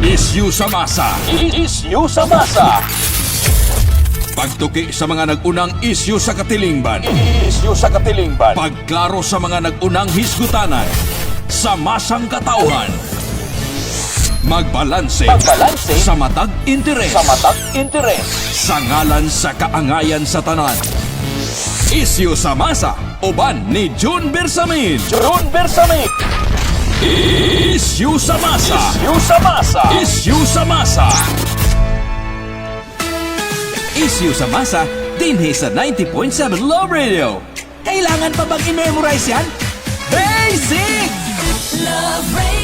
Isyu sa masa. Isyu sa masa. Pagtuki sa mga nag-unang isyu sa katilingban. Isyu sa katilingban. Pagklaro sa mga nag-unang hisgutanan. Sa masang katauhan. Magbalanse Magbalanse sa matag interes. sa matag interes. Sa ngalan sa kaangayan sa tanan. Isyu sa masa. Uban ni June Bersamin. June Bersamin. Isyu sa masa. Isyu sa masa. Isyu sa masa. Isyu sa masa dinhi sa 90.7 Love Radio. Kailangan pa bang i-memorize yan? Basic! Love Radio.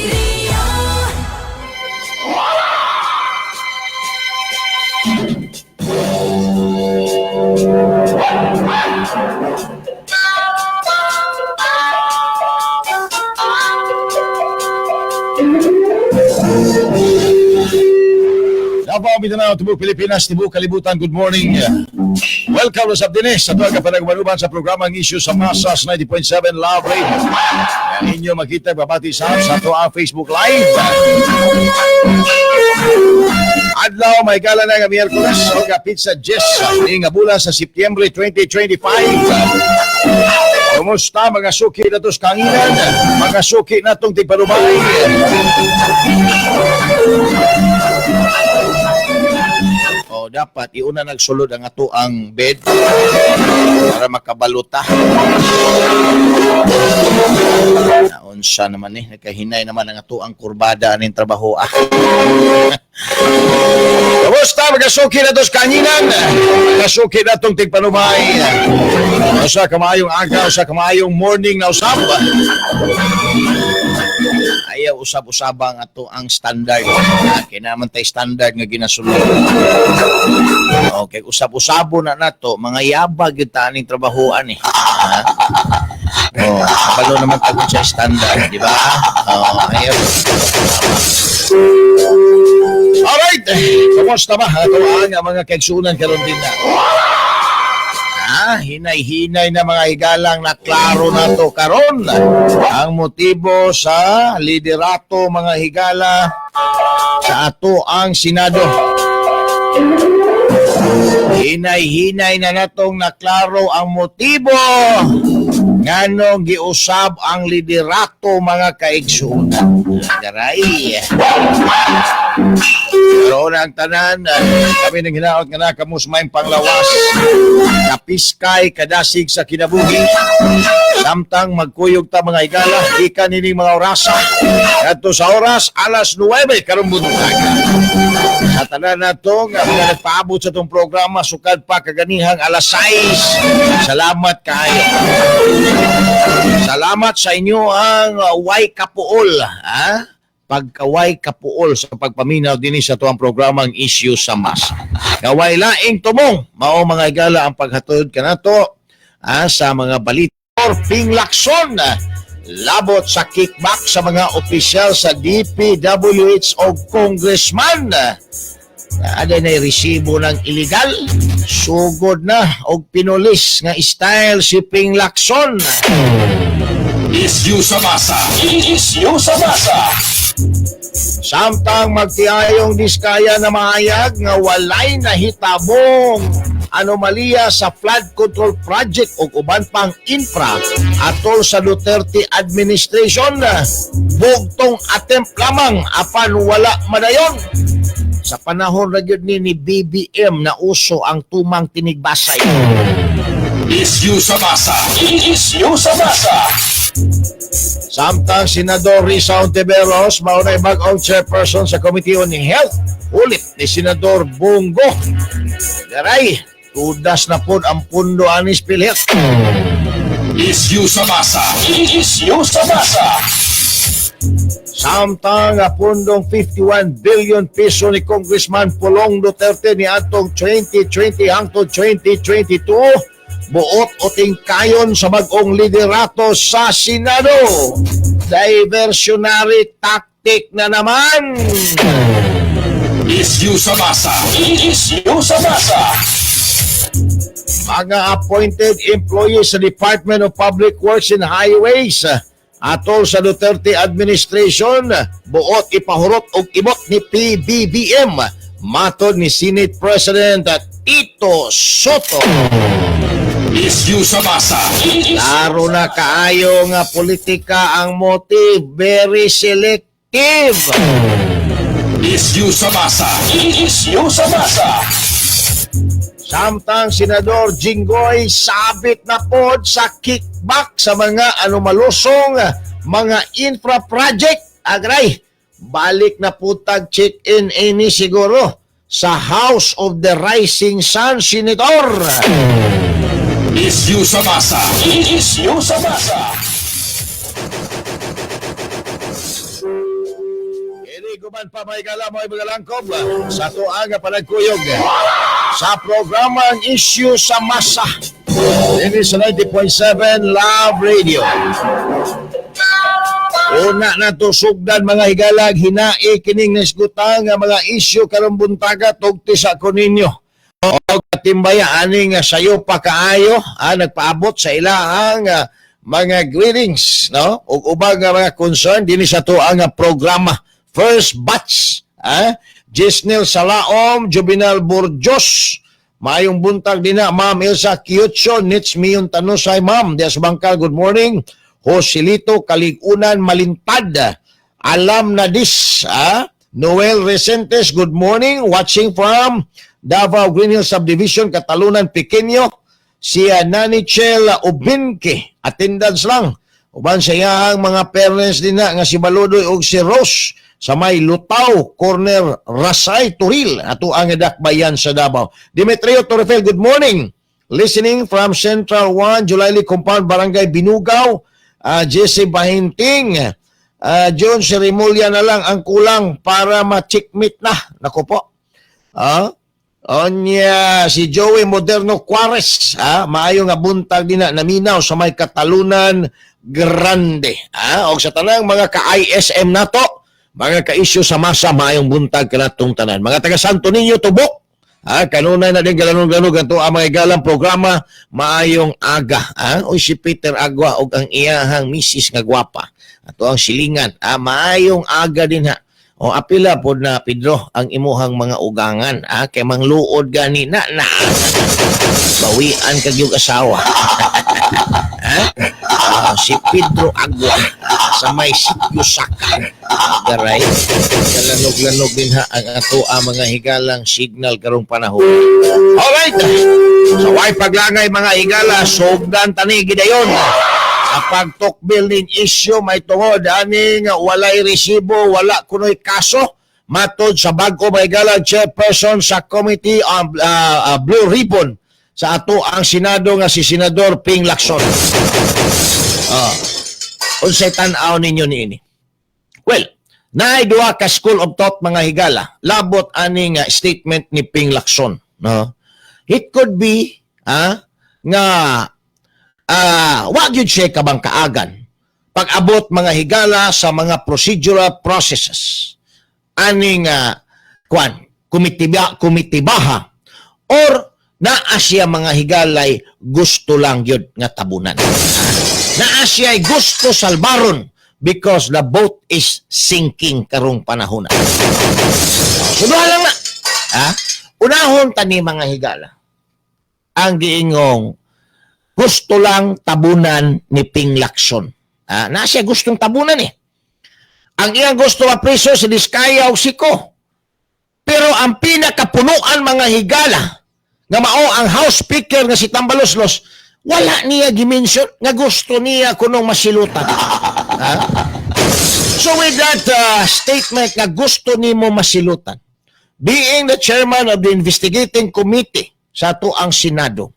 Davao, Mindanao, Tibuk, Pilipinas, Tibuk, Kalibutan, good morning. Welcome sa Dinis sa tuwag ka sa programang Issue sa Masas 90.7 Love Radio. Yan inyo makita, babati sa ato ang Facebook Live. Adlaw, may gala na nga Miyerkules, o pizza Jess, ni nga bulan sa Setyembre 2025. Kumusta mga suki na tos kanginan, mga suki na tong tigparubay. O dapat iuna nagsulod ang ato ang bed para makabaluta. Naunsa naman eh, nagkahinay naman ang ato ang kurbada aning trabaho ah. Kamusta mga suki na tos kanginan? Mga suki na tong tigpanubay. Usa ka maayong aga, usa ka maayong morning na usab. Ayaw usab-usaba ang ato ang standard. Ah, kaya naman tay standard nga ginasulod. Okay, usab-usabo na nato, mga yabag yung taning trabahoan eh. Ha? Oh, kabalo naman tagod sa standard, di ba? Oh, ayaw. Alright, kumusta ba? Ato ang mga kaigsunan karon din na. Ah, hinay-hinay na mga higalang na klaro na to karon. Ang motibo sa liderato mga higala sa ato ang Senado. Hinay-hinay na natong naklaro ang motibo nganong giusab ang liderato mga kaigsunan. Daray. Pero ang tanan, kami nang hinaot nga nakamus may panglawas. Kapiskay kadasig sa kinabuhi. Samtang magkuyog ta mga higala, ikan nining mga orasa. Kadto sa oras, alas 9 karong buntag. Sa tanan nato nga mga nagpaabot sa itong programa, sukad pa kaganihang alas 6. Salamat kaayo. Salamat sa inyo ang way kapuol. Ha? Pagkaway kapuol sa pagpaminaw dinhi sa tuang programang Issue sa Masa. Kaway laing tumong, mao mga higala ang paghatod kanato sa mga balita. Ping Lacson, labot sa kickback sa mga opisyal sa DPWH o congressman. Ada na resibo ng illegal, sugod na og pinulis nga style si Ping Lacson. Isyu sa masa. Isyu sa masa. Samtang magtiayong diskaya na mahayag nga walay nahitabong anomalya sa flood control project o uban pang infra atol sa Duterte administration, bugtong attempt lamang apan wala madayon. Sa panahon ra gyud ni BBM na uso ang tumang tinigbasay. Isyu sa masa. Isyu sa masa. Samtang Senador Risa Ontiveros maunay bag-ong chairperson sa Committee on Health ulit ni Senador Bongo. Garay, tudas na pod ang pundo anis PhilHealth. Isyu sa masa. Isyu sa masa. Samtang ang pundong 51 billion piso ni Congressman Pulong Duterte ni atong 2020 hangtod 2022 buot o tingkayon sa bag-ong liderato sa Senado. Diversionary tactic na naman. Isyu sa masa. Isyu sa masa. Mga appointed employees sa Department of Public Works and Highways Atol sa Duterte administration, buot ipahurot og ibot ni PBBM. Matod ni Senate President Tito Sotto. Isyu sa masa. Klaro na kaayo nga politika ang motive, very selective. Isyu sa masa. Isyu sa masa. Samtang Senador Jinggoy sabit na pod sa kickback sa mga anomalusong mga infra project. Agray, balik na putag check-in ini siguro sa House of the Rising Sun, Senator. Isyu sa masa. Isyu sa masa. Kini guman pa may gala mo ibagalangkob sa tuang nga panagkuyog sa programang Issue sa Masa. Ini sa 90.7 Love Radio. Una na to sugdan, mga higalag, hinai kining nasgutan nga mga issue karong buntaga tugti sa kuninyo. O katimbaya aning sayo pa kaayo nagpaabot sa ilahang mga greetings, no, ug ubang nga mga concern dinhi sa tuang nga programa. First batch, Gisnel Salaom, Juvenal Burjos. Maayong buntag dinha, Ma'am Elsa Kiyotso, Nits Miyon Tanusay, Ma'am Dias Bangkal, good morning. Joselito Kaligunan Malintad, Alam na dis, Noel Resentes, good morning, watching from Davao Green Hill Subdivision, Catalunan, Pequeño. Si Nanichel Ubinke, attendance lang. Uban sa iyang mga parents din na nga si Baludoy og si Rose sa may Lutaw, corner Rasay, Turil, ato ang dakbayan sa Davao. Demetrio Torrefel, good morning. Listening from Central 1, Julayli Compound, Barangay Binugaw. Jesse Bahinting, John Serimulia na lang ang kulang para ma-checkmate na. Nako po. Onya, si Joey Moderno Quares, maayo nga buntag din na naminaw sa may Catalunan Grande. Og sa tanang mga ka-ISM nato, mga ka-issue sa masa, maayong buntag kanatong tanan. Mga taga Santo Niño Tubok, kanunay na din galanog-lanog ang ang mga galang programa, maayong aga. Uy, si Peter Agua og ang iyahang misis nga gwapa. Ato ang silingan. Maayong aga din ha. O apila pod na, Pedro, ang imuhang mga ugangan kay mangluod gani na na bawian kag yung asawa. Ha? Si Pedro Agua sa may sitio Saka. Garay, galanog-lanog din ha ang ato ang mga higalang signal karong panahon. Alright. Sa way paglangay, mga higala, sugdan tani gidayon. Sa pagtukbil ning issue may tungod aning walay resibo, wala kunoy kaso matod sa bag-o, may gala, chairperson sa Committee on Blue Ribbon sa ato ang Senado nga si Senador Ping Lacson. Unsay tan-aw ninyo niini? Well, naay duha ka school of thought, mga higala, labot aning statement ni Ping Lacson, no? It could be nga wa gyud siya kabang kaagan pag-abot, mga higala, sa mga procedural processes aning kwan komitiba komitibaha or naa siya, mga higalay, gusto lang gyud nga tabunan. Naa siya gusto salbaron because the boat is sinking karong panahon. So duha lang na. Unahon tani, mga higala, ang giingong gusto lang tabunan ni Ping Lacson. Na siya gustong tabunan eh. Ang iyang gusto mapriso si Diskaya o si Ko. Pero ang pinakapunuan, mga higala, nga mao ang House Speaker nga si Tambaloslos, wala niya gimension nga gusto niya kunong masilutan. Ha? So with that statement nga gusto nimo masilutan, being the chairman of the investigating committee sa ato ang Senado,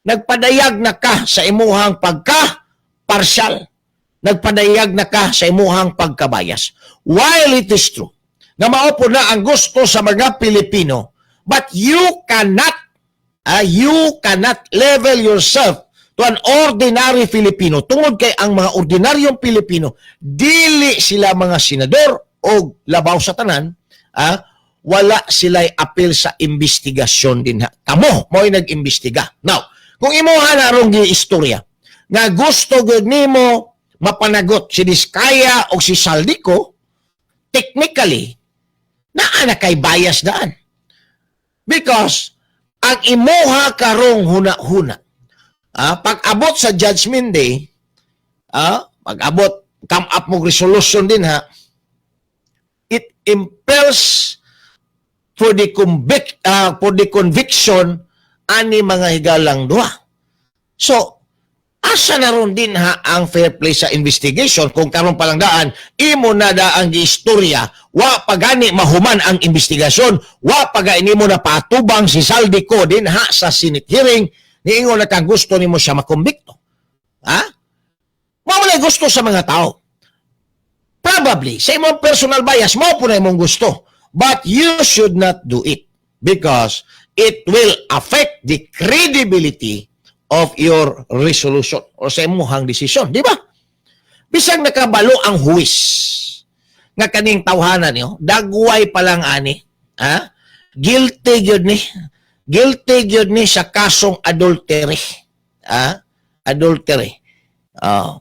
nagpadayag na ka sa imuhang pagka partial. Nagpadayag na ka sa imuhang pagkabayas. While it is true na mao po na ang gusto sa mga Pilipino, but you cannot level yourself to an ordinary Filipino tungod kay ang mga ordinaryong Pilipino dili sila mga senador o labaw sa tanan, wala sila'y apil sa investigasyon din ha. Kamo mo'y nag-imbestiga. Now, kung imuha na rong istorya nga gusto gud nimo Mapanagot si Diskaya o si Zaldy Co, technically, naa na kay bias daan. Because ang imuha karong huna-huna, pag-abot sa Judgment Day, pag-abot, come up mo resolution din ha, it impels for the conviction ani mga higalang duha. So, asa na ron din ha ang fair play sa investigation kung karon pa lang daan imo na daang giistorya, wa pa gani mahuman ang investigasyon, wa pa gani mo na patubang si Zaldy Co din ha sa Senate hearing, niingon na kang gusto nimo siya makumbikto, ha? Mao man gusto sa mga tao. Probably sa imong personal bias, mao po na imong gusto, but you should not do it because it will affect the credibility of your resolution or sa imuhang desisyon, di ba? Bisag nakabalo ang huwis nga kaning tawhana niyo, dagway pa lang ani, ha? Guilty gyud ni. Guilty gyud ni sa kasong adultery. Ha? Adultery. Oh.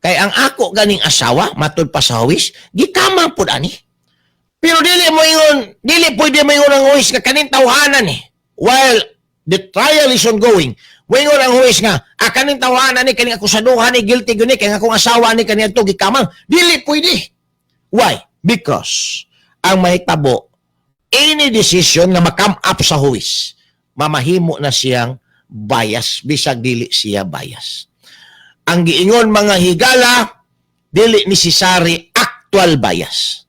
Kay ang ako ganing asawa, matud pa sa huwis, gikamang pud ani. Pero dili mo ingon, dili pwede mo ingon ang huwis nga kaning tawhana ni. While the trial is ongoing, moingon ang huwis nga, kaning tawhana ni, kaning akusaduhan ni, guilty gyud ni, kay ang akong asawa ni kaniadto gikamang. Dili pwede. Why? Because ang mahitabo, any decision nga ma-come up sa huwis, mamahimo na siyang bias, bisag dili siya bias. Ang giingon mga higala, dili necessary actual bias.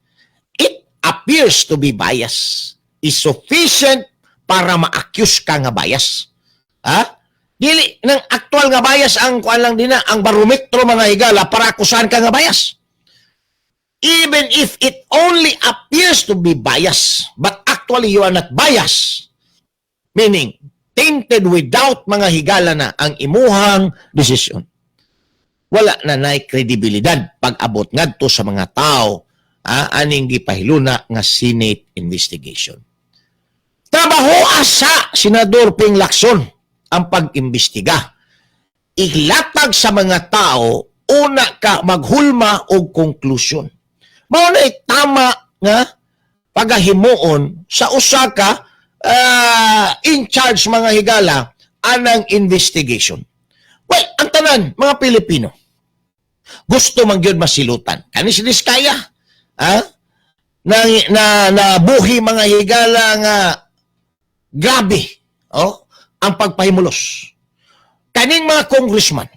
It appears to be bias is sufficient para ma-accuse ka nga bias. Ha? Dili ng actual nga bias ang kuan lang din na ang barometro, mga higala, para akusahan ka nga bias. Even if it only appears to be bias, but actually you are not biased. Meaning, tainted without, mga higala, na ang imuhang desisyon. Wala na nay kredibilidad pag-abot ngadto sa mga tao, aning gipahiluna nga Senate investigation. Trabaho asa Senador Ping Lacson ang pag-imbestiga. Ilatag sa mga tao, una ka maghulma og konklusyon. Mao na tama nga pagahimuon sa usa ka in charge, mga higala, anang investigation. Well, ang tanan mga Pilipino gusto man gyud masilutan. Kani si Diskaya, ha? Na buhi, mga higala, nga grabe, oh, ang pagpahimulos. Kaning mga congressman,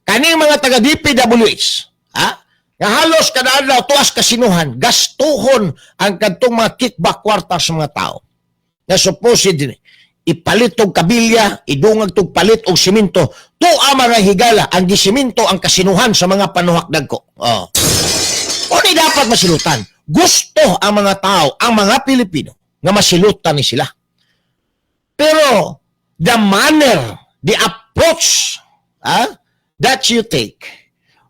kaning mga taga DPWH, ha? Nga halos kada adlaw tuas kasinuhan, gastuhon ang kadtong mga kickback kwarta sa mga tao. Nga supposedly ipalit og kabilya, idungag tog palit og simento. Tuwa, mga higala, ang gisiminto ang kasinuhan sa mga panuhak dagko. Oh. O ni dapat masilutan. Gusto ang mga tao, ang mga Pilipino, nga masilutan ni sila. Pero the manner, the approach that you take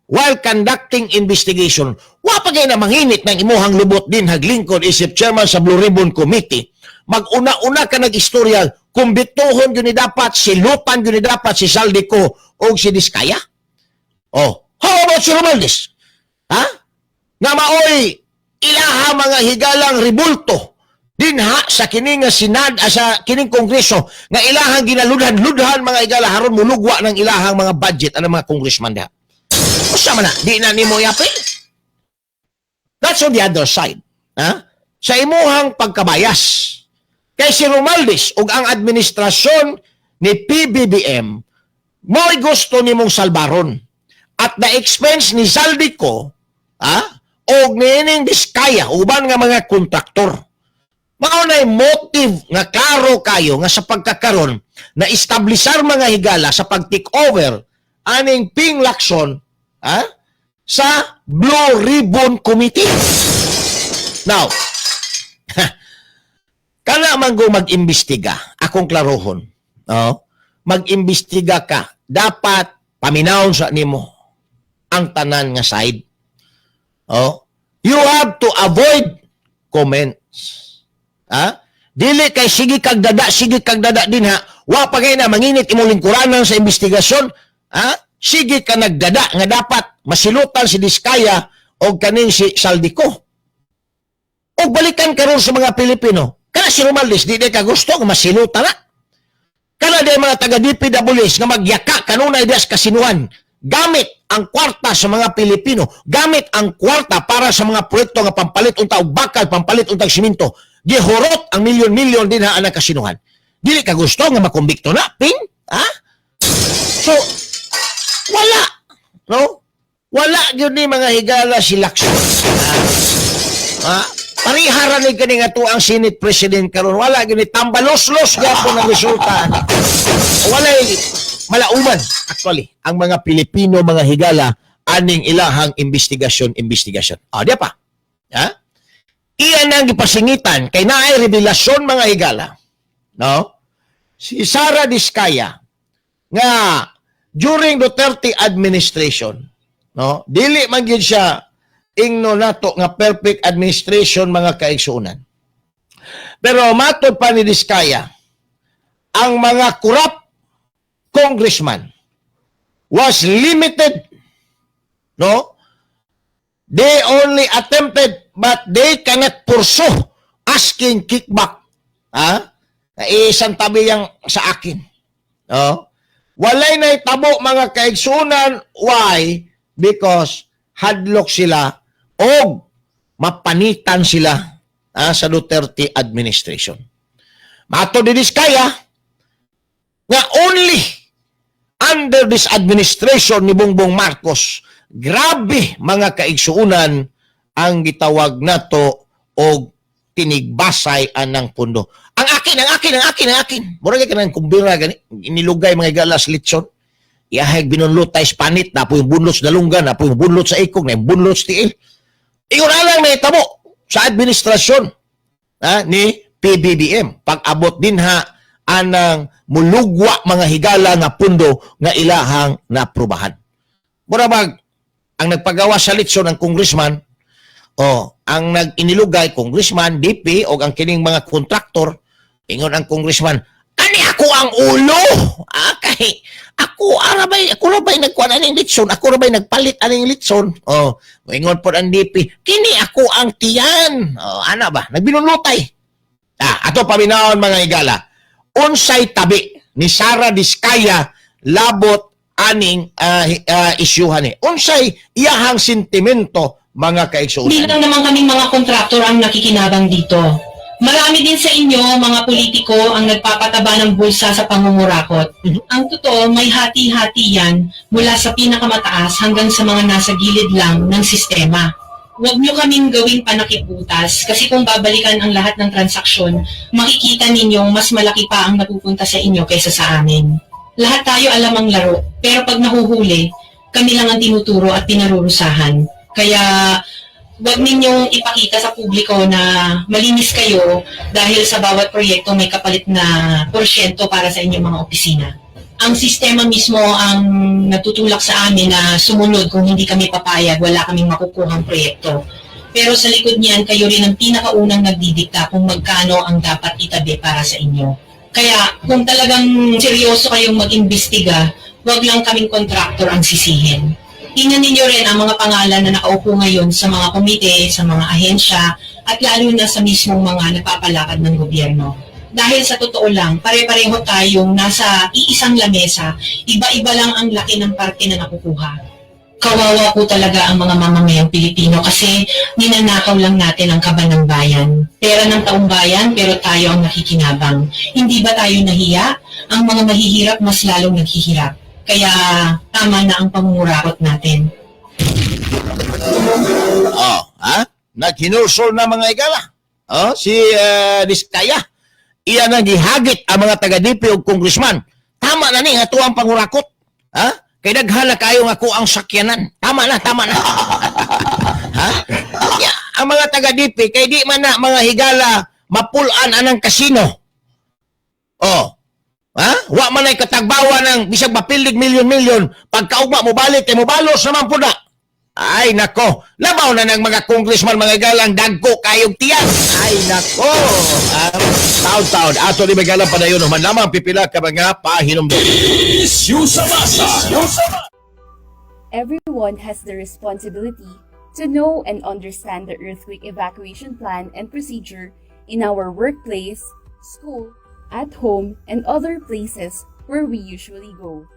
while conducting investigation, wa pa kay na manginit ng imuhang lubot din haglingkod isip chairman sa Blue Ribbon Committee. Mag-una-una ka nag-istorya, kumbituhon gyud ni dapat, silutan gyud ni dapat si Zaldy Co o si Diskaya. Oh, how about si Romualdez? Ha? Nga maoy ilaha, mga higalang, ribulto dinha sa kini nga sinad, sa kining kongreso nga ilahang ginaludhan-ludhan, mga higala, haron mulugwa ng ilahang mga budget ang mga congressman diha. Usa man na, di na nimo yapil. That's on the other side. Ha? Sa imuhang pagkabayas. Kay si Romualdez ug ang administrasyon ni PBBM mo'y gusto nimong salbaron. At the expense ni Zaldy Co, ha? Og niining Diskaya, uban nga mga kontraktor. Mao na'y motive nga klaro kayo nga sa pagkakaron na establisar, mga higala, sa pag-take over aning Ping Lacson, ha, sa Blue Ribbon Committee. Now, kana man go mag-imbestiga, akong klarohon, no? Mag-imbestiga ka, dapat paminawon sa nimo ang tanan nga side. Oh, you have to avoid comments. Ha? Dili kay sige kag dada, sige kag dada din ha. Wa pa kay na manginit imong lingkuranan sa investigasyon, ha? Sige ka nagdada nga dapat Masilutan si Diskaya o kaning si Zaldy Co. O balikan karon sa mga Pilipino. Kana si Romualdez, di ka gusto nga masilutan na. Kana di mga taga DPWH nga magyaka kanunay diha sa kasinuhan gamit ang kwarta sa mga Pilipino, gamit ang kwarta para sa mga proyekto nga pampalit unta og bakal, pampalit untag simento. Gihurot ang milyon-milyon dinha anang kasinuhan. Dili ka gusto nga makumbikto na, ping? Ha? So, wala. No? Wala gyud ni, mga higala, si Lacson. Ha? Parihara ni kani nga ang Senate President karon, wala gyud ni, tambalos-los gyapon ang resulta ani. Walay malauman actually ang mga Pilipino, mga higala, aning ilahang investigasyon investigasyon. Ah, di pa. Ha? Iyan ang gipasingitan kay naay revelasyon, mga higala. No? Si Sara Diskaya nga during Duterte administration, no? Dili man gyud siya ingno nato nga perfect administration, mga kaigsuonan. Pero matod pa ni Diskaya, ang mga corrupt congressman was limited, no? They only attempted but they cannot pursue asking kickback. Ha? Isang tabi yang sa akin. No? Walay naitabo, mga kaigsunan. Why? Because hadlok sila og mapanitan sila sa Duterte administration. Matod ni Diskaya nga only under this administration ni Bongbong Marcos, grabe, mga kaigsuunan, ang gitawag nato og tinigbasay anang pundo. Ang akin, ang akin, ang akin, ang akin. Mura kay kanang kumbira gani, inilugay, mga higala, sa litson. Iyahag binunlot tay panit, na po yung bunlot sa dalunggan, na po yung bunlot sa ikog, na yung bunlot sa tiil. Ingon lang may tabo sa administrasyon ni PBBM. Pag-abot din ha anang mulugwa, mga higala, nga pundo nga ilahang naaprubahan. Mura bag, ang nagpagawa sa litson ng congressman, oh, ang nag-inilugay congressman, DP, o ang kining mga kontraktor, ingon ang congressman, "Kani ako ang ulo. Ah, kay ako ara bay, ako ra bay nagkuan aning litson, ako ra bay nagpalit aning litson." Oh, ingon pod ang DP, "Kini ako ang tiyan." Oh, ana ba? Nagbinunlutay. Ah, ato paminawon, mga higala. Unsay tabi ni Sara Diskaya labot aning isyuhan ni? Unsay iyahang sentimento, mga kaigsuonan? Hindi lang naman kaming mga kontraktor ang nakikinabang dito. Marami din sa inyo, mga politiko, ang nagpapataba ng bulsa sa pangungurakot. Ang totoo, may hati-hati yan mula sa pinakamataas hanggang sa mga nasa gilid lang ng sistema. Huwag nyo kaming gawing panakibutas kasi kung babalikan ang lahat ng transaksyon, makikita ninyong mas malaki pa ang napupunta sa inyo kaysa sa amin. Lahat tayo alam ang laro, pero pag nahuhuli, kami lang ang tinuturo at pinarurusahan. Kaya wag ninyong ipakita sa publiko na malinis kayo dahil sa bawat proyekto may kapalit na porsyento para sa inyong mga opisina. Ang sistema mismo ang natutulak sa amin na sumunod. Kung hindi kami papayag, wala kaming makukuhang proyekto. Pero sa likod niyan, kayo rin ang pinakaunang nagdidikta kung magkano ang dapat itabi para sa inyo. Kaya kung talagang seryoso kayong mag-imbestiga, wag lang kaming kontraktor ang sisihin. Tingnan ninyo rin ang mga pangalan na nakaupo ngayon sa mga komite, sa mga ahensya, at lalo na sa mismong mga napapalakad ng gobyerno. Dahil sa totoo lang, pare-pareho tayong nasa iisang lamesa, iba-iba lang ang laki ng parte na nakukuha. Kawawa po talaga ang mga mamamayang Pilipino kasi ninanakaw lang natin ang kaban ng bayan. Pera ng taong bayan, pero tayo ang nakikinabang. Hindi ba tayo nahiya? Ang mga mahihirap, mas lalong naghihirap. Kaya tama na ang pangungurakot natin. Oh, ha? Naghinulsol na, mga higala. Oh, si Diskaya. Iya nang gihagit ang mga taga-DP ug congressman. Tama na ni nga ang pangurakot. Ha? Kay daghan na kayo nga ako ang sakyanan. Tama na, tama na. Ha? Ya, ang mga taga-DP kay di man na, mga higala, mapulan anang kasino. Oh. Ha? Wa man ay katagbawa ng bisag mapildig milyon-milyon, pagkaugma mo balik kay mobalos naman pud na. Ay nako, labaw na ng mga congressman, mga galang, dagko kayog tiyan. Ay nako. Taon-taon ato ni magalang padayon man lamang pipila ka mga pahinumdum. Isyu sa masa. Everyone has the responsibility to know and understand the earthquake evacuation plan and procedure in our workplace, school, at home, and other places where we usually go.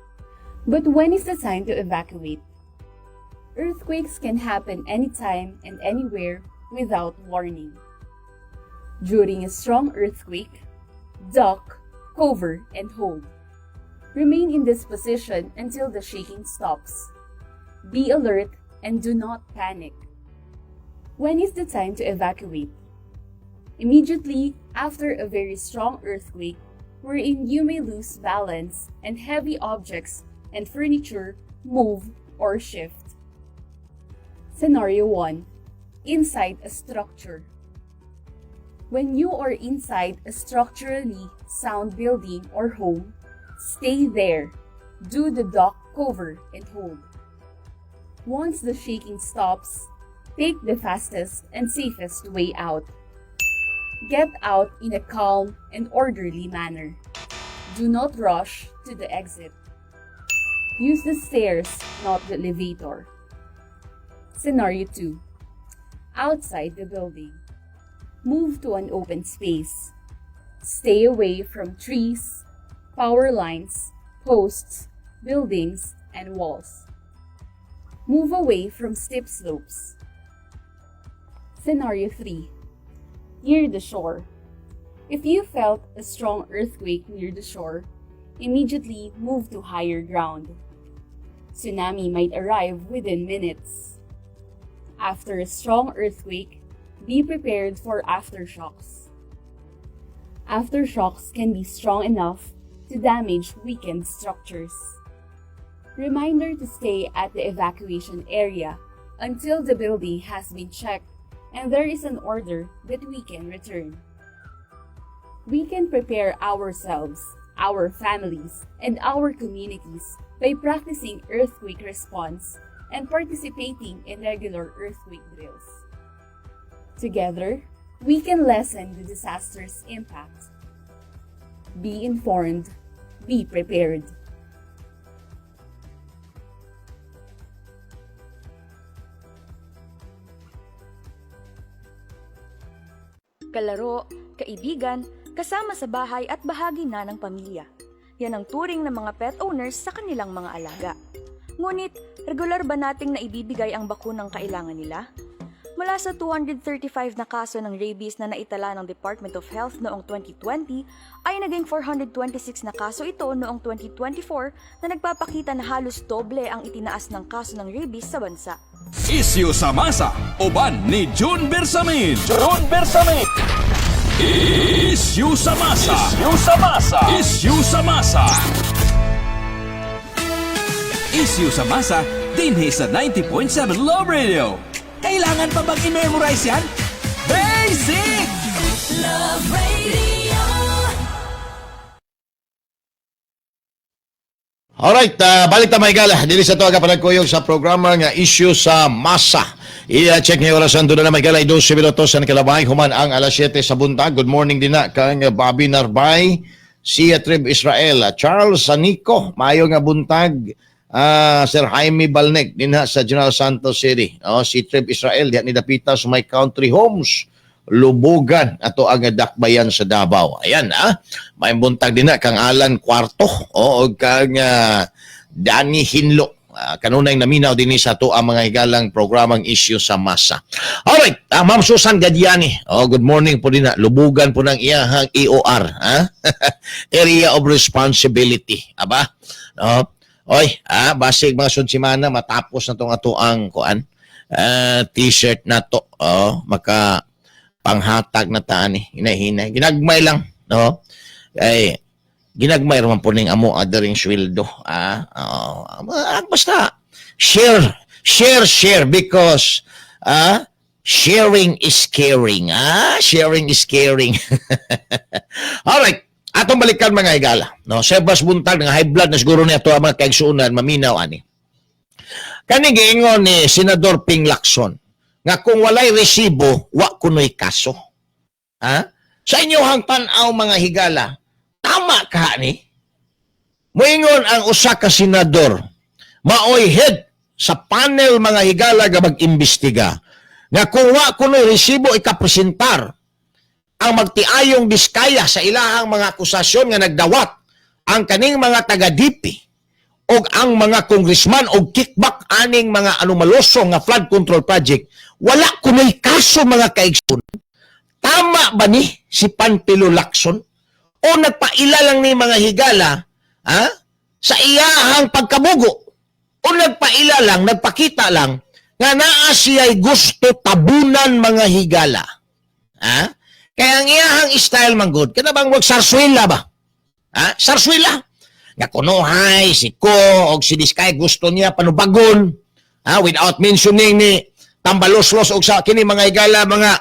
But when is the time to evacuate? Earthquakes can happen anytime and anywhere without warning. During a strong earthquake, duck, cover, and hold. Remain in this position until the shaking stops. Be alert and do not panic. When is the time to evacuate? Immediately after a very strong earthquake, wherein you may lose balance and heavy objects and furniture move or shift. Scenario 1: Inside a structure. When you are inside a structurally sound building or home, stay there. Do the duck, cover, and hold. Once the shaking stops, take the fastest and safest way out. Get out in a calm and orderly manner. Do not rush to the exit. Use the stairs, not the elevator. Scenario 2: Outside the building. Move to an open space. Stay away from trees, power lines, posts, buildings, and walls. Move away from steep slopes. Scenario 3: Near the shore. If you felt a strong earthquake near the shore, immediately move to higher ground. Tsunami might arrive within minutes. After a strong earthquake, be prepared for aftershocks. Aftershocks can be strong enough to damage weakened structures. Reminder to stay at the evacuation area until the building has been checked and there is an order that we can return. We can prepare ourselves, our families, and our communities by practicing earthquake response and participating in regular earthquake drills. Together, we can lessen the disaster's impact. Be informed, be prepared. Kalaro, kaibigan, kasama sa bahay at bahagi na ng pamilya. Yan ang turing ng mga pet owners sa kanilang mga alaga. Ngunit, regular ba nating naibibigay ang bakunang kailangan nila? Mula sa 235 na kaso ng rabies na naitala ng Department of Health noong 2020, ay naging 426 na kaso ito noong 2024 na nagpapakita na halos doble ang itinaas ng kaso ng rabies sa bansa. Isyu sa masa, uban ni June Bersamin. June Bersamin. Isyu sa masa. Isyu sa masa. Isyu sa masa. Isyu sa masa, dinhi sa 90.7 Love Radio. Kailangan pa bang i-memorize yan? Basic! Love Radio. Alright, balik ta, mga higala. Dili sa tuwaga panagkuyog sa programa nga Issue sa Masa. I-check niyo orasan doon na, mga higala, 12 minutos sa kalabay. Human ang alas 7 sa buntag. Good morning din na kang Bobby Narbay, Sia Trib Israel, Charles Sanico, maayo nga buntag. Sir Jaime Balneg dinha sa General Santos City. Oh, si Trib Israel diha ni dapita sa may Country Homes. Lubugan ato ang dakbayan sa Davao. Ayan ah. May buntag din na kang Alan Cuarto o og kang Danny Hinlo. Kanunay naminaw din sa ato ang mga higalang programang Issue sa Masa. Alright, Ma'am Susan Gadiani. Oh, good morning po din na. Lubugan po ng iyahang EOR, ha? Area of Responsibility. Aba? No? Oy, basig mga sunsimana matapos na tong ato ang kuan. T-shirt na to. Oh, maka panghatag na taan ni hinay-hinay. Ginagmay lang, no? Ay ginagmay ra man po ning amo adering sweldo. Oh, basta share, share, share because sharing is caring. Sharing is caring. Alright. Atong balikan, mga higala. No, Sebas buntag nga high blood na siguro niya to ang mga kaigsuonan maminaw ani. Kani giingon ni Senador Ping Lacson nga kung walay resibo, wa kunoy kaso. Ha? Sa inyohang tan-aw, mga higala, tama ka ni? Moingon ang usa ka senador, maoy head sa panel, mga higala, nga mag-imbestiga nga kung wa kuno'y resibo ikapresentar ang magtiayong Diskaya sa ilahang mga akusasyon nga nagdawat ang kaning mga taga-DP og ang mga congressman og kickback aning mga anomaloso nga flood control project, wala kuno'y kaso, mga kaigsoon. Tama ba ni si Panfilo Lacson o nagpaila lang ni, mga higala, ha, sa iyahang pagkabugo o nagpaila lang, nagpakita lang nga naa siya'y gusto tabunan, mga higala, ha? Kaya ang iyahang style man gud kana bang wag sarswela ba, ha, sarswela nga kunohay si Ko og si Diskaya gusto niya panubagon, ha, without mentioning ni Tambaloslos og sa kini, mga higala, mga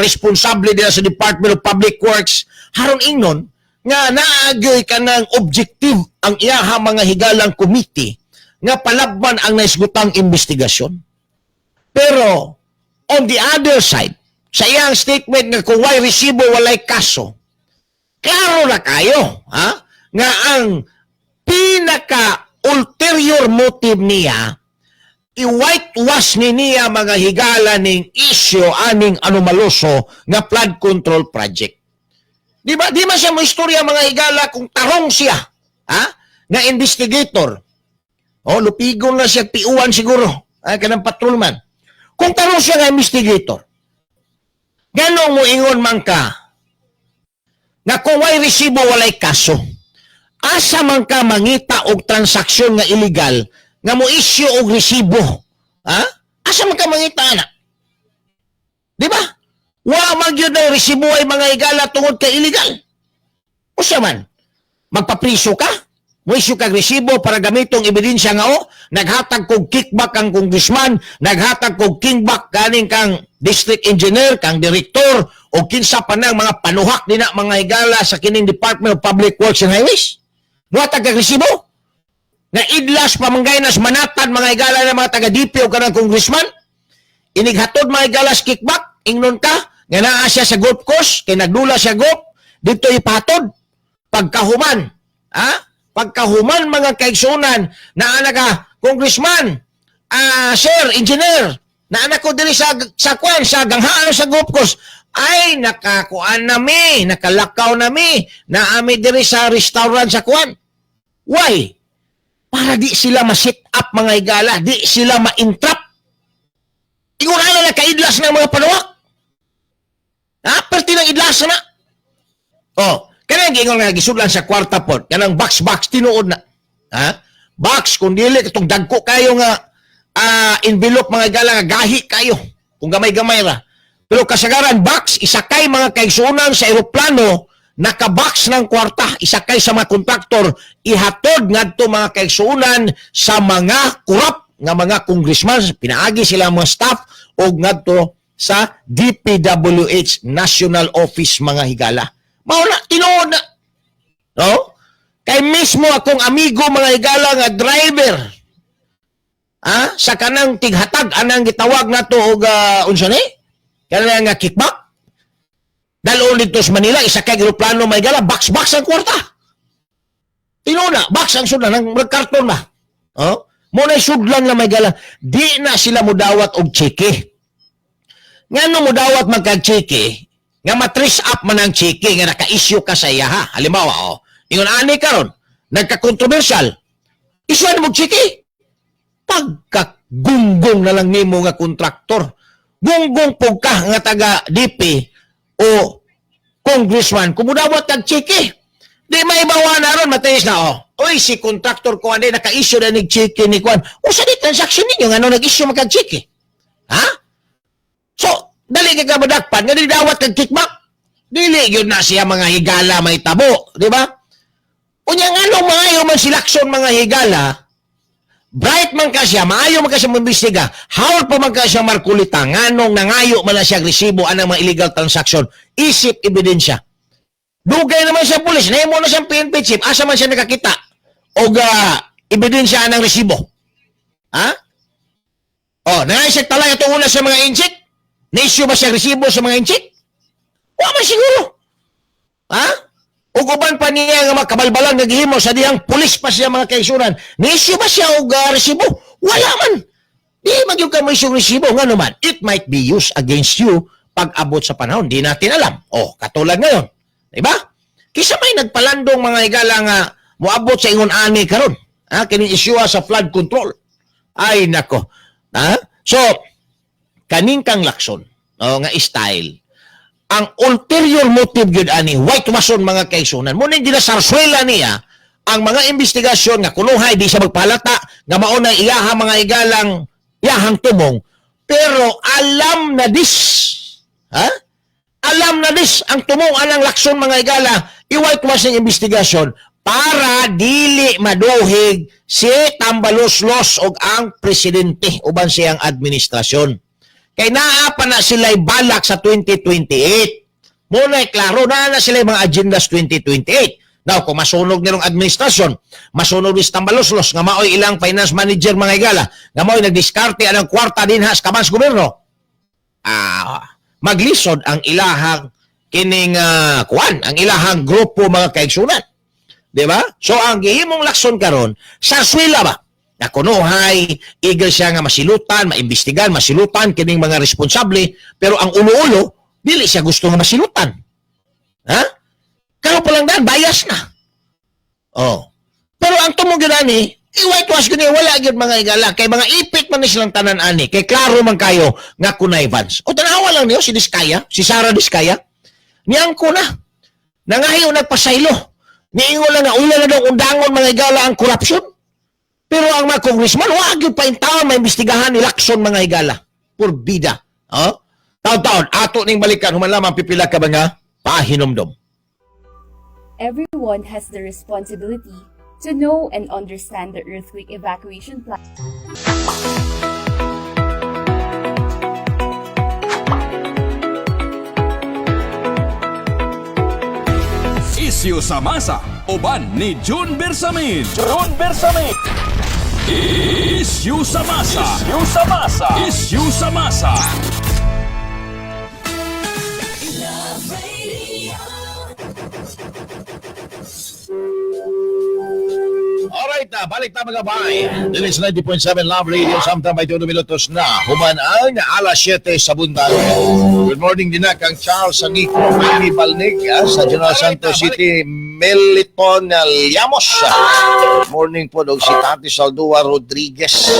responsable nila sa Department of Public Works, haron ingnon nga naagyoy kanang objective ang iyaha, mga higalang, committee nga palabman ang naisgutang investigasyon. Pero on the other side, sa iyang statement nga kung way resibo walay kaso, klaro na kayo, ha, nga ang pinaka ulterior motive niya, i-whitewash ni niya, mga higala, ning issue aning anomaloso nga flood control project. Di ba? Di man siya mo istorya, mga higala, kung tarong siya, ha, nga investigator. Oh, lupigon na siya PO1 siguro. Ay kanang patrolman. Kung tarong siya nga investigator, ganong mo ingon man ka nga kung way resibo walay kaso? Asa man ka mangita og transaksyon nga illegal nga mo issue og resibo? Ha? Asa man ka mangita ana? Di ba? Wa man gyud ang resibo ay, mga higala, tungod kay illegal. Usa man, magpapriso ka? Mo issue kag resibo para gamitong ebidensya nga oh, naghatag kog kickback ang congressman, naghatag kog kickback kaning kang district engineer, kang direktor o kinsa pa nang mga panuhak nina, mga higala, sa kining Department of Public Works and Highways. Muhatag kag resibo? Nga idlas pamanggaynas manatad, mga higala, ng mga taga-DP o kanang congressman? Inighatod, mga higalas, kickback, ingnon ka, nga naa siya sa golf course, kay nagdula siya golf, dito ipatod. Pagkahuman, ha? Pagkahuman, mga kaigsunan, naa na ka, congressman, sir, engineer, naa ko diri sa kwan, sa ganghaan sa golf course, ay, nakakuan na mi, nakalakaw na mi, naami diri sa restaurant sa kuan. Why? Para di sila ma-set up, mga higala, di sila ma-entrap. Ingon na na kaidlas ng mga panuwak. Ha? Perti ng idlas na. Oh, kanang giingon nga gisudlan sa kwarta pod, kanang box box, tinuod na. Ha? Box kung dili katong dagko kayo nga envelope, mga higala, nga gahi kayo kung gamay-gamay ra. Pero kasagaran box isakay, mga kaigsuonan, sa eroplano, naka-box ng kwarta, isakay sa mga kontraktor, ihatod ngadto, mga kaigsuonan, sa mga kurap nga mga congressman, pinaagi sila mga staff o ngadto sa DPWH National Office, mga higala. Mao na, tinuod na. No? Kay mismo akong amigo, mga higala, nga driver, ah, sa kanang tighatag anang gitawag nato og unsa ni? Kanang nga kickback. Dalon dito sa Manila, isa kay eroplano, mga higala, box box ang kwarta. Tinuod na, box ang sudlan ng karton ba? Oh? Mo na sudlan na, mga higala. Di na sila mudawat og tseke. Ngano mudawat magkag-tseke, nga ma-trace up man ang tseke nga naka-issue ka sa iya, ha. Halimbawa, oh, ingon ani karon, nagka-controversial. Issue mo tseke. Pagkagunggong na lang nimo nga kontraktor. Gunggong po ka nga taga DP o congressman, kung mudawat kag tseke. Di maibawa na ron, matiis na, oh. Oy, si kontraktor ko, andi, naka-issue na ni tseke ni Kwan. Usa di transaction ninyo, nga no nag-issue magkag tseke? Ha? So, dali ka kabadakpan, nga di dawat kag kickback. Dili yun na siya, mga higala, may tabo, di ba? Unya nga nung maayo man si Lacson, mga higala, bright man ka siya, maayo man ka siya maimbestiga, hawal pa man ka siya Marcoleta, nganong nangayo man na siya resibo anang mga illegal transaction, isip ebidensya. Dugay naman siya pulis, nahimo na siyang PNP chief, asa man siya nakakita og ebidensya anang resibo? Ha? Oh, nangayo siya talay itong una sa mga Intsik? Na-issue ba siya resibo sa mga Intsik? Wa man siguro. Ha? Ug uban pa niya nga makabalbalan nga gihimo sa dihang pulis pa siya, mga kaigsuonan. Ni-issue ba siya og resibo? Wala man. Di man gyud ka mo issue resibo. Nga naman, it might be used against you pag abot sa panahon. Di natin alam. Oh, katulad ngayon. Diba? Kisa may nagpalandong, mga higala, nga moabot sa ingon ani karon. Ha, kining isyu sa flood control. Ay nako. Ha? So, kaning kang Lacson, oh, nga style, ang ulterior motive gyud ani whitewash-on, mga kaigsunan. Mo ning ginasarsuela niya ang mga investigasyon nga kunuhay di siya magpalata nga mao na iyaha, mga igalang, iyahang tumong, pero alam na this, ha, alam na this ang tumong anang Lacson, mga igala, i-whitewash ng investigasyon para dili maduhig si Tambaloslos og ang presidente uban siyang administrasyon kay naa pa na sila'y balak sa 2028. Muna klaro na na sila mga agendas 2028. Now, kung masunog nilong administrasyon, masunog ni Tambaloslos nga maoy ilang finance manager, mga igala, nga maoy nagdiskarte anang kwarta din sa kamans gobyerno, maglisod ang ilahang kining kuan, ang ilahang grupo, mga kaigsunan. Di ba? So ang gihimong Lacson karon, sarswela ba? Na kunuhay, eager siya nga masilutan, maimbestigan, masilutan kining mga responsable, pero ang ulo-ulo, dili siya gusto nga masilutan. Ha? Karon pa lang daan, bias na. Oh. Pero ang tumong ani, i-whitewash gani, wala gyud, mga igala, kay mga ipit man ni silang tanan ani, kay klaro man kayo nga connivance. O tanawa lang niyo si Diskaya, si Sara Diskaya, niyang ko na. Nangahiyo nagpasaylo. Niingon lang nga ulan na daw undangon, mga igala, ang korupsyon. Pero ang mga congressman, wag gyud pa taon maimbestigahan ni Lacson, mga higala. Purbida. Oh? Taon-taon, ato ning balikan, human lamang pipila ka mga pahinomdom. Everyone has the responsibility to know and understand the earthquake evacuation plan. Isyu sa masa, uban ni June Bersamin. June Bersamin. Isyu sa masa. Isyu sa masa. Isyu sa masa. Love Radio. Alright na, balik na, mga bay. This is 90.7 Love Radio, samtang may 2 minutos na. Human ang alas 7 sa buntag. Good morning din na kang Charles Sanico, Manny Balnig, sa General Santos City, Meliton Llamos. Good morning po, dog si Tati Saldua Rodriguez.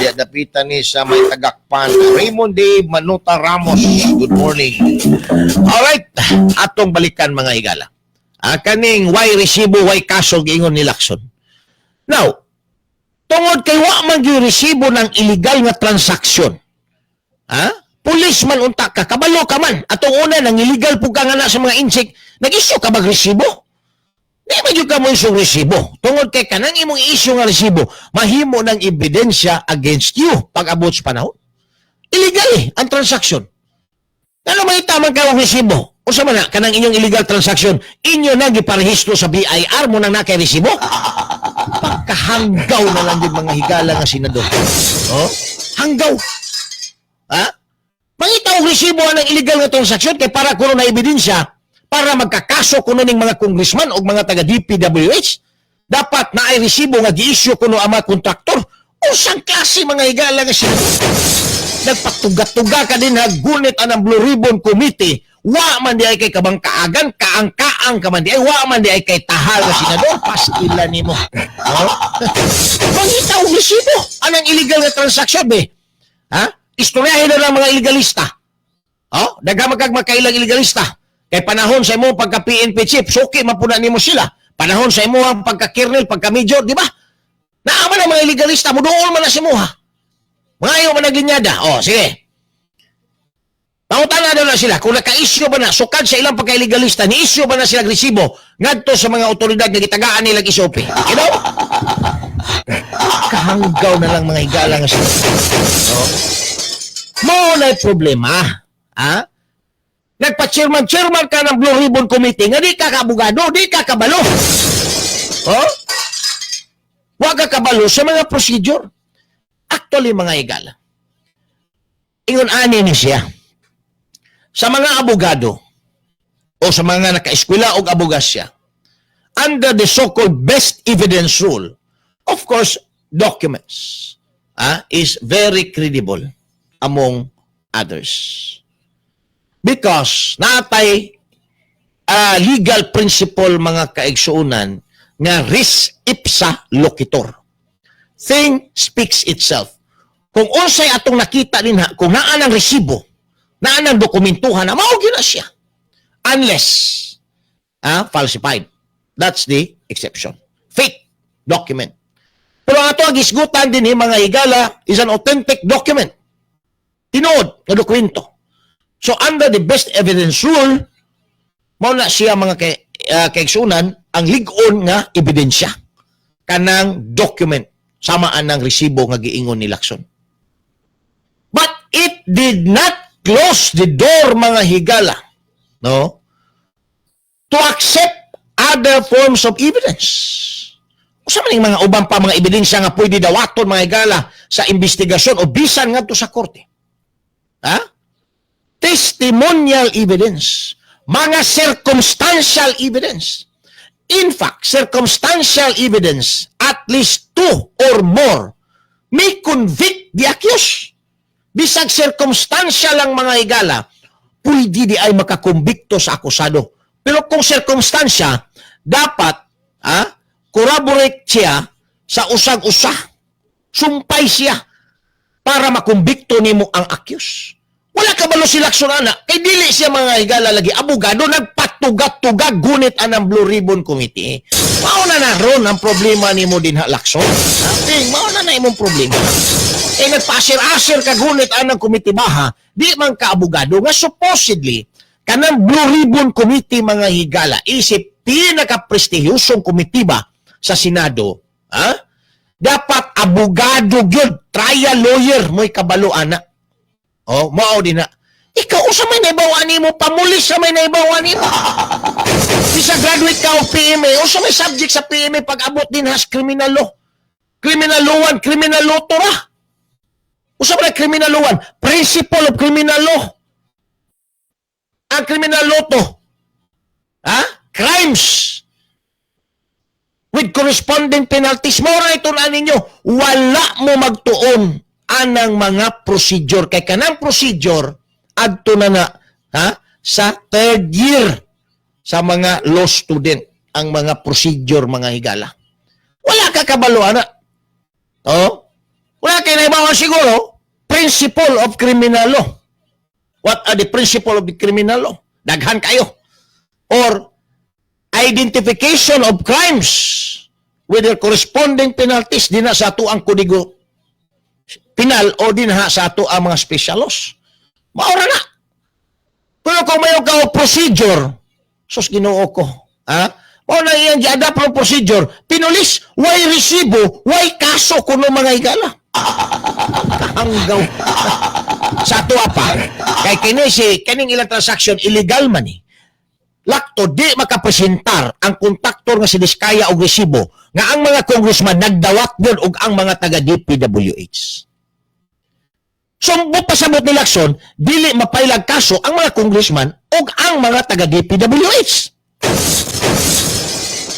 Diya dapitan ni sa may Tagakpan. Raymond D. Manuta Ramos. Good morning. Alright, atong balikan, mga higala. Kaning way resibo, way kaso giingon ni Lacson. Now, tungod kay wa man gyud resibo ng illegal nga transaksyon. Ha? Pulis man unta ka, kabalo ka man. Atong una nang illegal pud ka nga na sa mga Intsik, nag-issue ka bag resibo? Di ba gyud ka mo issue resibo? Tungod kay kanang imong issue nga resibo, mahimo ng ebidensya against you pag abot sa panahon. Illegal eh, ang transaksyon. Ano may tamang ka og resibo? Usa man na, kanang inyong illegal transaction, inyo na giparehistro sa BIR mo nang nakay resibo? Pagkahanggaw na lang yung mga higala nga senador. Oh? Hanggaw. Ha? Mangita og resibo ang illegal nga transaksyon kay para kuno na ebidensya para magkakaso kuno ning mga congressman o mga taga DPWH. Dapat na ay resibo nga gi-issue kuno ang mga kontraktor. Unsang klase, mga higala nga senador? Nagpatuga-tuga ka din ha, gunit ang Blue Ribbon Committee, wa man di ay kay kabangkaagan, kaang-kaang ka man di ay, wa man di ay kay tahal nga senador, paskila nimo. No? Mangita og resibo anang illegal nga transaksyon be. Ha? Istoryahin na lang mga illegalista. Oh, daghan man kag makailang illegalista. Kay panahon sa imong pagka PNP chief, suki man pud na nimo sila. Panahon sa imong pagka colonel, pagka major, di ba? Naa man ang mga illegalista, muduol man na si imuha. Mga ayaw man naglinyada. Oh, sige. Pangutana daw na sila, kung naka-issue ba na, sukad sa ilang pagka-illegalista, ni-issue ba na sila resibo ngadto sa mga otoridad nga gitagaan nilang SOP? You know? Kahanggaw na lang, mga higala nga sila. Oh. Mo na problema. Ha? Nagpa-chairman, chairman ka ng Blue Ribbon Committee nga di ka kabugado, di ka kabalo. Oh? Wa ka kabalo sa mga procedure. Actually, mga higala, ingon ani ni siya. Sa mga abogado o sa mga nakaeskwela og abogasya, under the so-called best evidence rule, of course, documents. is very credible among others. Because natay legal principle, mga kaigsuonan, nga res ipsa loquitur. Thing speaks itself. Kung unsay atong nakita dinha, kung naa ng resibo, naa ng dokumentuhan, na mao gyud na siya. Unless falsified. That's the exception. Fake document. Pero ang ato ang gisgutan din, mga higala, is an authentic document. Tinuod nga dokumento. So under the best evidence rule, mao na siya, mga kaigsunan, ang lig-on nga ebidensya kanang document sama anang resibo nga giingon ni Lacson. But it did not close the door, mga higala, no? To accept other forms of evidence. Usa man ning mga uban pa mga ebidensya nga pwede dawaton, mga higala, sa investigasyon o bisan ngadto sa korte. Ha? Testimonial evidence, mga circumstantial evidence. In fact, circumstantial evidence, at least two or more, may convict the accused. Bisag circumstantial lang, mga higala, pwede di ay makakumbikto sa akusado. Pero kung circumstansya, dapat corroborate siya sa usag-usa. Sumpay siya para makumbikto nimo ang accused. Wala ka balo si Lacson ana, kay dili siya, mga higala, lagi abogado, nagpatugag-tugag gunit anang Blue Ribbon Committee. Mao na na ron ang problema nimo din ha, Lacson. Ting, mao na na imong problema. Eh nagpasir-asir ka gunit anang committee baha, di man ka abogado nga supposedly kanang Blue Ribbon Committee, mga higala, isip pinaka-prestihiyosong komite ba sa Senado, ha? Dapat abogado gyud, trial lawyer mo'y kabalo ana. Oh, mao din na. Ikaw, usa may naibawan nimo, pamulis sa may naibawan nimo. Bisa graduate ka og PMA, usa may subject sa PMA pag abot din has criminal law. Criminal law 1, criminal law 2 ra. Usa man criminal law 1, principle of criminal law. Ang criminal law 2, ha? Crimes with corresponding penalties. Mao ra ito na ninyo. Wala mo magtuon anang mga procedure. Kay kanang procedure, adto na na ha, sa third year sa mga law student ang mga procedure, mga higala. Wala ka kabalo ana. Oh? Wala kay naibawan siguro principle of criminal law. What are the principle of the criminal law? Daghan kayo. Or identification of crimes with their corresponding penalties din na sa ato ang kodigo penal o din ha sa ato ang mga special laws. Maura na. Pero kung mayo ka og procedure, sus, Ginoo ko, ha? Mao na iyang gi-adapt ang procedure, pinulis, way resibo, way kaso kuno, mga higala. Kahanggaw. Sa ato pa, kay kini si kaning ilang transaction illegal man eh. Lakto di makapresentar ang kontraktor nga si Diskaya og resibo nga ang mga congressman nagdawat yun og ang mga taga DPWH. Sumbot pasabot ni Lacson, dili mapailag kaso ang mga congressman og ang mga taga DPWH.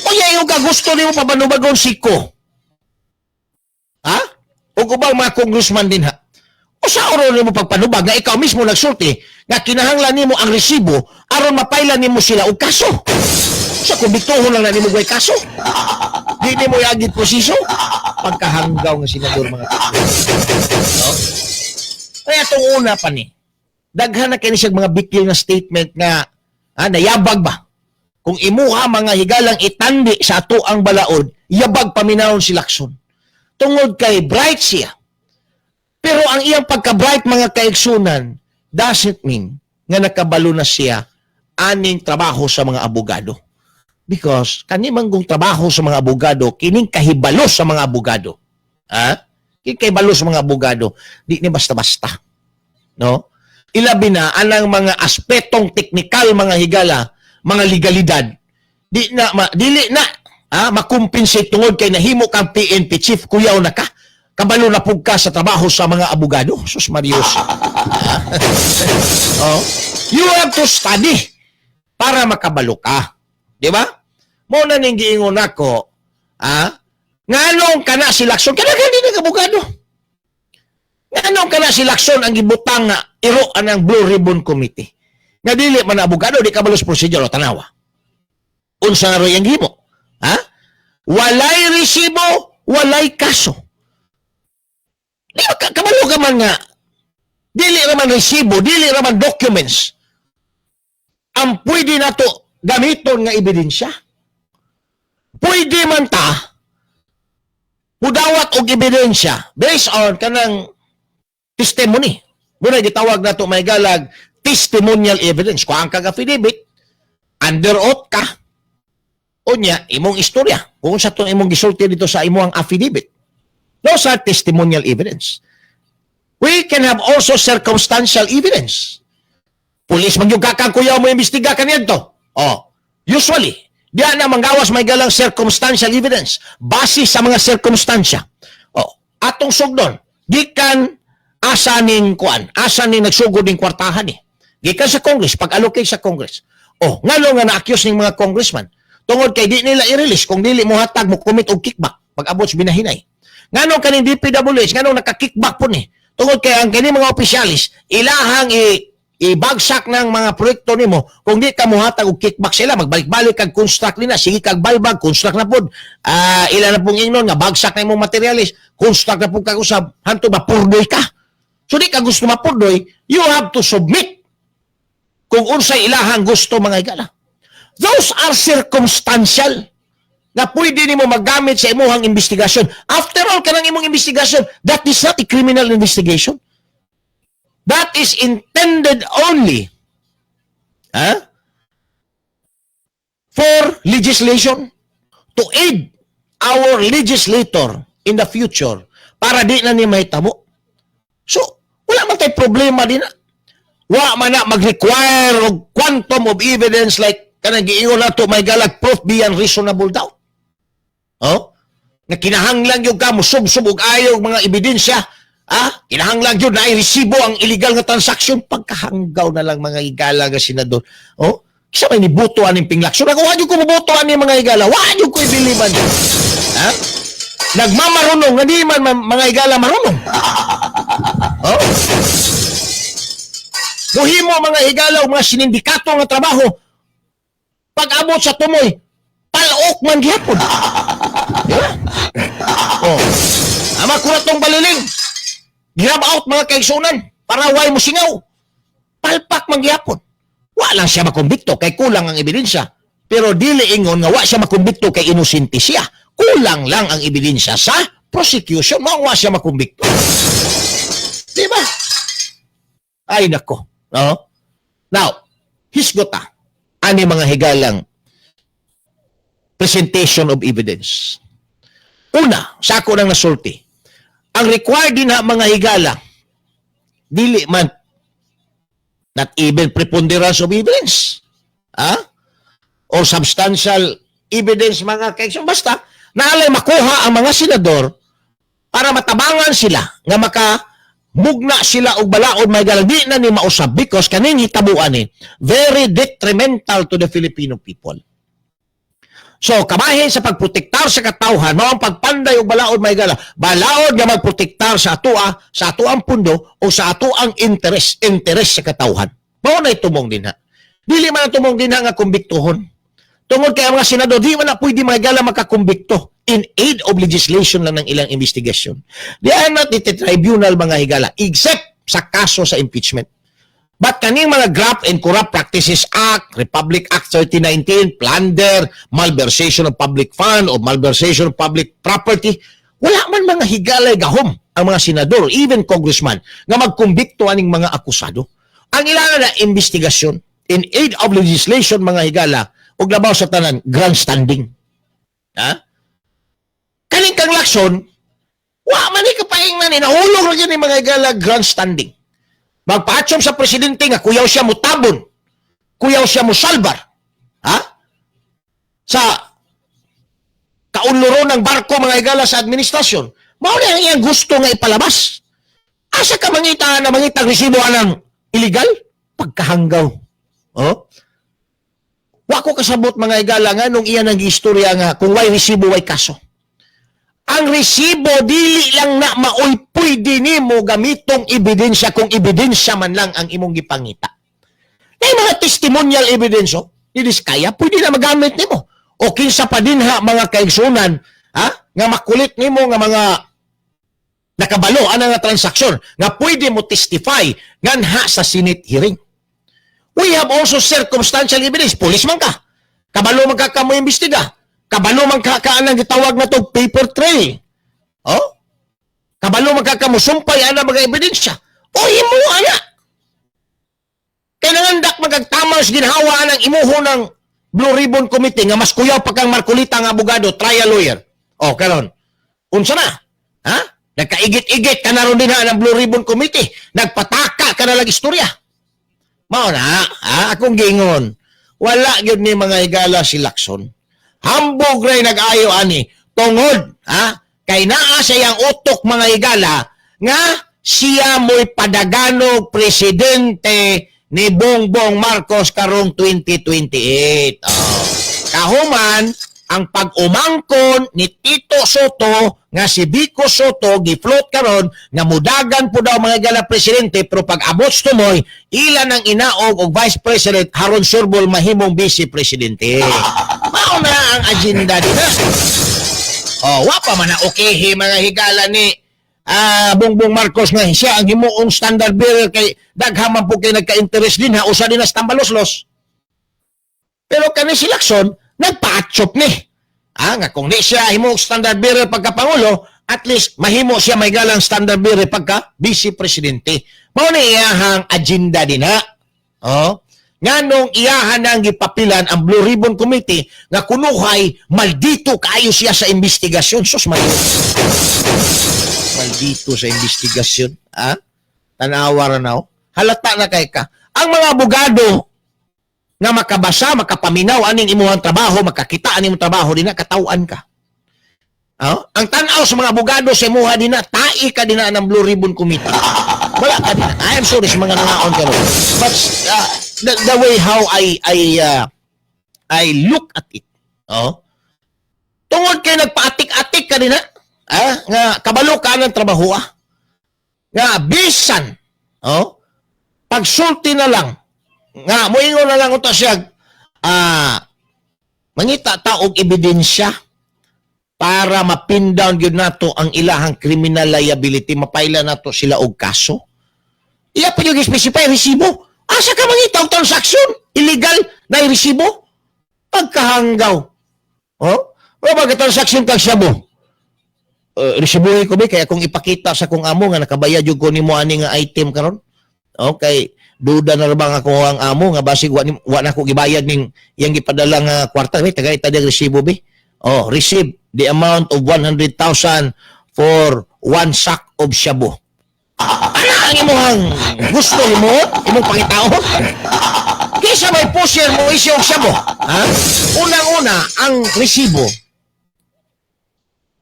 O yayo ka gusto nimo pabanubagon si Ko. Ha? Og ubang mga congressman din ha. O sa oro nimo pagpanubag nga ikaw mismo nagsulti nga kinahanglan nimo ang resibo aron mapailan nimo sila og kaso. Sa kumbiktuhon lang na nimo way kaso. Di nimo yagit proseso. Pagkahanggaw nga senador, mga kapatid. No? Kaya itong una pa ni, daghan na kini siya mga bikil na statement nga nayabag ba? Kung imuha, mga higalang, itandi sa ato ang balaod, yabag paminawon si Lacson. Tungod kay bright siya. Pero ang iyang pagka-bright, mga kaigsunan, doesn't mean nga nakabalo na siya aning trabaho sa mga abogado. Because kani manggong trabaho sa mga abogado, kining kahibalo sa mga abogado. Ha? Kining kahibalo sa mga abogado, di ni basta-basta. No? Ilabi na anang mga aspetong teknikal, mga higala, mga legalidad, di na dili na makumpensate tungod kay nahimo kang PNP chief, kuyaw na ka. Kabalo na pug ka sa trabaho sa mga abogado. Sus Marius. Oh. You have to study para makabalo ka. Di ba? Mo na ning giingon nako, nganong kana si Lacson, kana gani nag abogado. Nganong kana si Lacson ang gibutang nga iro anang Blue Ribbon Committee? Nga dili man abogado, di kabalo sa procedure o tanawa. Unsa nga ro'y ang gihimo? Ha? Walay resibo, walay kaso. Di ba kabalo ka man nga dili ra man resibo, dili ra man documents ang pwede nato gamiton nga ebidensya. Pwede man ta mudawat og ebidensya based on kanang testimony. Muna gitawag nato may galag testimonial evidence. Kung ang kag affidavit, under oath ka, unya, imong istorya. Kung sa itong imong gisulti dito sa imong affidavit. Those are testimonial evidence. We can have also circumstantial evidence. Pulis man yung kakang kuyaw mo imbestiga kaniadto. Oh, usually, diya na manggawas may galang circumstantial evidence base sa mga sirkumstansya. Oh, atong sugdon, gikan asa ning kuan, asa ning nagsugod ning kwartahan eh. Gikan sa Congress, pag-allocate sa Congress. Oh, ngano nga na-accuse ning mga congressman? Tungod kay di nila i-release kung dili mo hatag mo commit og kickback pag abot sa binahinay. Ngano kaning DPWH, ngano naka-kickback po ni? Tungod kay ang kini mga opisyalis ilahang ibagsak ng mga proyekto nimo kung di ka mohatag og kickback sila, magbalik-balik kag construct nila, sige kag balbag construct na pod, ila na pong ingnon nga bagsak na imong materialis, construct na pud kag usab hanto mapurdoy ka. So di ka gusto mapurdoy, you have to submit kung unsay ilahang gusto, mga igala. Those are circumstantial na pwede nimo magamit sa imuhang investigasyon. After all, kanang imong investigasyon, that is not a criminal investigation. That is intended only, huh, for legislation, to aid our legislator in the future para di na ni mahitabo. So, wala man tay problema din na. Wa man na mag-require og quantum of evidence like kanang giingon nato may galag proof beyond reasonable doubt. Oh? Nga kinahanglan gyud ka musubsob og ayo og mga ebidensya. Ah, kinahanglan gyud na resibo ang illegal nga transaction, pagkahanggaw na lang, mga higala nga senador. Oh, kisa may niboto aning Ping Lacson. Ako wa gyud ko moboto ani, mga higala. Wa gyud ko ibiliban. Ha? Nagmamarunong nga di man mga higala marunong. Oh? Muhimo mga higala og mga sinindikato nga trabaho. Pag abot sa tumoy, palok man gihapon. Di ba? Oh. Ama kurat tong baliling. Grab out, mga kaigsunan, para way mo singaw. Palpak man gihapon. Wa lang siya makumbikto kay kulang ang ebidensya. Pero dili ingon nga wa siya makumbikto kay inosente siya. Kulang lang ang ebidensya sa prosecution. Mao wa siya makumbikto. Di ba? Ay nako. No? Now, hisgota ani, mga higalang, presentation of evidence. Una, sa ako nang nasulti, ang required din na, mga higala, dili man not even preponderance of evidence. Ha? Or substantial evidence, mga kaigsoon. Basta, naalay makuha ang mga senador para matabangan sila nga maka mugna sila og balaod, may galang di na ni mausab because kaning hitabuan ni very detrimental to the Filipino people. So, kabahin sa pagprotektar sa katawhan, mao ang pagpanday og balaod, may gala. Balaod nga magprotektar sa atoa, sa atoang pundo o sa atoang interes, interes sa katawhan. Mao na tumong dinha. Dili man ang tumong dinha nga kumbiktuhon. Tungod kay ang mga senador, di man na pwede mga gala makakumbikto. In aid of legislation lang ng ilang investigation. They are not the tribunal, mga higala, except sa kaso sa impeachment. But kaning mga Graft and Corrupt Practices Act, Republic Act 3019, plunder, malversation of public fund o malversation of public property, wala man, mga higalay, gahom ang mga senador, even congressman, nga magkumbikto aning mga akusado. Ang ilangan na investigasyon in aid of legislation, mga higala, ug labaw sa tanan, grandstanding. Ha? Kaning kang Lacson, wa man ni kapaingnan ni, nahulog ra gyud ni, mga higala, grandstanding. Magpaatsom sa presidente nga kuyaw siya mutabon, kuyaw siya musalbar. Ha? Sa kaunluro ng barko, mga higala, sa administrasyon, mao na ang iyang gusto nga ipalabas. Asa ka mangita na mangita resibo anang illegal? Pagkahanggaw. Oh? Wa ko kasabot, mga higala, nga nung iya nang istorya nga kung way resibo, way kaso. Ang resibo dili lang na maoy pwede nimo gamitong ebidensya kung ebidensya man lang ang imong gipangita. Kay mga testimonial evidence, oh, kaya pwede na magamit nimo. O kinsa pa dinha, mga kaigsunan, ha? Nga makulit nimo nga mga nakabalo ana nga transaksyon nga pwede mo testify nganha sa Senate hearing. We have also circumstantial evidence. Pulis man ka. Kabalo man ka mo imbestiga. Kabalo man ka ka anang gitawag na to paper trail. Oh? Kabalo man ka musumpay ana mga ebidensya. O imo ana. Kay nangandak magagtama sa ginhawa ang imuho ng Blue Ribbon Committee nga mas kuyaw pa kang Marcolita nga abogado, trial lawyer. Oh, karon. Unsa na? Ha? Nagkaigit-igit ka na ron din ha ng Blue Ribbon Committee. Nagpataka ka na lang istorya. Mao na, ha? Akong gingon. Wala gyud ni, mga higala, si Lacson. Hambog ray nag-ayo ani tungod, ha? Kay naa sa iyang utok, mga higala, nga siya mo'y padaganog presidente ni Bongbong Marcos karong 2028. Oh. Kahuman, ang pag-umangkon ni Tito Sotto nga si Vico Sotto gifloat karon nga mudagan po daw, mga higala, presidente, pero pag abot sa tumoy ilan ang inaog og vice president haron surbol mahimong vice presidente. Mao na ang agenda dina. Oh, wa pa man na okay, mga higala, ni Bongbong Marcos nga siya ang himuong standard bearer kay daghan man po kay nagka-interest din ha usa din na sa Tambaloslos. Pero kani si Lacson nagpa-achop ni. Nga kung di siya himuong standard bearer pagka pangulo, at least mahimo siya may galang standard bearer pagka vice presidente. Mao ni iyahang agenda din ha. Oh. Nganong iyahan ang gipapilan ang Blue Ribbon Committee nga kunuhay maldito kaayo siya sa investigasyon. Sus, may maldito sa investigasyon. Ha? Tanawa ra na. Oh. Halata na kay ka. Ang mga abogado nga makabasa, makapaminaw aning imuhang trabaho, makakita aning imong trabaho dinha, katawan ka. Oh? Ang tan-aw sa mga abogado sa imuha dinha, tai ka dinha ng Blue Ribbon Committee. Wala ka dinha. I am sorry sa mga nangaon karon. But the way how I look at it, oh, tungod kay nagpaatik-atik ka dinha, nga kabalo ka ng trabaho ah. Nga bisan, oh, pagsulti na lang, nga moingon na lang unta siya, mangita ta og ebidensya para ma-pin down gyud nato ang ilahang criminal liability, mapaila nato sila og kaso. Iya pa yung specify resibo. Asa ka mangita og transaction illegal na resibo? Pagkahanggaw. Oh, wala ba transaction kag shabu? Resibuhin ko ba kaya kung ipakita sa kong amo nga nakabayad jud ko nimo ani nga item karon? Okay, duda na ra ba nga ako ang amo nga basig wa na ko gibayad ning iyang gipadala nga kwarta be, tagay ta resibo be. Oh, receive the amount of 100,000 for one sack of shabu. Ana ang imong gusto nimo, imong pangitaon? Kaysa may pusher mo isyo og shabu. Ha? Unang-una, ang resibo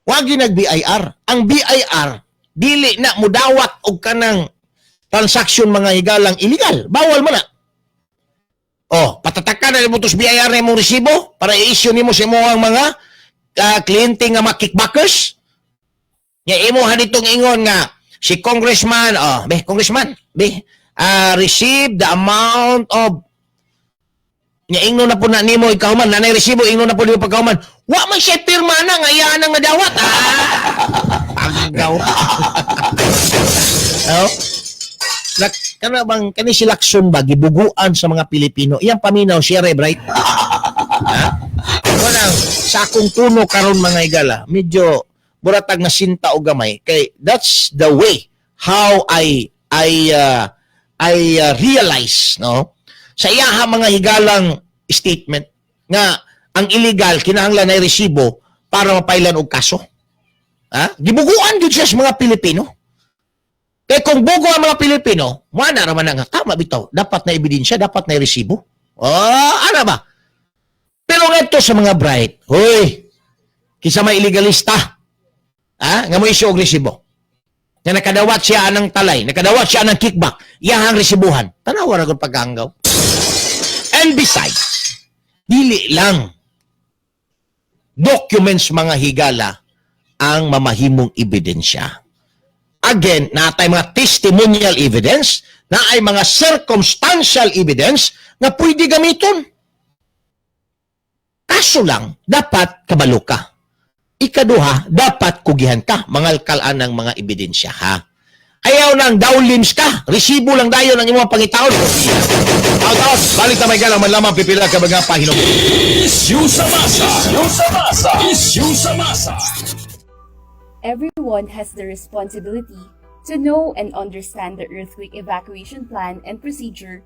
wag nag BIR. Ang BIR dili na mudawat og kanang transaction, mga higalang, illegal. Bawal man na. Oh, patatakan na mo tos BIR na imong resibo para i-issue nimo sa imong mga kliyente nga mga kickbackers. Nya imo hanitong ingon nga si congressman, oh, be congressman, be receive the amount of. Nya ingno na po na nimo ikahuman, nanay resibo, ingno na po nimo pagkahuman. Wa man siya pirma na nga iya nang nadawat. Ah! Panggaw. Oh. Lak, kana bang kani si Lacson ba gibuguan sa mga Pilipino? Iyang paminaw siya re bright. Ha? Walang sa akong tuno karon, mga higala, medyo buratag na sinta og gamay kay that's the way how I realize, no, sa iyaha, mga higalang, statement nga ang illegal kinahanglan ay resibo para mapailan og kaso. Ha? Gibuguan gyud siya sa mga Pilipino. Kay kung bugo ang mga Pilipino, wala naman nga tama bitaw. Dapat na ebidensya, dapat na resibo. Oh, ana ba? Pero ngadto sa mga bright, hoy, kinsa may illegalista, ha? Nga mo issue og resibo. Nga nakadawat siya anang talay, nakadawat siya anang kickback, iyahang resibuhan. Tanawa ra gud pagkahanggaw. And besides, dili lang documents, mga higala, ang ang mamahimong ebidensya. Again, natay mga testimonial evidence, na ay mga circumstantial evidence nga pwede gamiton. Kaso lang, dapat kabalo ka. Ikaduha, dapat kugihan ka, mangalkalaan ng mga ebidensya, ha? Ayaw nang dowlims ka, resibo lang dayon ang imong pangitaon. Taon-taon, balik ta may galang man lamang pipila ka mga pahinom. Issue sa masa. Issue sa masa. Issue sa masa. Everyone has the responsibility to know and understand the earthquake evacuation plan and procedure.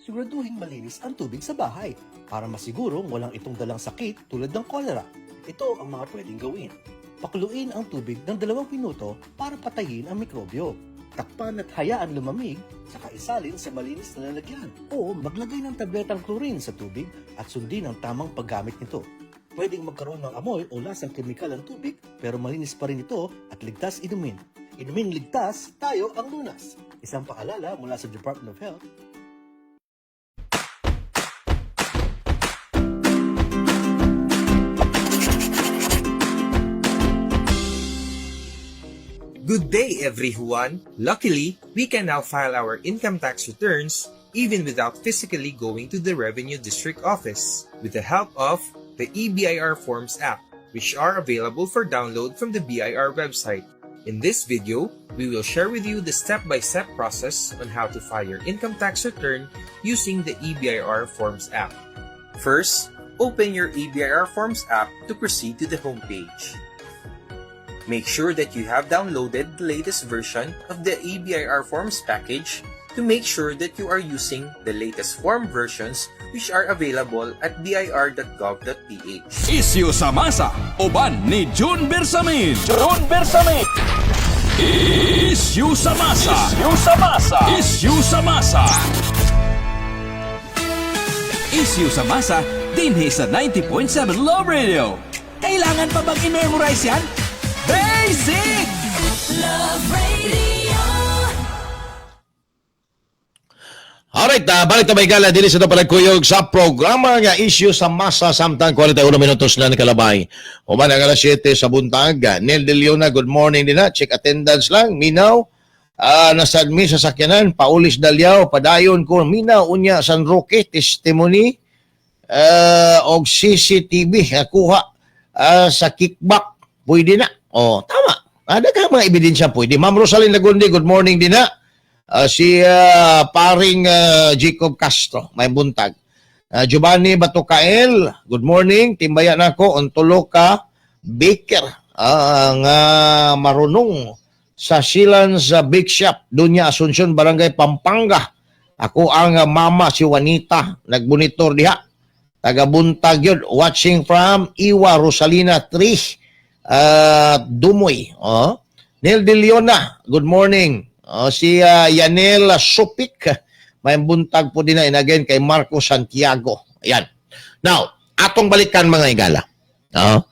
Siguraduhin malinis ang tubig sa bahay para masigurong walang itong dalang sakit tulad ng cholera. Ito ang mga pwedeng gawin. Pakuluin ang tubig ng 2 minuto para patayin ang mikrobyo. Takpan at hayaan lumamig, saka isalin sa malinis na lalagyan. O maglagay ng tabletang chlorine sa tubig at sundin ang tamang paggamit nito. Pwedeng magkaroon ng amoy o lasang kemikal ang tubig, pero malinis pa rin ito at ligtas inumin. Inumin ligtas, tayo ang lunas. Isang paalala mula sa Department of Health. Good day, everyone! Luckily, we can now file our income tax returns even without physically going to the Revenue District Office with the help of the eBIR Forms app, which are available for download from the BIR website. In this video, we will share with you the step-by-step process on how to file your income tax return using the eBIR Forms app. First, open your eBIR Forms app to proceed to the homepage. Make sure that you have downloaded the latest version of the eBIR Forms package to make sure that you are using the latest form versions, which are available at bir.gov.ph. Issue sa masa. Uban ni June Bersamin. June Bersamin. Issue sa masa. Issue sa masa. Issue sa masa. Issue sa masa dinhi sa 90.7 Love Radio. Kailangan pa bang i-memorize yan? Basic! Love Radio. Alright, balik ta may gala dili sa ito palagkuyog sa programa nga Issue sa Masa samtang 41 minutos na nakalabay. Human ang alas 7 sa buntag. Neil De Leona, good morning din na. Check attendance lang. Minaw, nasa admin sa sakyanan, Paulis Dalyaw, padayon ko. Minaw, unya, San Roque, testimony, og CCTV, nakuha sa kickback. Pwede na. Oh, tama. Ada ka mga ebidensya pwede. Ma'am Rosalyn Lagundi, good morning din na. Si paring Jacob Castro, may buntag. Giovanni Batukael, good morning. Timbaya nako ontulo ka baker nga marunong sa Silan sa Big Shop, Dunya Asuncion, Barangay Pampanga. Ako ang mama si Juanita, nagbunitor diha. Taga buntag yun, watching from Iwa Rosalina 3, Dumoy. Oh. Neil De Leona, good morning. Oh, si Yanel Supik, may buntag po din na, and again kay Marco Santiago. Ayan. Now, atong balikan, mga igala. Oh.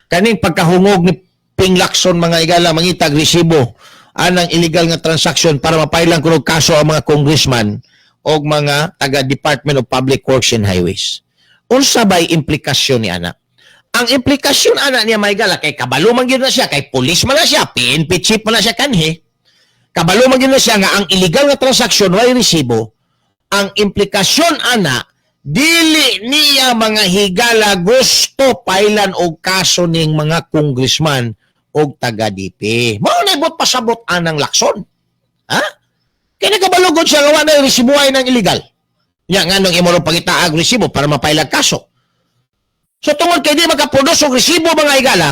Kaning pagkahungog ni Ping Lacson, mga igala, mangitag resibo anang illegal nga transaction para mapailang kunog kaso ang mga congressman o mga taga Department of Public Works and Highways. Unsa bay implikasyon ni ana? Ang implikasyon ana niya, mga igala, kay kabalo man gyud na siya, kay police man na siya, PNP chief man na siya kanhi. Kabalo man gyud na siya nga ang illegal nga transaksyon way resibo. Ang implikasyon ana, dili niya, mga higala, gusto pailan og kaso ning mga congressman og taga DP. Mao na ibot pasabot anang Lacson. Ha? Kaya nakabalugod siya nga wa na resibo ay ng illegal. Nya nganong imo ron pangitaag resibo para mapailag kaso? So tungod kay di makaproduce og resibo, mga higala,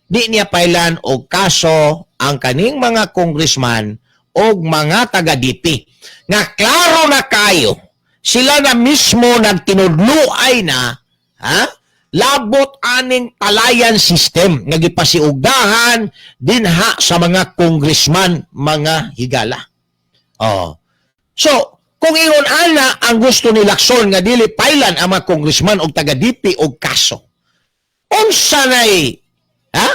di niya pailan og kaso ang kaning mga congressman og mga taga DP. Nga klaro na kayo, sila na mismo nagtinudluay na, ha? Labot aning talayan system nga gipasiugdahan dinha sa mga congressman, mga higala. Oh. So, kung ingon ana ang gusto ni Lacson nga dili pailan ang mga congressman og taga DP og kaso, unsa nay, ha?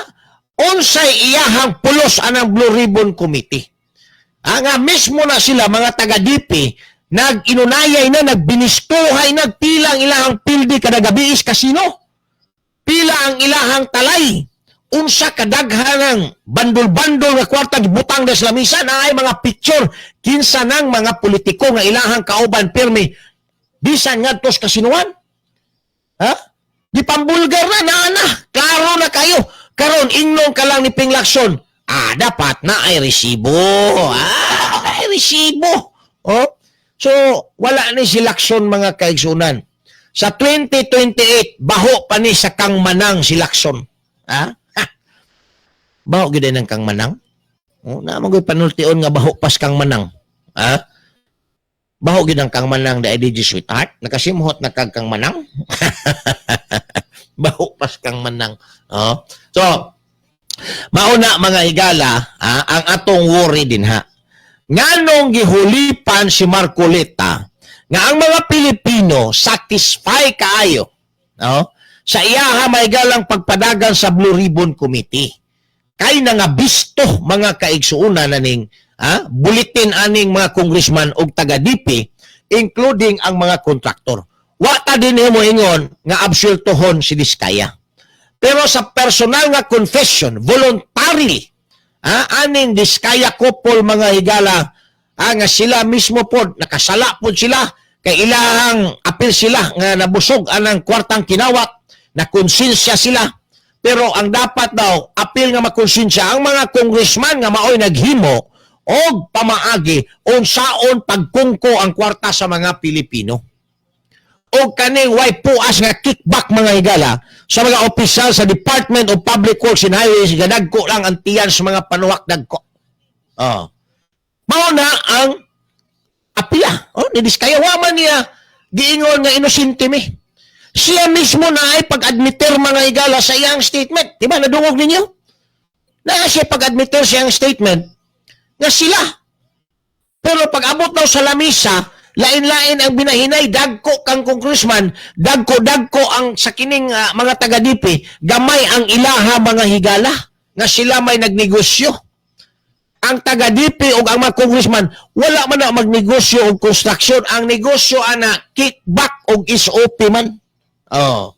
Unsay iyahang pulos anang Blue Ribbon Committee? Ah, nga mismo na sila mga taga DP nag-inunayay na, nagbinistuhay, nagpilang ilahang pildi kada gabi is kasino. Pila ang ilahang talay? Unsa kadaghan ang bandol-bandol nga kwarta gibutang sa lamisa? Naay mga picture kinsa nang mga politiko nga ilahang kauban pirmi bisan ngadto sa kasinuan. Ha? Di pambulgar na naa na. Klaro na kayo. Karon ingnon ka lang ni Ping Lacson. Ah, dapat na ay resibo. Ah, ay resibo. Oh. So, wala ni si Lacson, mga kaigsunan. Sa 2028, baho pa ni sa Kang Manang si Lacson. Ha? Ha. Baho gid ng Kang Manang. Oh, na magoy panultion nga baho pas Kang Manang. Ha? Baho gid ang Kang Manang da DJ sweetheart. Nakasimhot na kag Kang Manang. Baho pas Kang Manang. Oh. So, mauna, mga higala, ha, ang atong worry din ha. Nganong gihulipan si Marcoleta nga ang mga Pilipino satisfy kaayo, no, sa iyaha may galang pagpadagan sa Blue Ribbon Committee. Kay na nga bisto, mga kaigsuunan, aning ha, bulitin aning mga congressman og taga DP, including ang mga kontraktor. Wa ta din mo ingon nga absultohon si Diskaya. Pero sa personal nga confession, voluntarily, ha, aning Diskaya couple, mga higala, ha, nga sila mismo pod, nakasala pod sila, kay ilahang apil sila nga nabusog anang kwartang kinawat, na konsensya sila. Pero ang dapat daw, apil nga makonsensya ang mga congressman nga maoy naghimo og pamaagi unsaon pagkungko ang kwarta sa mga Pilipino o kaning way puas nga kickback, mga higala, sa mga opisyal sa Department of Public Works and Highways nga dagko lang ang tiyan sa mga panuwak dagko. Oh. Mao na ang apia. Oh, ni Diskaya wa man niya giingon nga inosente mi. Siya mismo na ay pag-admitter, mga higala, sa iyang statement. Di ba nadungog ninyo? Na siya pag-admitter sa iyang statement nga sila. Pero pag abot daw sa lamisa, lain-lain ang binahinay, dagko kang congressman, dagko-dagko ang sa kining mga taga-DP, gamay ang ilaha, mga higala, nga sila may nagnegosyo. Ang taga-DP o ang mga congressman, wala man na magnegosyo og construction. Ang negosyo ana, kickback og SOP man. Oh.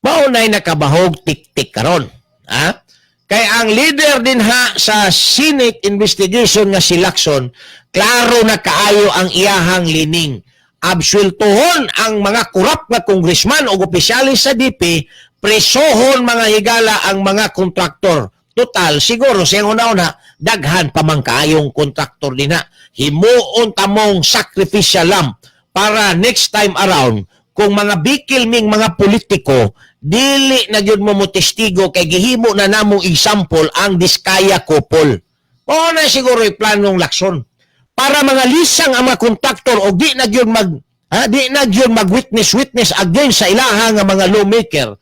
Mao na'y nakabahog tik-tik karon. Ha? Kay ang leader din ha sa Senate investigation nga si Lacson, klaro na kaayo ang iyahang lining. Absultuhon ang mga kurap nga congressman o opisyalis sa DP, presohon, mga higala, ang mga kontraktor. Total, siguro siyang una-una, daghan pa man kaayong kontraktor din na. Himuon tamong sacrificial lamb para next time around, kung mga bikil ming mga politiko, dili na gyud mo mo testigo kay gihimo na namong example ang Diskaya couple. Mao na siguro planong Lacson. Para mga lisang ang mga kontraktor o di na gyud mag ha, di na gyud mag witness witness against sa ilaha nga mga lawmaker,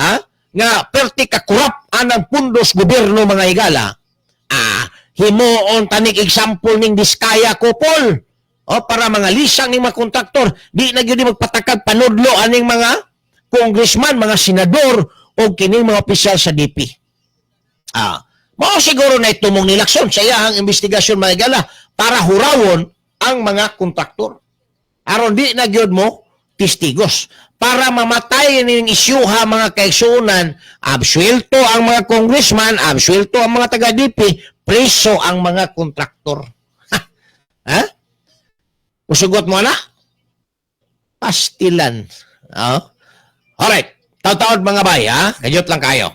ha, nga perti ka corrupt anang pundos gobyerno, mga higala. Ah, himuon tanig example ning Diskaya couple. O para mga lisang ning mga kontraktor, di na gyud magpatakag panudlo aning mga congressman, mga senador o kining mga opisyal sa DP. Ah, mao siguro na itumong ni Lacson sa iyahang investigasyon, mga higala, para hurawon ang mga kontraktor. Aron di na gyud mo testigos. Para mamatay ning isyuha, mga kaigsuonan, absuelto ang mga congressman, absuelto ang mga taga-DP, preso ang mga kontraktor. Ha? Usugot mo na? Pastilan. Oh. Alright. Taw-taod, mga bay, ha? Kanyot lang kayo.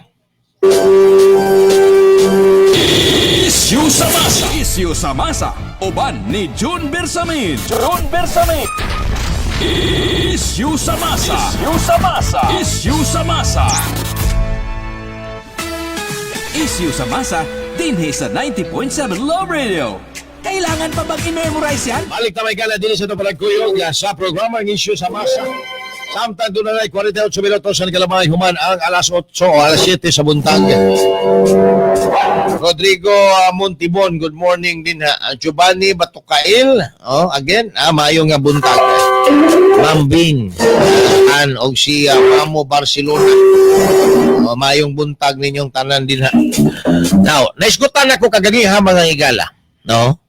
Isyu sa masa. Isyu sa masa. Uban ni June Bersamin. June Bersamin. Isyu sa masa. Isyu sa masa. Isyu sa masa. Isyu sa masa dinhi sa 90.7 Love Radio. Kailangan pa bang i-memorize yan? Balik ta may gala din sa ito palagkuyog sa programa ng Isyu sa Masa. Samtang doon na 48 minutos ang kalamay human ang alas 8 o alas 7 sa buntag. Rodrigo Montibon, good morning din ha. Giovanni Batukail, oh, again, maayo nga buntag. Mambing, an og si Mamo Barcelona. Oh, maayong buntag ninyong tanan din ha. Now, naisgutan ako kagabi ha, mga higala, no?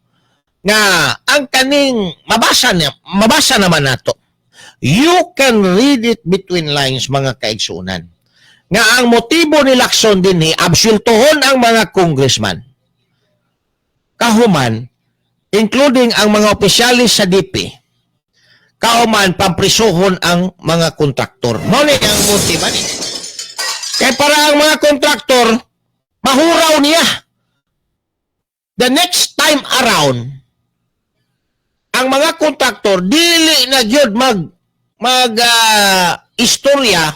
Nga ang kaning mabasa niya, mabasa naman nato. You can read it between lines, mga kaigsunan. Nga ang motibo ni Lacson dinhi, absultuhon ang mga congressman. Kahuman, including ang mga opisyalis sa DP, kahuman pamprisuhon ang mga kontraktor. Mao ni ang motibo ni. Kay para ang mga kontraktor, mahuraw niya. The next time around, ang mga kontraktor dili na gyud mag mag istorya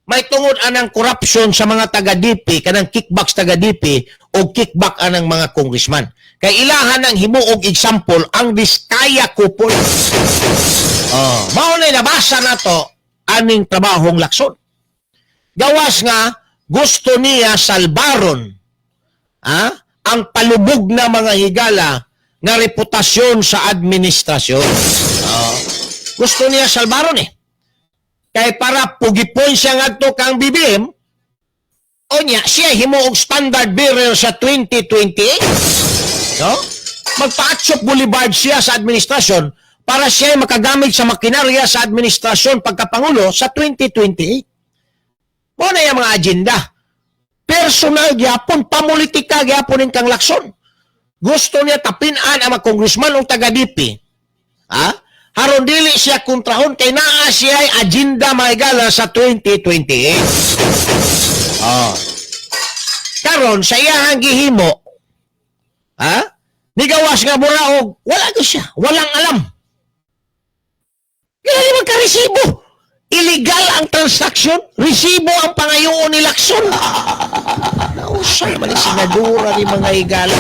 may tungod anang corruption sa mga taga-DP, kanang kickbacks taga-DP o kickback anang mga congressman. Kay ilahan ang himuog example ang Diskaya couple. Oh, mao na nabasa nato aning trabahong Lacson. Gawas nga gusto niya salbaron ang palubog na, mga higala, nga reputasyon sa administrasyon. Oh. Gusto niya salbaron eh. Kay para pugipon siya ngadto kang BBM, unya siya himuog standard bearer sa 2028. No? Magpa-Atsop Boulevard siya sa administrasyon para siya ay makagamit sa makinarya sa administrasyon pagkapangulo sa 2028. Mao na yung mga agenda. Personal gyapon, pamulitika gyapon kang Lacson. Gusto niya tapinan ang mga congressman o taga-DP. Ha? Haron dili siya kontrahon kay naa siya ay agenda, mga higala, sa 2028. Oh. Karon sa iyahang gihimo, ha? Nigawas nga buraog, wala gyud siya, walang alam. Kaya man ka resibo. Illegal ang transaction, resibo ang pangayoon ni Lacson. Nausa naman ni senadora ni, mga higala.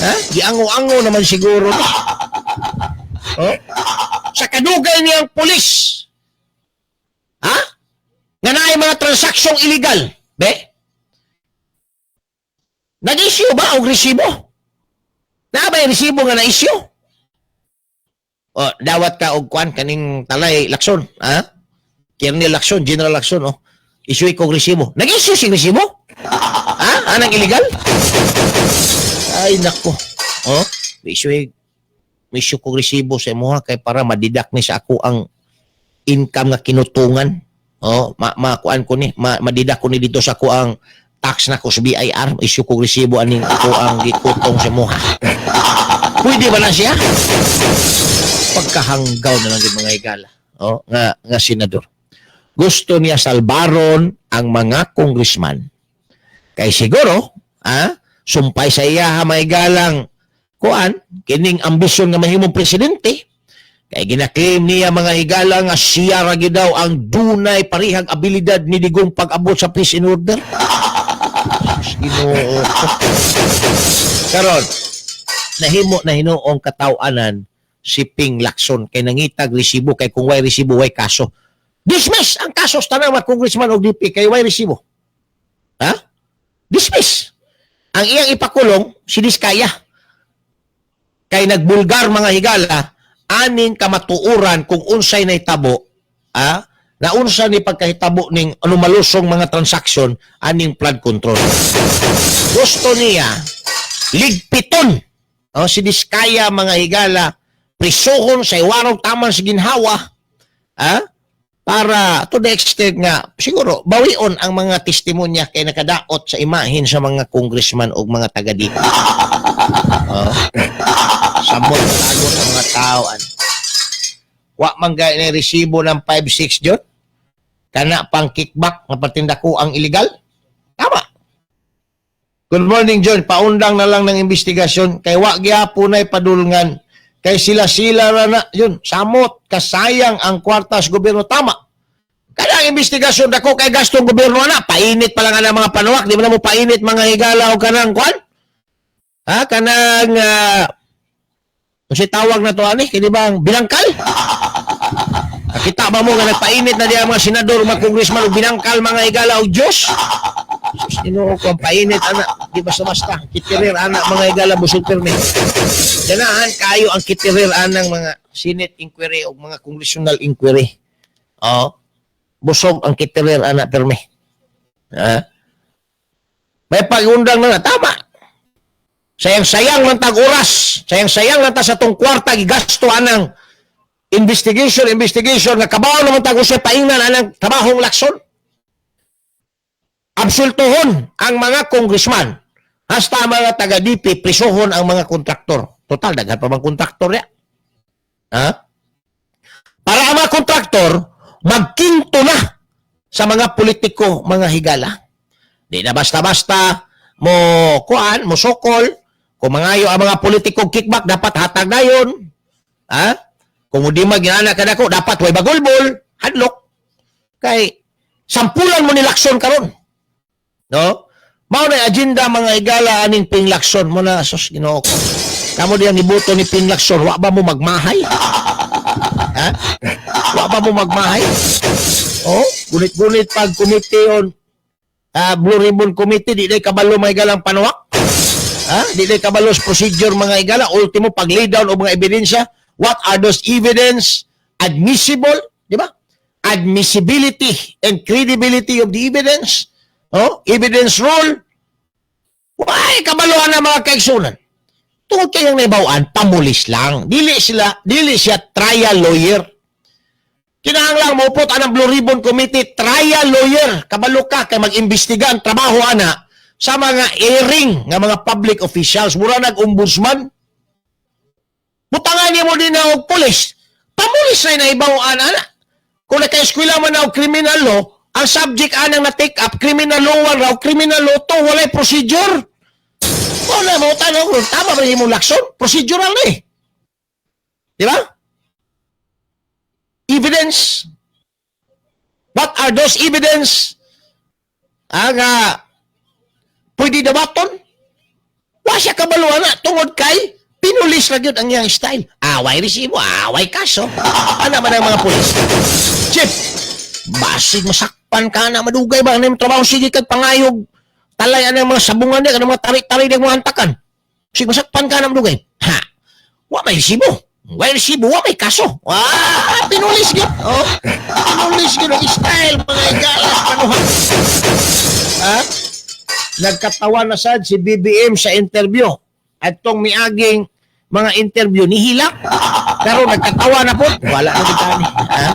Ha? Giango-ango naman siguro ni. Oh? Sa kadugay niyang pulis. Ha? Nga naay mga transaksyong illegal. Be? Nag-issue ba og resibo? Naa ba yung resibo nga na-issue? O, dawat ka og kwan kaning talay Lacson, ha? Colonel Lacson, General Lacson, oh. Issue ko og resibo. Nag-issue si resibo? Ha? Anang illegal? Ay nako. Oh, issue issue ko resibo sa imuha kay para ma-deduct ni sa ako ang income nga kinutungan. Oh, makuan ko ni, ma-deduct ko ni dito sa ako ang tax na ko sa BIR, issue ko resibo aning ako ang gikutong sa imuha. Pwede ba na siya? Pagkahanggaw na lang yung mga higala. Oh, nga nga senador. Gusto niya salbaron ang mga congressman. Kay siguro, sumpay sa iya may galang kuan kining ambisyon nga mahimong presidente, kay gina-claim niya, mga higala, nga siya ra gyud daw ang dunay parihag abilidad ni Digong pag-abot sa peace and order. Ginoo ko. Karon nahimo na hinuong kataw-anan si Ping Lacson kay nangitag resibo, kay kung way resibo, way kaso. Dismiss ang kaso sa tanang mga congressman og DP kay way resibo. Ha? Dismiss. Ang iyang ipakulong si Diskaya. Kay nagbulgar, mga higala, aning kamatuoran kung unsay nahitabo, na unsa ni pagkahitabo ning ano malusong mga transaksyon aning flood control. Gusto niya ligpiton, oh, si Diskaya, mga higala, prisuhon sa iwarong taman sa ginhawa, ha? Para to the extent nga siguro bawion ang mga testimonya kay nakadaot sa imahin sa mga congressman o mga taga dito. Oh. Samot tagot ang mga tao an. Wa man gay ni resibo ng 5-6 jud. Kana pang kickback nga patinda ko ang illegal. Tama. Good morning, John. Paundang na lang ng investigasyon kay wa gyapon nay padulngan. Kay sila-sila ra na yun. Samot, kasayang ang kwarta sa gobyerno. Tama. Kada ang investigasyon dako kay gastong gobyerno na painit pa lang ang mga panuwak, di mo na mo painit, mga higala, o kanang kwan? Ha, kanang unsay tawag na to ani? Kini bang binangkal? Nakita ba mo nga nagpainit na diya mga senador, mga congressman og binangkal, mga higala, og Diyos? Sus, Ginoo ko, ang painit ana, di basta-basta. Kitirir ana, mga higala, busog pirmi. Ganahan kayo ang kitirir anang mga Senate inquiry o mga congressional inquiry. Oh, busog ang kitirir ana pirmi. Ha? May pag-undang na na, tama. Sayang-sayang lang tag oras. Sayang-sayang lang ta sa tong kwarta gigasto anang Investigation, investigation, nga kabaw naman ta kung siya paingnan anang trabahong Lacson. Absultuhon ang mga congressman. Hasta mga taga-DP, prisuhon ang mga kontraktor. Total, daghan pa bang kontraktor ya? Ha? Para ang mga kontraktor, magkinto na sa mga politiko, mga higala. Di na basta-basta mo kuan, mo sokol, kung mangayo ang mga politiko kickback, dapat hatag na yun. Ha? Kung di mag-ginana ka dako, dapat way bagulbol, hadlok. Kay sampulan mo ni Lacson karon. No? Mao na agenda, mga higala, aning Ping Lacson mo na, sus, Ginoo ko. Kamo diyang niboto ni Ping Lacson, wa ba mo magmahay? Ha? Wa ba mo magmahay? Oh, gunit-gunit pag committee on Blue Ribbon Committee, di day kabalo, mga higalang panuwak. Ha? Di day kabalo sa procedure, mga higala, ultimo pag lay down og mga ebidensya, what are those evidence admissible, di ba? Admissibility and credibility of the evidence. Oh, evidence rule. Why kabaluan na, mga kaigsunan? Tungod kayong naibawaan, pamulis lang. Dili sila, dili siya trial lawyer. Kinahanglan mo put anang Blue Ribbon Committee, trial lawyer. Kabalo ka kay mag-imbestiga ang trabaho ana sa mga airing nga mga public officials. Mura nag-ombudsman. Butangan niya mo din na og pulis. Pamulis na naibawaan ana. Kung naka-eskwela man na og criminal law, ang subject anang na-take up, criminal law 1 raw, criminal law 2, walay procedure. Wala mo tanong, tama ba yung Lacson? Procedural na eh. Di ba? Evidence. What are those evidence? Ang pwede dabaton? Wa siya kabaluan na tungod kay pinulis na gyud ang iyang style. Away resibo, away kaso. Ano man ang mga pulis? Chief, basig masakpan ka na madugay ba ang trabaho, sige kag pangayog. Talay ang mga sabungan niya, ang mga tari-tari ng mga antakan. Sige masakpan ka na madugay. Ha? Wa may resibo. Wa may resibo, wa may kaso. Ah, pinulis gyud. Oh, pinulis gyud ang style, mga igalas panuhan. Ha? Nagkatawa na sad si BBM sa interview. At tong miaging mga interview nihilak. Pero nagkatawa na po. Wala na kita ni. Ha?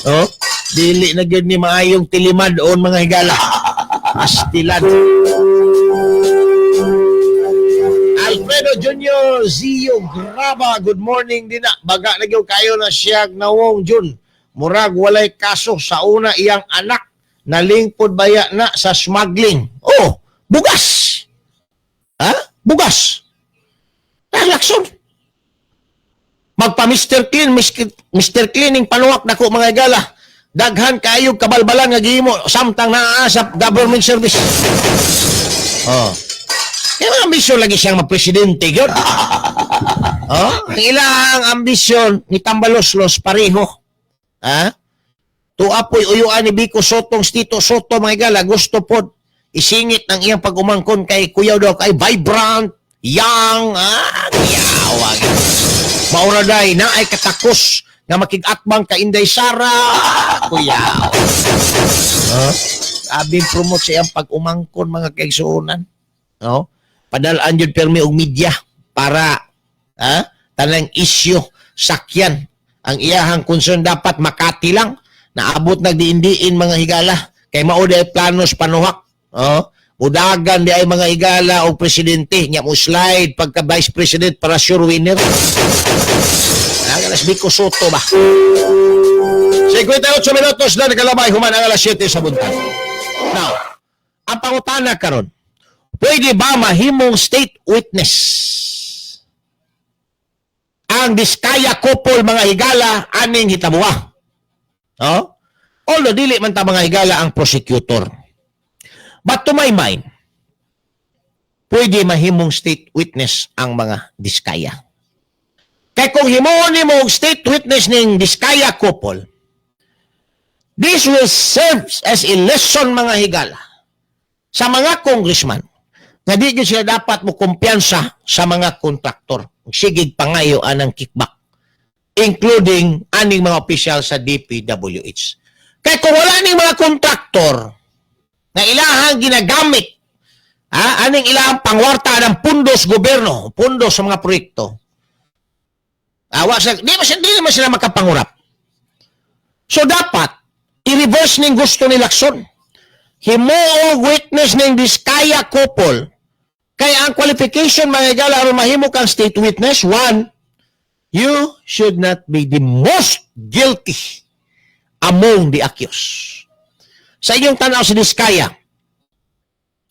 Oh, dili na gyud ni maayong tilimad on, mga higala. Pastilan. Alfredo Junior Zio Graba, good morning din na. Baga na gyud kayo na siyag nawong Jun. Murag walay kaso sa una, iyang anak nalingkod baya na sa smuggling. Oh, bugas. Ha? Bugas. Ah, Lacson. Magpa Mr. Clean, Mr. Mr. Cleaning panuwak nako, mga higala. Daghan kayo kabalbalan nga gihimo samtang naa sa government service. Oh. Kaya mga ambisyon lagi siyang mapresidente gyud. Oh, ang ilang ambisyon ni Tambaloslos pareho. Ha? Tuapoy uyuan ni Vico Sotong Tito Sotto, mga higala, gusto pod isingit ang iyang pag-umangkon kay kuyaw daw kay vibrant, young, ah, kuyawa. Maura day na ay katakos nga makig-atbang ka Inday Sara, kuyaw. Huh? Abing promote sa iyang pag-umangkon, mga kaigsuonan. No? Padalaan yun permi og media para ha, tanang isyu sakyan ang iyahang concern. Dapat Makati lang naabot nagdiin-diin, mga higala, kay mao di ay planos panuhak. Oh, mudagan di ay, mga higala, og presidente nya mo slide pagka vice president para sure winner. Ah, alas Vico Sotto ba. 58 minutos na nakalabay human ang alas 7 sa buntag. Now, ang pangutana karon, pwede ba mahimong state witness ang Diskaya couple, mga higala, aning hitabua? No? Although dili man ta, mga higala, ang prosecutor. But to my mind, pwede mahimong state witness ang mga Diskaya. Kay kung himuon nimo og state witness ning Diskaya couple, this will serve as a lesson, mga higala, sa mga congressman nga di gyud sila dapat mo kumpiyansa sa mga kontraktor. Sigig pangayo anang kickback, including aning mga opisyal sa DPWH. Kay kung wala ning mga kontraktor na ilahang ginagamit, ha, aning ilahang pangwarta ng pundos gobyerno, pundos sa mga proyekto, Awa sa di ba siya, di naman sila makapangurap. So dapat i-reverse ning gusto ni Lacson. Himuong witness ning Diskaya couple kay ang qualification, mga higala, aron mahimo kang state witness, one, you should not be the most guilty among the accused. Sa inyong tanaw, si Diskaya,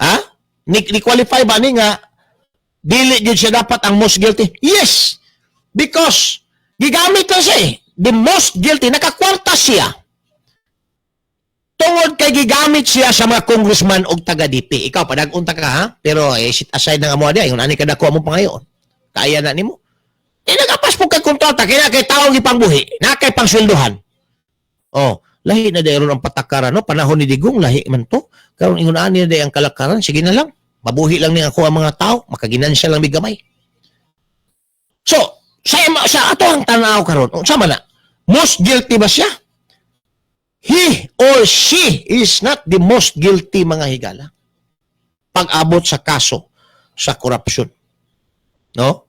ha? Ni qualify ba ni nga dili gyud siya dapat ang most guilty? Yes. Because gigamit lang siya eh. The most guilty, nakakwarta siya tungod kay gigamit siya sa mga congressman og taga-DP. Ikaw, padag-unta ka ha? Pero eh, sit aside ng amo diya, yung ani kadako mo pangayon. Kaya na nimo. Eh, nagapas po kay kontrata, kaya kay taong ipangbuhi, na kay pangsweldohan. Oh, lahi na dayon ang patakaran, no? Panahon ni Digong, lahi man to. Karon ingon ani na day ang kalakaran, sige na lang. Mabuhi lang ni ako ang mga tao, makaginansya lang mi gamay. So, sa ato ang tanaw karon, unsa man na? Most guilty ba siya? He or she is not the most guilty, mga higala, pag-abot sa kaso sa corruption. No?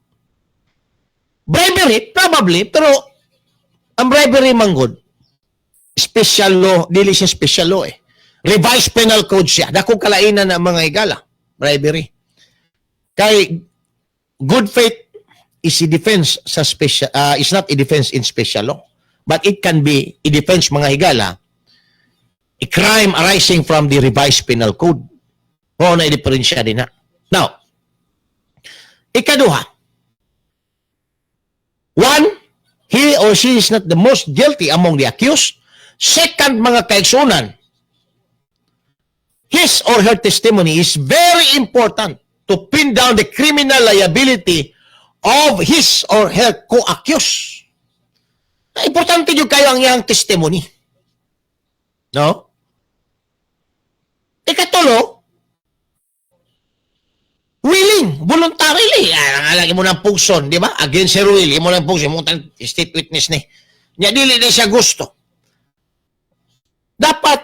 Bribery, probably, pero ang bribery manggod, special law, dili siya special law eh. Revised Penal Code siya. Dako kalainan na, mga higala, bribery. Kay good faith is a defense sa special is not a defense in special law. But it can be a defense, mga higala, a crime arising from the Revised Penal Code. Oo na diferensya din na. Now, ikaduha. One, he or she is not the most guilty among the accused. Second, mga kaigsunan, his or her testimony is very important to pin down the criminal liability of his or her co-accused. Importante yung kayo ang iyang testimony. No? Ikatulo, willing, voluntarily. Ah, lagi mo ng pugson, di ba? Against her will, imo ng pugson, mo state witness ni. Nya dili na siya gusto. Dapat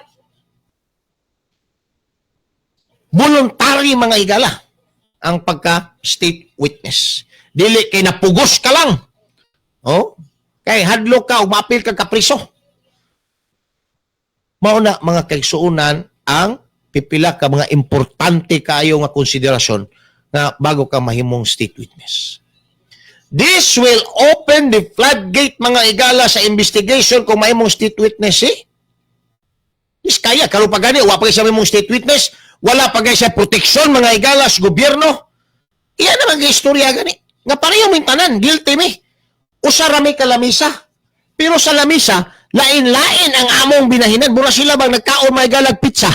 voluntary, mga higala, ang pagka state witness. Dili kay napugos ka lang. Oh? Kay hadlok ka ug maapil ka kapriso. Mao na, mga kaigsuonan, ang pipila ka mga importante kaayo nga konsiderasyon nga bago ka mahimong state witness. This will open the floodgate, mga higala, sa investigation kung mahimong state witness eh. Diskaya, karon pa gani, wa pa siya mahimong state witness, wala pa gani siya proteksyon, mga higala, sa gobyerno. Iyan naman ang istorya gani. Nga pareho ming tanan, guilty mi. Usa ra mi ka lamisa. Pero sa lamisa, lain-lain ang among binahinan. Mura sila bang nagkaon, mga higalag, pizza.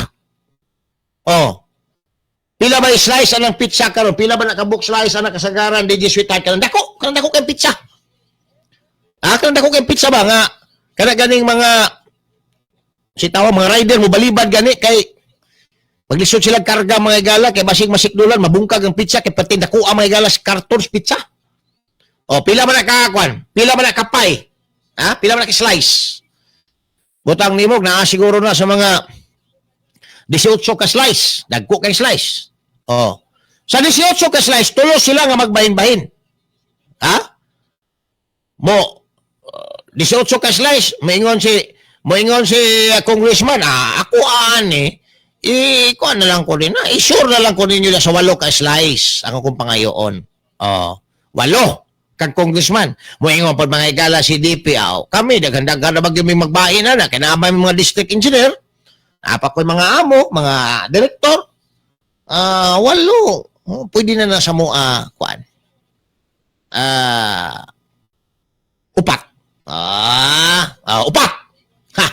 Oh. Pila ba slice anang pizza karon? Pila ba nakabuk slice anang kasagaran DJ Sweetheart karon? Dako, karon dako kay pizza. Ah, karon dako kay pizza ba nga kana ganing mga si tawa mga rider mo balibad gani kay maglisod sila karga, mga higala, kay basig masikdulan, mabungkag ang pizza kay pati dako ang mga higala sa cartons pizza. Oh, pila ba na kakwan? Pila ba na kapay? Ha? Pila ba na ka slice? Butang nimo naa siguro na sa mga 18 ka slice. Dagko kay slice. Oh. Sa 18 ka slice, tulo sila nga magbahin-bahin. Ha? Mo 18 ka slice, moingon si congressman, ah, ako ani, i kuan na lang ko din, ah, i-sure na lang ko ninyo na sa 8 ka slice ang akong pangayoon. Oh, 8 kag congressman. Moingon pod, mga higala, si DP, aw, kami daghan-daghan na ba gyud mi magbahin na kay naa may mga district engineer. Apa ko'y mga amo, mga direktor. Ah, 8. Oh, pwede na na sa mo kuan. Ah, 4. Ah, 4. Ha.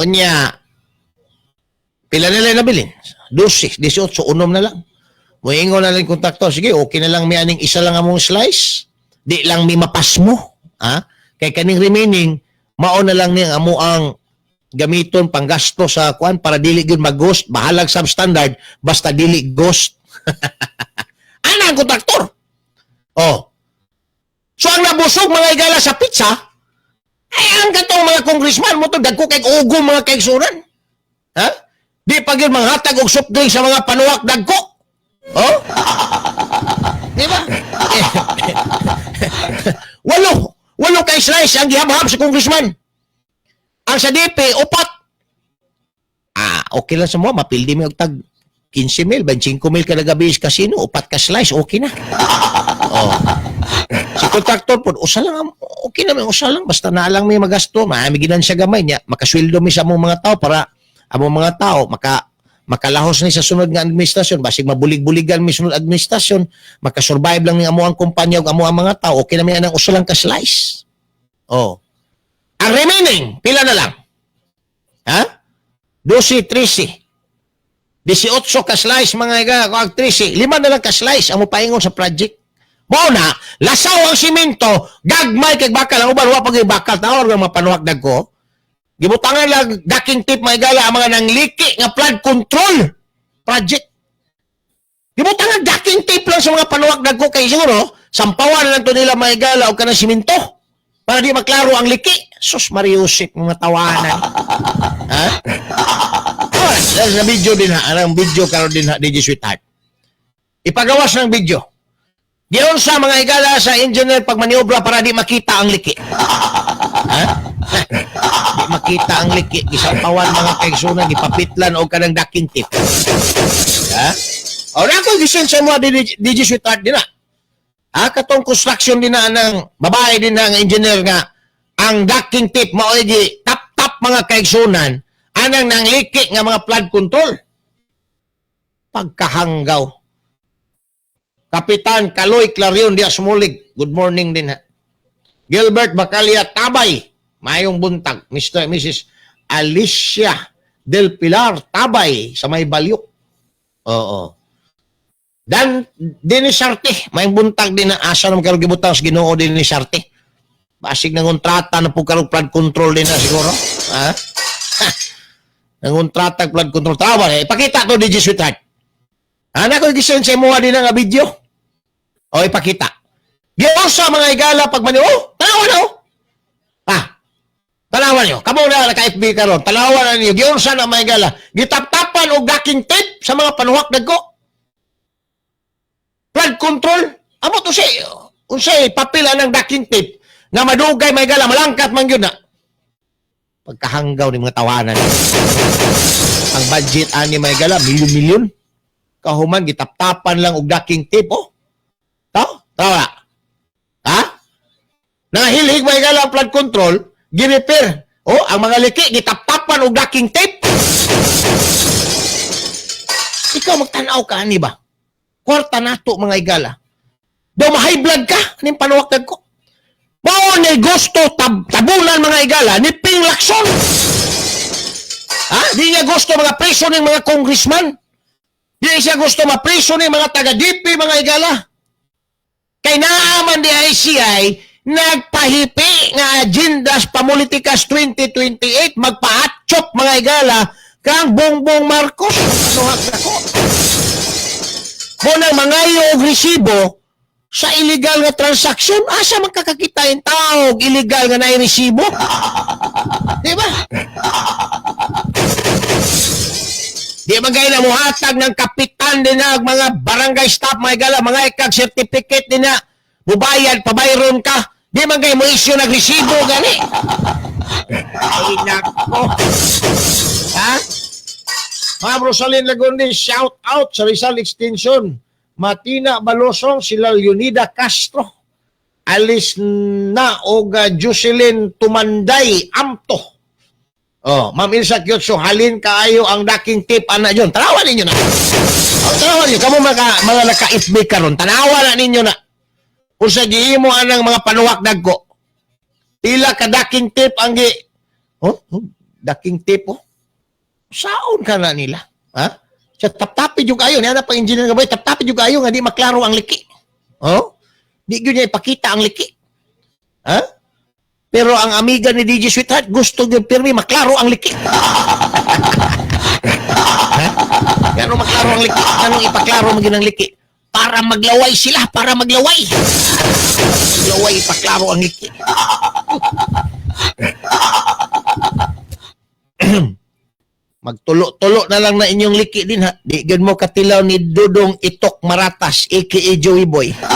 Unya, pila nila nabilin? 12, 18, 6 na lang. Moingon na lang yung kontraktor, sige, okay na lang mi aning isa lang among slice. Di lang mi mapasmo. Ha? Kay kaning remaining, mao na lang niyang amo ang gamiton panggasto sa kuan para dili gyud mag-ghost, bahalag substandard basta dili ghost. Ana ang kontraktor. Oh. So ang nabusog, mga higala, sa pizza ay ang katong mga congressman mo to dagko kay ugom, mga kaigsunan. Ha? Di pa gyud manghatag og soft drink sa mga panuwak dagko. Oh? Di ba? 8. slice ang gihabhab sa congressman. Ang sa DP, upat. Ah, okay lang sa mo, mapildi mi og tag 15 mil, 25 mil kada gabi sa casino, upat ka slice, okay na. Oh. Si contractor po, usa lang, okay na, may usa lang, basta na lang may magasto, maami ginan siya gamay niya, makasweldo mi sa among mga tao para among mga tao makalahos ni sa sunod nga administrasyon, basig mabulig-buligan mi sunod administrasyon, makasurvive lang ni amo ang kumpanya ug amo ang mga tao, okay na mi anang usa lang ka slice. Oh. Ang remaining, pila na lang? Ha? 12, 13. 18 ka slice, mga iga, kung 13, lima na lang ka slice ang mopaingon sa project. Mao na, lasaw ang simento, gagmay kay bakal, ang uban wa pa gyud bakal, tawag nga mga panuwak dagko. Gibutangan lang backing tape, mga igala, ang mga nangliki nga flood control project. Gibutangan backing tape lang sa mga panuwak dagko kay siguro sampawan lang to nila, mga igala, og kanang simento para di maklaro ang liki. Sus Mariusip, mga tawanan. Ha? Oh, sa video din ha, anang video karon din ha, DJ Sweetheart. Ipagawas ng video. Giunsa, mga higala, sa engineer pag maniobra para di makita ang liki? Ha? Di makita ang liki. Gisampawan, mga kaigsunan, gipapitlan og kanang backing tape. Ha? O na ako gisend sa mga DJ Sweetheart din na. Ha? Katong construction din na ng babae din na ang engineer nga ang backing tape mao gi tap-tap, mga kaigsunan, anang nangliki nga mga flood control. Pagkahanggaw. Kapitan Kaloy Clarion Diaz Mulig. Good morning din ha. Gilbert Bacalia Tabay. Mayong buntag. Mr. and Mrs. Alicia Del Pilar Tabay sa may Balyok. Oo. Dan Dennis Sarte, may buntag din na asa naman karon gibutang sa Ginoo Dennis Sarte. Basig nangontrata na po karon flood control din na siguro. Ha? Ha. Nangontrata flood control. Tawa eh. Ipakita to, DJ Sweetheart. Ana ko gisend sa imo din nga video. O ipakita. Giunsa, mga igala, pag mani, oh, tanawa na oh. Ah. Tanawa niyo. Kamo na naka-FB karon. Tanawa na niyo. Giunsa na, mga igala? Gitaptapan og backing tape sa mga panuwak dagko. Flood control. Amo to si unsay papel anang backing tape nga madugay, may gala, malangkat man gyud na. Pagkahanggaw ni mga tawanan. Ang budget ani, may gala, milyon-milyon. Kahuman gitaptapan lang og backing tape oh. Tao? Tawa. Ha? Nahilhig, may gala, ang flood control, gi-repair. Oh, ang mga liki gitaptapan og backing tape. Ikaw magtanaw ka ani ba? Kwarta nato, mga igala. Daw ma-high blood ka aning panuwak ko. Mao ni gusto tabunan, mga igala, ni Ping Lacson. Ha? Di niya gusto mga preso ng mga congressman. Di siya gusto mapreso ng mga taga-DP, mga igala. Kay naaman di ICI nagpahipi nga agendas pamolitikas 2028, magpaatchok, mga igala, kang Bongbong Marcos. Panuhak na ko. Munang mangayo og resibo sa illegal nga transaksyon, asa man kakakita yung tao og illegal nga nairesibo? Di ba? Di man kayo na muhatag ng kapitan din na mga barangay staff, mga igala, mga ikag certificate din na mubayad, pabayron ka. Di man kayo mo issue ng resibo gani. Ay, nako. Ha? Ma'am Rosalyn Lagundi, shout out sa Rizal Extension. Matina Balosong, sila Leonida Castro. Alice na og Jocelyn Tumanday Amto. Oh, Ma'am Ilsa Kyotso, halin kaayo ang backing tape ana yun. Tanawan ninyo na. Oh, tanawan ninyo. Kamo mga naka-FB karon, tanawan na ninyo na. Kung sa gihimo anang mga panuwak dagko. Pila ka backing tape ang gi. Oh, oh, backing tape oh. Saon ka na nila? Ha? Sa taptapi jud kayo, niya na pang engineer nga boy, taptapi jud kayo nga di maklaro ang liki. Oh? Di gyud niya ipakita ang liki. Ha? Pero ang amiga ni DJ Sweetheart gusto gyud pirmi maklaro ang liki. Ha? Gano maklaro ang liki? Anong ipaklaro mo gyud ang liki? Para maglaway sila, para maglaway. Maglaway, ipaklaro ang liki. Magtulo-tulo na lang na inyong liki din ha. Di gyud mo katilaw ni Dudong Itok Maratas, aka Joey Boy. Ha?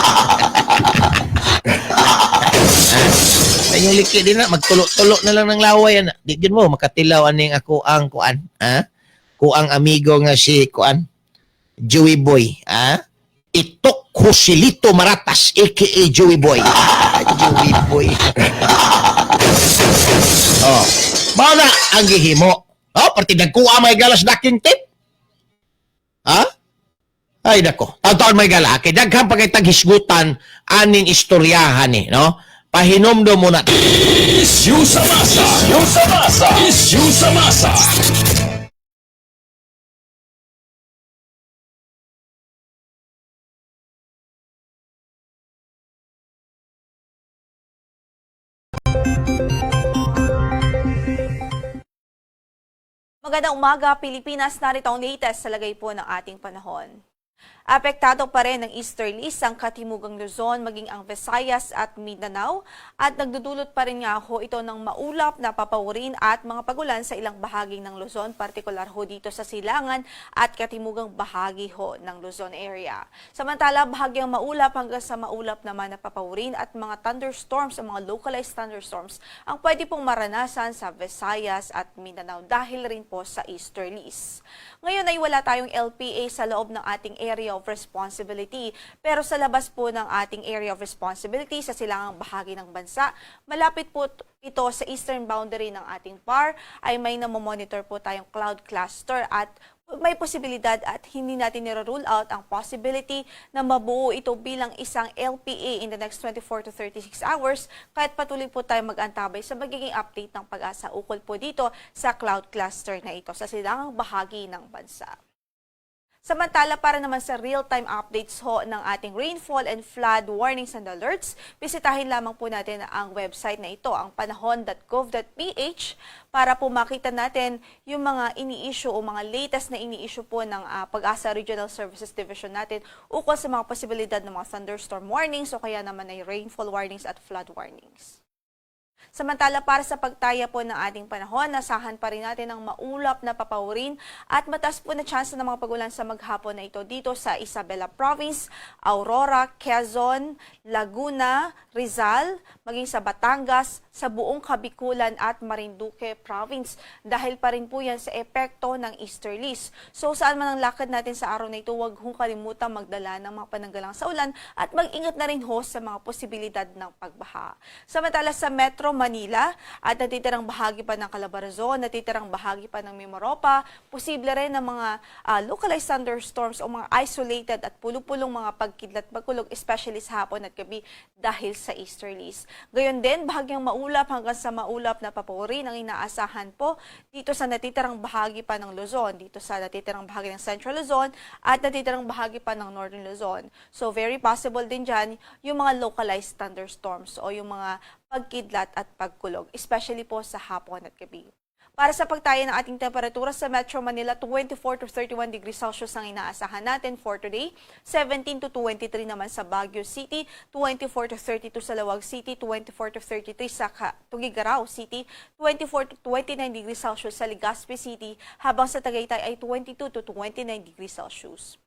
Sa inyong liki din na, magtulo-tulo na lang ng laway ana. Di gyud mo makatilaw aning ako ang kuan, ha? Kuang amigo nga si kuan Joey Boy, ha? Itok Joselito Maratas, aka Joey Boy. Joey Boy. Oh. Mao na ang gihimo. Oh, parte nagkuha may galas daking tip. Ha? Ay nako. Taon may gala kay daghan pa kay taghisgutan aning istoryahan ni, no? Pahinomdom mo na. Isyu sa masa. Isyu sa masa. Isyu sa masa. Magandang umaga, Pilipinas. Narito ang latest sa lagay po ng ating panahon. Apektado pa rin ng easterlies ang Katimugang Luzon, maging ang Visayas at Mindanao, at nagdudulot pa rin nga ho ito ng maulap na papawirin at mga pagulan sa ilang bahagi ng Luzon, partikular ho dito sa silangan at katimugang bahagi ho ng Luzon area. Samantala, bahagyang maulap hanggang sa maulap naman na papawirin at mga thunderstorms, ang mga localized thunderstorms ang pwede pong maranasan sa Visayas at Mindanao dahil rin po sa easterlies. Ngayon ay wala tayong LPA sa loob ng ating area of responsibility. Pero sa labas po ng ating area of responsibility sa silangang bahagi ng bansa, malapit po ito sa eastern boundary ng ating PAR, ay may namomonitor po tayong cloud cluster at may posibilidad at hindi natin nire-rule out ang possibility na mabuo ito bilang isang LPA in the next 24 to 36 hours, kahit patuloy po tayo mag-antabay sa magiging update ng PAGASA ukol po dito sa cloud cluster na ito sa silangang bahagi ng bansa. Samantala, para naman sa real-time updates ho ng ating rainfall and flood warnings and alerts, bisitahin lamang po natin ang website na ito, ang panahon.gov.ph, para po makita natin yung mga ini-issue o mga latest na ini-issue po ng PAGASA Regional Services Division natin ukol sa mga posibilidad ng mga thunderstorm warnings o kaya naman ay rainfall warnings at flood warnings. Samantala, para sa pagtaya po ng ating panahon, asahan pa rin natin ang maulap na papawirin at mataas po na tsansa ng mga pagulan sa maghapon na ito dito sa Isabela Province, Aurora, Quezon, Laguna, Rizal, maging sa Batangas, sa buong Kabikulan at Marinduque Province dahil pa rin po yan sa epekto ng easterlies. So saan man ang lakad natin sa araw na ito, huwag hong kalimutang magdala ng mga pananggalang sa ulan at mag-ingat na rin ho sa mga posibilidad ng pagbaha. Samantala, sa Metro Manila at natitirang bahagi pa ng Calabarzon, natitirang bahagi pa ng Mimaropa, posible rin ng mga localized thunderstorms o mga isolated at pulupulong mga pagkidlat pagkulog, especially sa hapon at gabi dahil sa easterlies. Gayon din, bahagyang maulap hanggang sa maulap na papawirin ang inaasahan po dito sa natitirang bahagi pa ng Luzon, dito sa natitirang bahagi ng Central Luzon at natitirang bahagi pa ng Northern Luzon. So very possible din dyan yung mga localized thunderstorms o yung mga pagkidlat at pagkulog, especially po sa hapon at gabi. Para sa pagtaya ng ating temperatura sa Metro Manila, 24 to 31 degrees Celsius ang inaasahan natin for today. 17 to 23 naman sa Baguio City, 24 to 32 sa Laoag City, 24 to 33 sa Tuguegarao City, 24 to 29 degrees Celsius sa Legazpi City, habang sa Tagaytay ay 22 to 29 degrees Celsius.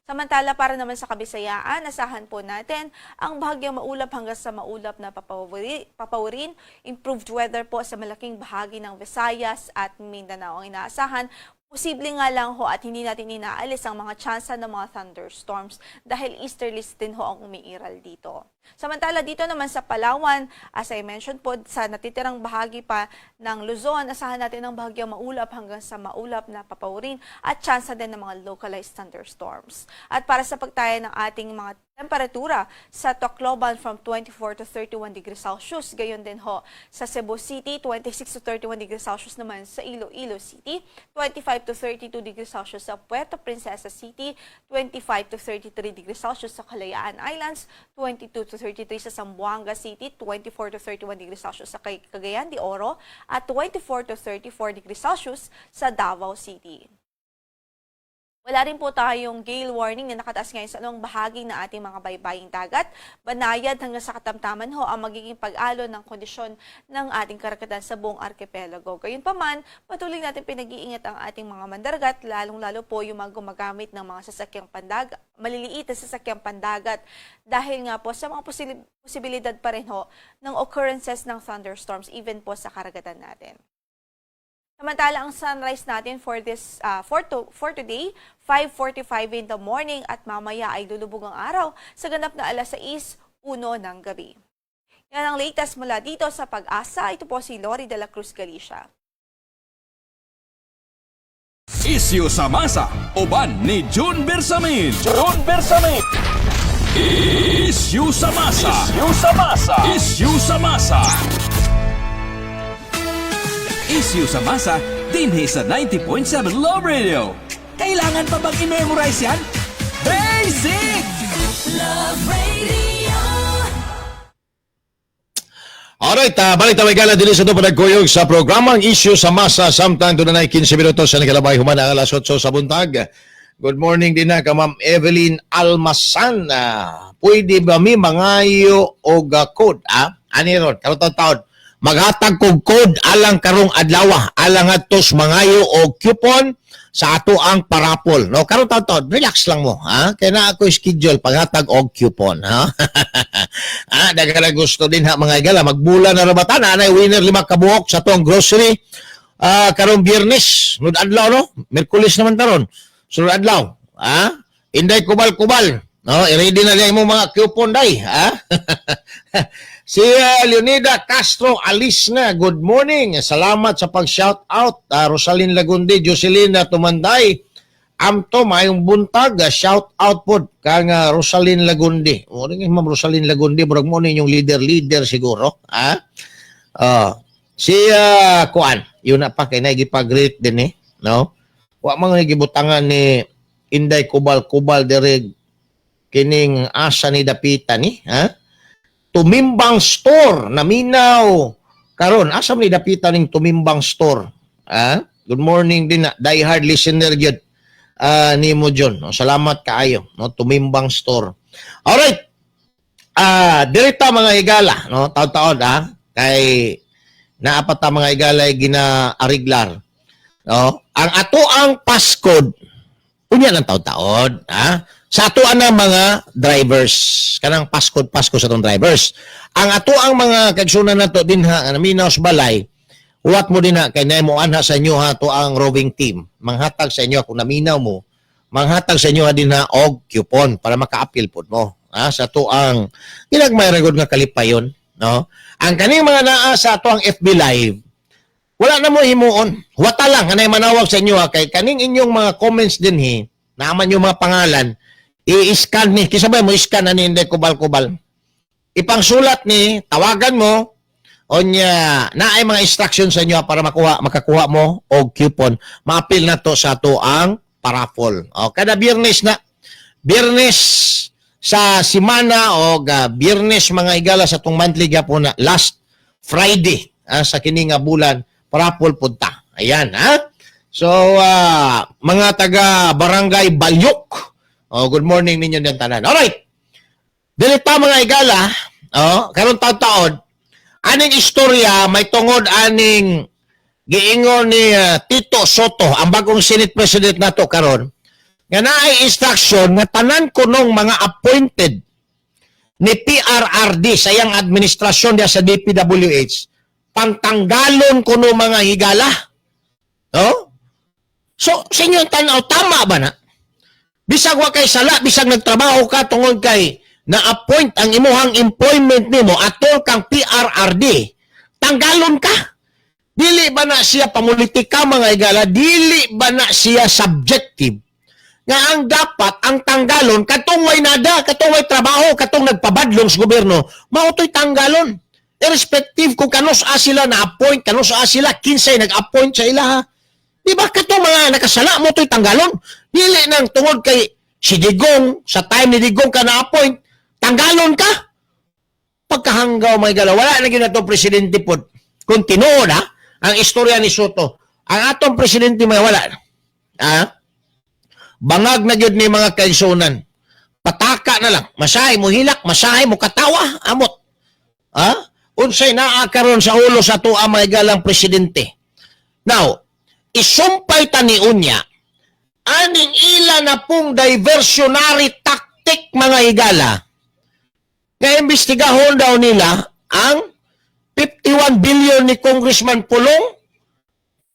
Samantala, para naman sa Kabisayaan, asahan po natin ang bahagyang maulap hanggang sa maulap na papawirin, improved weather po sa malaking bahagi ng Visayas at Mindanao ang inaasahan. Posible nga lang ho at hindi natin inaalis ang mga tsansa ng mga thunderstorms dahil easterlies din ho ang umiiral dito. Samantala, dito naman sa Palawan, as I mentioned po, sa natitirang bahagi pa ng Luzon, asahan natin ang bahagyang maulap hanggang sa maulap na papawirin at tsansa din ng mga localized thunderstorms. At para sa pagtaya ng ating mga temperatura sa Tacloban, from 24 to 31 degrees Celsius. Gayon din ho sa Cebu City, 26 to 31 degrees Celsius naman sa Iloilo City, 25 to 32 degrees Celsius sa Puerto Princesa City, 25 to 33 degrees Celsius sa Kalayaan Islands, 22 to 33 sa Zamboanga City, 24 to 31 degrees Celsius sa Cagayan de Oro, at 24 to 34 degrees Celsius sa Davao City. Wala rin po tayong gale warning na nakataas ngayon sa anong bahagi ng ating mga baybaying dagat. Banayad hanggang sa katamtaman ho ang magiging pag-alon ng kondisyon ng ating karagatan sa buong arkipelago. Gayunpaman, patuloy natin pinag-iingat ang ating mga mandaragat, lalong-lalo po yung mga gumagamit ng mga sasakyang pandagat, maliliit na sasakyang pandagat, dahil nga po sa mga posibilidad pa rin ho ng occurrences ng thunderstorms even po sa karagatan natin. Samantala, ang sunrise natin for today, 5:45 in the morning at mamaya ay lulubog ang araw sa ganap na alas 6:01 ng gabi. Yan ang latest mula dito sa PAGASA. Ito po si Lori de la Cruz Galicia. Isyu sa masa, uban ni June Bersamin. June Bersamin. Isyu sa masa. Isyu sa masa. Isyu sa masa. Isyu sa masa, dinhi sa 90.7 Love Radio. Kailangan pa bang i-memorize yan? Basic! Love Radio. Alright, balik tayo gala dinhi sa atong panagkuyog sa programang Isyu sa Masa samtang dunay 15 minuto sa nakalabay human ang alas 8 sa buntag. Good morning din na ka Ma'am Evelyn Almasan. Pwede ba mi mangayo og code? Ah? Ani ron, karon taon. Maghatag kog code alang karong adlaw, alang atos mangayo og coupon sa ato ang pa-raffle. No, karon taon, relax lang mo, ha? Kay naa ko schedule paghatag og coupon, ha? Daghan gusto din ha, mga igala, magbula na rabatan anay winner lima ka buhok sa atong grocery karong Biyernes, sunod adlaw, no? Miyerkules naman karon. Sunod adlaw, ha? Inday kubal-kubal. No, i-ready na lang imong mga coupon day, ha? Si Leonida Castro alis na. Good morning. Salamat sa pag-shout out. Rosalyn Lagundi, Jocelyn Tumanday. Amto, maayong buntag. Shout out po kang Rosalyn Lagundi. O, rin Ma'am Rosalyn Lagundi, murag mo ninyong leader-leader siguro. Ha? Si Kuan, yun na pa kay naigipag-greet din eh, no? Wa man nga gibutangan ni Inday Kubal-Kubal dere kining asa ni dapita ni, ha? Tumimbang Store naminaw karon. Asa man ni dapita ning Tumimbang Store? Ha? Good morning din na die hard listener gyud nimo John. No, salamat kaayo, no, Tumimbang Store. Alright. Direta mga higala, no, taon-taon ha, kay naa pa ta mga higala gina-ariglar. No? Ang ato ang passcode unya ng taon-taon, ha? Sa ato ang mga drivers, kanang passcode Pasko sa atong drivers. Ang ato ang mga kaigsunan nato din ha, nga naminaw sa balay, huwat mo din ha, kay mo anha sa inyo ha, to ang roving team. Manghatag sa inyo, kung naminaw mo, manghatag sa inyo ha din ha, og coupon para maka-appeal pod mo. Ha, sa ato ang ginagmay ra gud nga kalipayon, no? Ang kaning mga naa sa ato ang FB Live, wala na mo himuon. Huwata lang, anay manawag sa inyo ha, kay kaning inyong mga comments din he, naaman yung mga pangalan, i-scan ni, kisabay mo scan ani hindi kubal-kubal. Ipangsulat ni, tawagan mo, onya naay mga instruction sa inyo para makuha makakuha mo og coupon. Ma-appeal na to sa ato ang pa-raffle. O, kada Biyernes na Biyernes sa simana o Biyernes mga higala sa atong monthly gyapon na last Friday sa kini nga bulan pa-raffle punta. Ayan ha. So mga taga Barangay Balyok. Oh, good morning ninyo din tanan. Alright. Dili ta mga higala, oh, karon taon-taon aning istorya may tungod aning giingon ni Tito Sotto, ang bagong Senate President nato karon, nga naay instruction nga tanan kunong mga appointed ni PRRD sa iyang administrasyon diya sa DPWH pangtanggalon kuno mga higala. No? So, sa inyong tanaw, tama ba na? Bisag wa kay sala, bisag nagtrabaho ka tungod kay na-appoint ang imuhang employment nimo atol kang PRRD, tanggalon ka. Dili ba na siya pamulitika mga higala? Dili ba na siya subjective? Nga ang dapat, ang tanggalon, katong way nada, katong way trabaho, katong nagpabadlong sa gobyerno, mao to'y tanggalon. Irrespective kung kanus-a sila na-appoint, kanus-a sila, kinsay nag-appoint sa ilaha. Di ba katong mga nakasala mao to'y tanggalon? Dili nang tungod kay si Digong, sa time ni Digong ka na-appoint, tanggalon ka. Pagkahanggaw mga higala, wala na gyud atong presidente pod. Kung tinuod ha, ang istorya ni Sotto, ang atong presidente mga wala. Ha? Bangag na gyud ni, mga kaigsunan. Pataka na lang. Masahe mo hilak, masahe mo katawa, amot. Ha? Unsay naa karon sa ulo sa atoa, mga higalang presidente? Now, isumpay ta ni unya aning ila na pong diversionary tactic, mga higala, nga imbestigahon daw nila ang 51 billion ni Congressman Pulong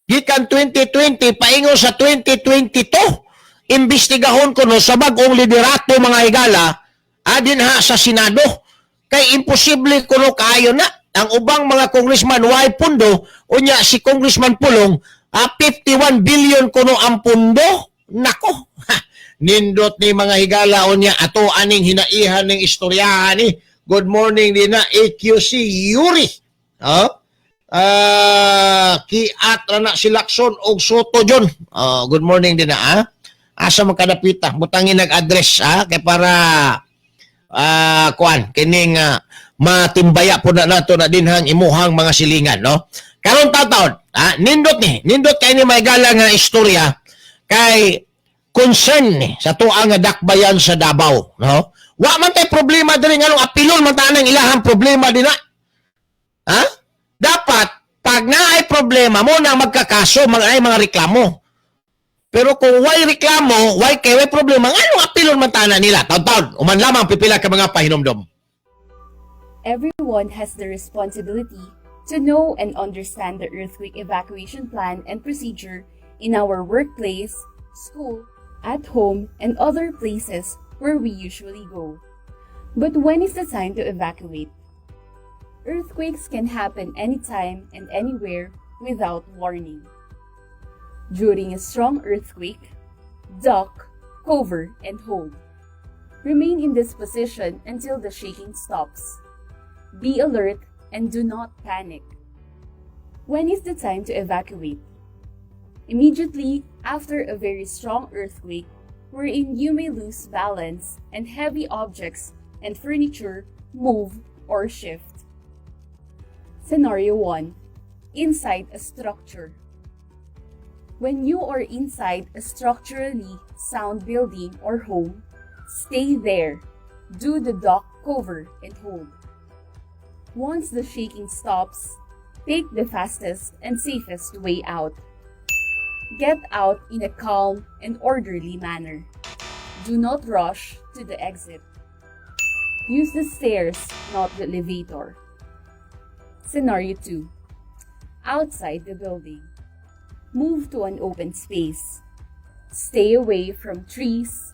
gikan 2020 paingon sa 2022. Imbestigahon kuno sa bag-ong liderato, mga higala, adin ha sa Senado, kay imposible kuno kaayo na ang ubang mga congressman way pundo, unya si Congressman Pulong 51 billion kuno ang pundo. Nako ha, nindot ni, mga higala. Unya ato aning hinaihan ning istoryahan ni. Good morning din na AQC Yuri. Oh? Kiat ra na si Lacson og Soto John. Oh, good morning din na ah. Asa man kadapita? Butangin nag-address ah kay para kuan kining matimbaya po na nato na dinhang imuhang mga silingan, no? Karon taon nindot ni, nindot kay ni may gala nga istorya kay concern ni sa tuang nga dakbayan sa Davao, no? Wa man tay problema diri, nganong apilon man ta ang ilahang problema dinha? Ha? Dapat pag naay problema mo na magkakaso, mga ay mga reklamo. Pero kung way reklamo, way kay way problema, nganong apilon man ta na nila? Taon-taon, uman lamang pipila ka mga pahinomdom. Everyone has the responsibility to know and understand the earthquake evacuation plan and procedure in our workplace, school, at home, and other places where we usually go. But when is the time to evacuate? Earthquakes can happen anytime and anywhere without warning. During a strong earthquake, duck, cover, and hold. Remain in this position until the shaking stops. Be alert and do not panic. When is the time to evacuate? Immediately after a very strong earthquake, wherein you may lose balance and heavy objects and furniture move or shift. Scenario 1: Inside a structure. When you are inside a structurally sound building or home, stay there. Do the duck, cover, and hold. Once the shaking stops, take the fastest and safest way out. Get out in a calm and orderly manner. Do not rush to the exit. Use the stairs, not the elevator. Scenario 2: Outside the building. Move to an open space. Stay away from trees,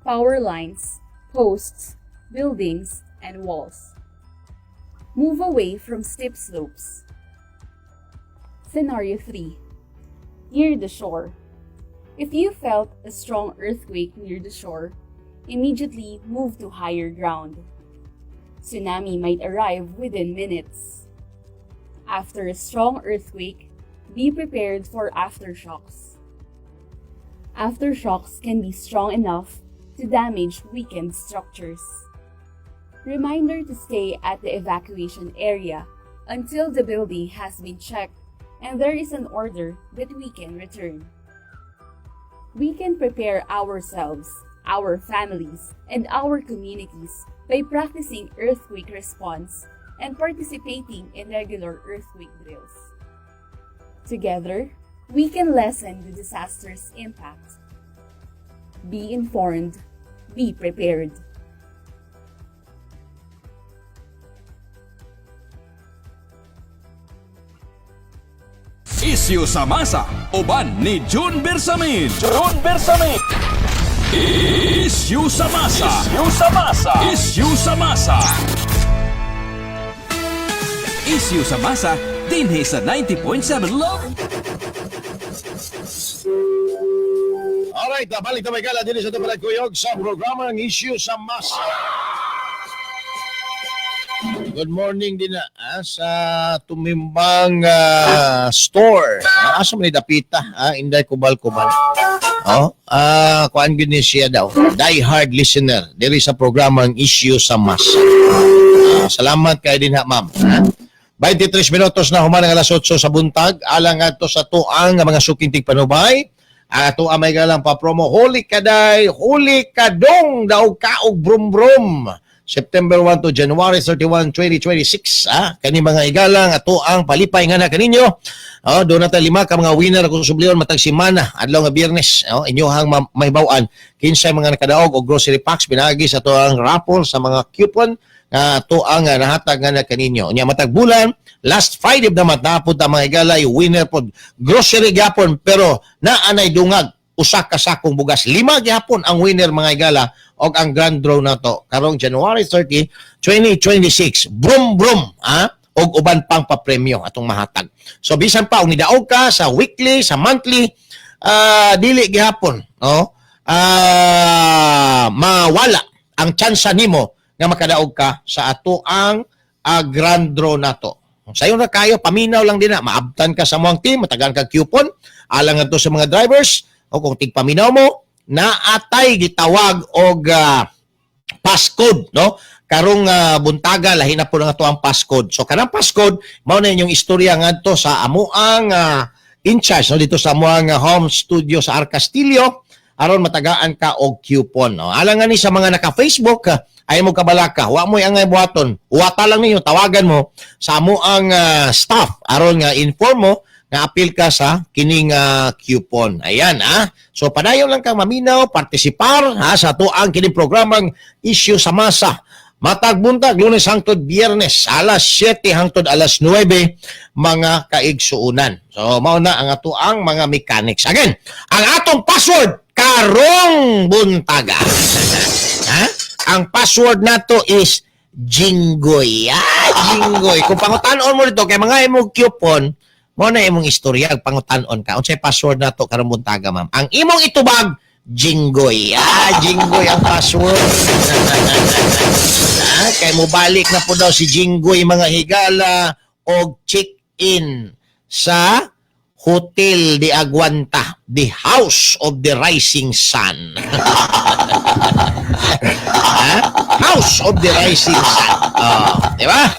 power lines, posts, buildings, and walls. Move away from steep slopes. Scenario 3: Near the shore. If you felt a strong earthquake near the shore, immediately move to higher ground. Tsunami might arrive within minutes. After a strong earthquake, be prepared for aftershocks. Aftershocks can be strong enough to damage weakened structures. Reminder to stay at the evacuation area until the building has been checked and there is an order that we can return. We can prepare ourselves, our families, and our communities by practicing earthquake response and participating in regular earthquake drills. Together, we can lessen the disaster's impact. Be informed, be prepared. Isyu sa masa, uban ni June Bersamin. June Bersamin. Isyu sa masa. Isyu sa masa. Isyu sa masa. Isyu sa masa dinhi sa 90.7 Love. Alright, balik na may gala din sa Tapalag Kuyog sa programa ng Issue sa Masa. Good morning din na sa Tumimbang store. Asa man ni dapita, Inday Kubal-Kubal. Oh, kuan gyud ni siya daw. Die hard listener diri sa programa ng Issue sa Masa. Salamat kay din ha, ma'am. Ha? 23 minutos na human ang alas 8 sa buntag. Alang adto sa tuang nga mga suking tigpanubay. Ang ato ang may galang pa promo Huli Kaday, Huli Kadong, daog kaog brum brum. September 1 to January 31, 2026. Ah, kani mga igalang ato ang palipay nga na kaninyo. Oh, doon natin lima ka mga winner kung subliyon matag semana adlaw nga Biyernes. Oh, inyohang mahibaw-an kinsay mga nakadaog og grocery packs pinagi sa ato ang raffle sa mga coupon nga ato ang nahatag nga na kaninyo. Unya matag bulan, last Friday of the month napud ang mga igala winner pod grocery gyapon, pero naanay dungag usa ka sakong bugas. Lima gyapon ang winner, mga igala, og ang grand draw nato karong January 30, 2026. Brum brum, ah, og uban pang papremyo atong mahatag. So bisan pa og nidaog ka sa weekly, sa monthly, dili gihapon, no? Mawala ang tsansa nimo nga makadaog ka sa ato ang grand draw nato. Sayon ra kayo, paminaw lang din na, maabtan ka sa among team, matagaan kag coupon, alang ngadto sa mga drivers, o kung tigpaminaw mo, naatay gitawag og passcode, no? Karong buntaga lahi na po nga to ang passcode. So kanang passcode mao na inyong istorya ngadto sa amuang in charge, no, dito sa amuang home studio sa R. Castillo aron matagaan ka og coupon, no? Alang ni sa mga naka-Facebook, ay mo kabalaka, wa mo angay buhaton. Wata lang ninyo, tawagan mo sa amuang staff aron nga inform mo nga apil ka sa kining coupon. Ayan ah. So padayon lang kang maminaw, partisipar ha sa atuang kining programang Issue sa Masa. Matag buntag, Lunes hangtod Biyernes, alas 7 hangtod alas 9, mga kaigsuunan. So mao na ang atuang mga mechanics. Again, ang atong password karong buntaga. Ha? Ang password nato is Jinggoy. Ah, Jinggoy. Kung pangutan-on mo dito kay mga imong coupon, mo na imong istorya pangutan-on ka. Unsay password nato karong buntaga, ma'am? Ang imong itubag, Jinggoy. Ah, Jinggoy ang password. Kay mobalik na po daw si Jinggoy, mga higala, og check-in sa Hotel de Aguanta, the House of the Rising Sun. Ha? House of the Rising Sun. Oh, di ba?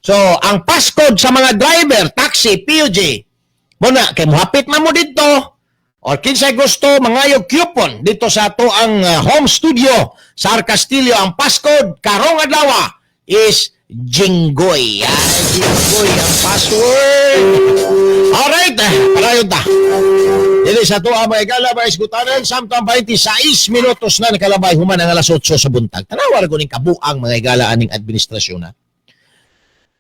So, ang passcode sa mga driver, taxi, PUJ, muna, kay muhapit man mo dito, or kinsay gusto mangayog coupon dito sa ato ang home studio sa R. Castillo, ang passcode karong adlaw is Jinggoy. Ah, Jinggoy ang password. Alright, padayon ta. Dili sa ato ang mga igala, mga isgutanan, samtang 26 minutos na nakalabay human ang alas 8 sa buntag. Tanawa ra ning kabuang, mga igala, aning administrasyon na.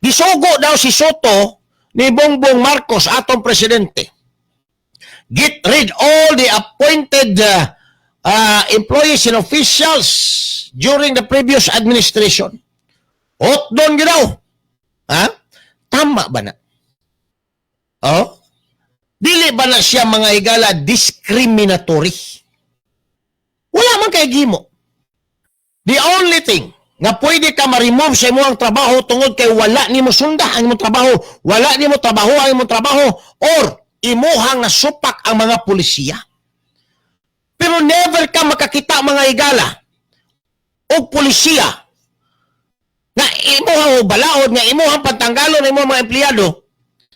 Gisugo daw si Sotto ni Bongbong Marcos, atong presidente. Get rid all the appointed employees and officials during the previous administration. Hotdon gyud daw. Ha? Tama ba na? Oh? Dili ba na siya, mga higala, discriminatory? Wala man kay gimo. The only thing nga pwede ka ma-remove sa imong trabaho tungod kay wala nimo sunda ang imong trabaho, wala nimo trabaho ang imong trabaho, or imuhang nasupak ang mga pulisiya. Pero never ka makakita, mga higala, og pulisiya nga imuhang balaod nga imuhang pagtanggalon ng imong mga empleyado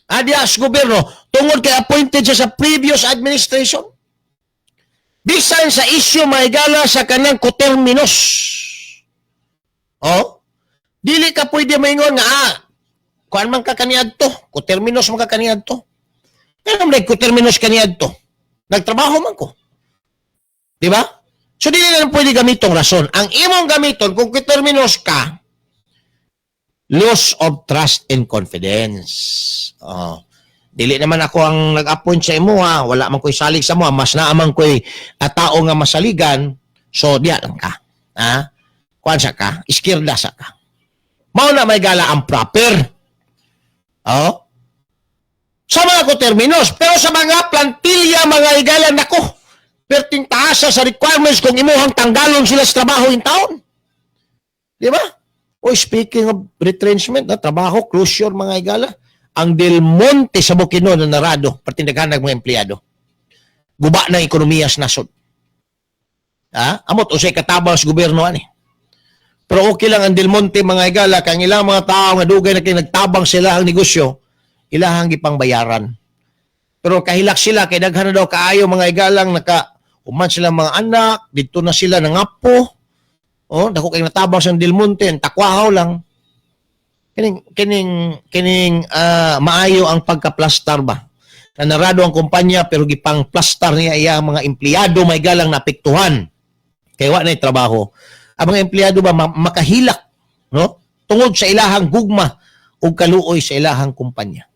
adiya sa gobyerno tungod kay appointed siya sa previous administration. Bisan sa issue, mga higala, sa kanang coterminous. Oh? Dili ka pwede maingon nga kuan man ka kaniadto, coterminous man ka kaniadto. Pero man coterminous kaniadto. Nagtrabaho man ko. Di ba? So dili na lang pwede gamitong rason. Ang imong gamiton kung coterminous ka, loss of trust and confidence. Oh. Dili naman ako ang nag-appoint sa imo ha. Wala man ko'y salig sa mo. Mas naa man ko'y tao nga masaligan. So diya lang ka. Ha? Kuan sa ka, iskirda sa ka. Mao na may gala ang proper. Oh. Sa mga coterminous, pero sa mga plantilla, mga higala, nako, perting taasa sa requirements kung imuhang tanggalon sila sa trabaho in town. Di ba? O speaking of retrenchment, na trabaho, closure, mga higala, ang Del Monte sa Bukidnon na narado, perting daghan mga empleyado. Guba na ekonomiya sa nasod. Ha? Amot, usay katabang sa gobyerno ani. Pero okay lang ang Del Monte, mga higala, kang ilang mga tao nga dugay na kay nagtabang sila ang negosyo, ilahang gipang bayaran. Pero kahilak sila kay daghan na daw kaayo, mga igalang, naka human sila mga anak, didto na sila nangapo. Oh, dako kay natabang sa Del Monte, ang takwahaw lang. Kining kining kining maayo ang pagka-plastar ba? Nanarado ang kumpanya pero gipang plastar niya iya ang mga empleyado may galang naapektuhan. Kay wa na trabaho. Ang mga empleyado ba makahilak, no? Tungod sa ilahang gugma ug kaluoy sa ilahang kumpanya.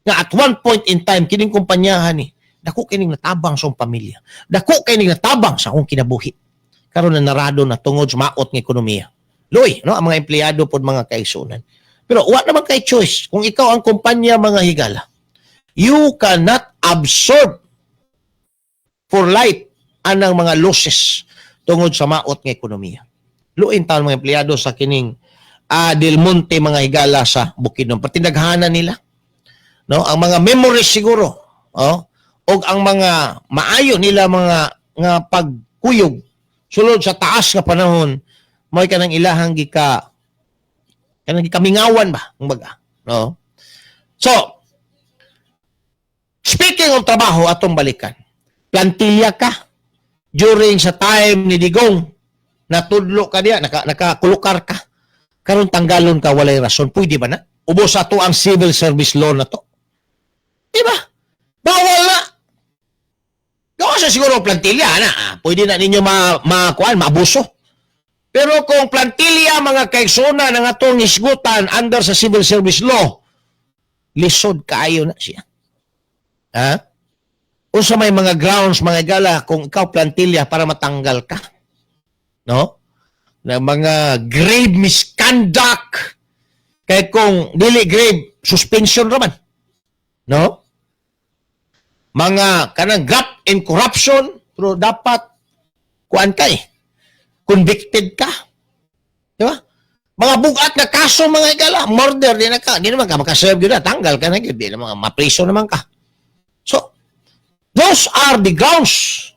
Nga at one point in time kining kumpanyahan ni dako kining natabang sa akong pamilya. Dako kining natabang sa akong kinabuhi. Karon na narado na tungod sa maot nga ekonomiya. Luoy, no, ang mga empleyado pod, mga kaigsunan. Pero wa naman kay choice kung ikaw ang kumpanya, mga higala. You cannot absorb for life anang mga losses tungod sa maot nga ekonomiya. Luoy taon mga empleyado sa kining Del Monte, mga higala, sa Bukidnon. Pati daghanan nila. No, ang mga memories siguro, oh, og ang mga maayo nila mga nga pagkuyog sulod sa taas nga panahon mo'y kanang ilahang gika kanang gikamingawan ba kumbaga, no? So speaking of trabaho, atong balikan, plantilla ka during sa time ni Digong, natudlo ka diya, nakakulukar ka, karon tanggalon ka walay rason, pwede ba na? Ubos ato ang civil service law na to, di ba? Bawal na. Gawa sa siguro plantilla na, pwede na ninyo ma, ma kuan, maabuso. Pero kung plantilla, mga kaigsunan, ang atong hisgutan under sa civil service law, lisod kaayo na siya. Ha? Unsa may mga grounds, mga gala, kung ikaw plantilla para matanggal ka? No? Na mga grave misconduct. Kay kung dili grave, suspension raman. No? Mga kanang graft and corruption, pero dapat kuan ka eh. Convicted ka. Di ba? Mga bugat na kaso, mga igala, murder, di na ka, di naman ka makaserve yun na, tanggal ka na yun, di naman, mapriso naman ka. So, those are the grounds.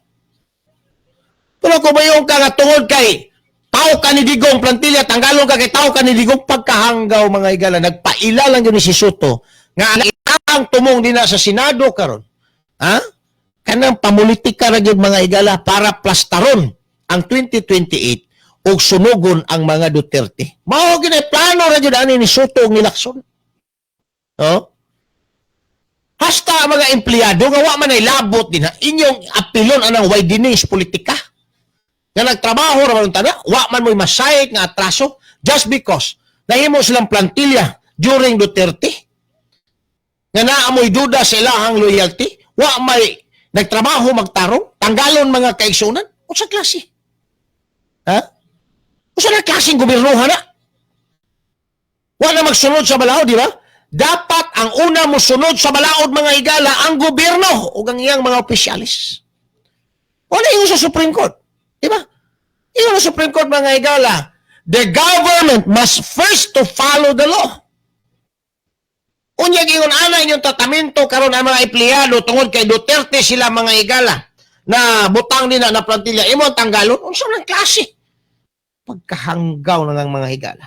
Pero kung mayon ka nga tungod kay tao ka ni Digong, plantilla, tanggalon ka kay tao ka ni Digong, pagkahanggaw, mga igala, nagpaila lang yun ni si Sotto, nga ang tumong din na sa Senado karon. Ha? Kanang pamulitika ra gyud, mga igala, para plastaron ang 2028 ug sunugon ang mga Duterte. Mao gyud ay plano ra gyud ani ni Sotto ug ni Lacson. No? Hasta ang mga empleyado nga wa man ay labot din ha, inyong apilon anang widening politika. Nga nagtrabaho ra man tana, wa man mo'y masayik nga atraso just because nahimo silang plantilla during Duterte. Nga naamoy duda sa ilahang loyalty, wa may nagtrabaho magtarong, tanggalon, mga kaigsunan, unsa klase? Ha? Unsa na klaseng gobyerno na? Wa na magsunod sa balaod, di ba? Dapat ang una mo sunod sa balaod, mga higala, ang gobyerno ug ang iyang mga opisyalis. Wala yung sa Supreme Court. Di ba? Yung sa Supreme Court, mga higala, the government must first to follow the law. Unya ingon ana inyong tratamento karon ang mga empleyado tungod kay Duterte sila, mga higala, na butang din na na plantilla imo ang tanggalon, unsa man klase? Pagkahanggaw na ng mga higala.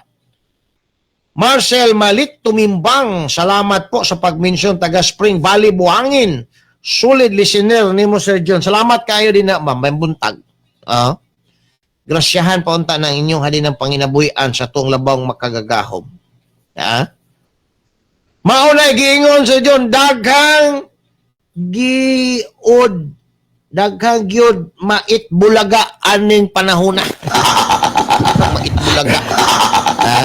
Marcel Malik Tumimbang, salamat po sa pag-mention, taga Spring Valley, Buhangin. Solid listener nimo, Sir John. Salamat kayo din na, ma'am, may buntag. Ah. Grasyahan pa unta ng inyong halin ng panginabuhian sa tuong labawng makagagahom. Ah? Maunay giingon, Sir John, daghang giod mait bulaga aning panahona. Mait bulaga. Ha?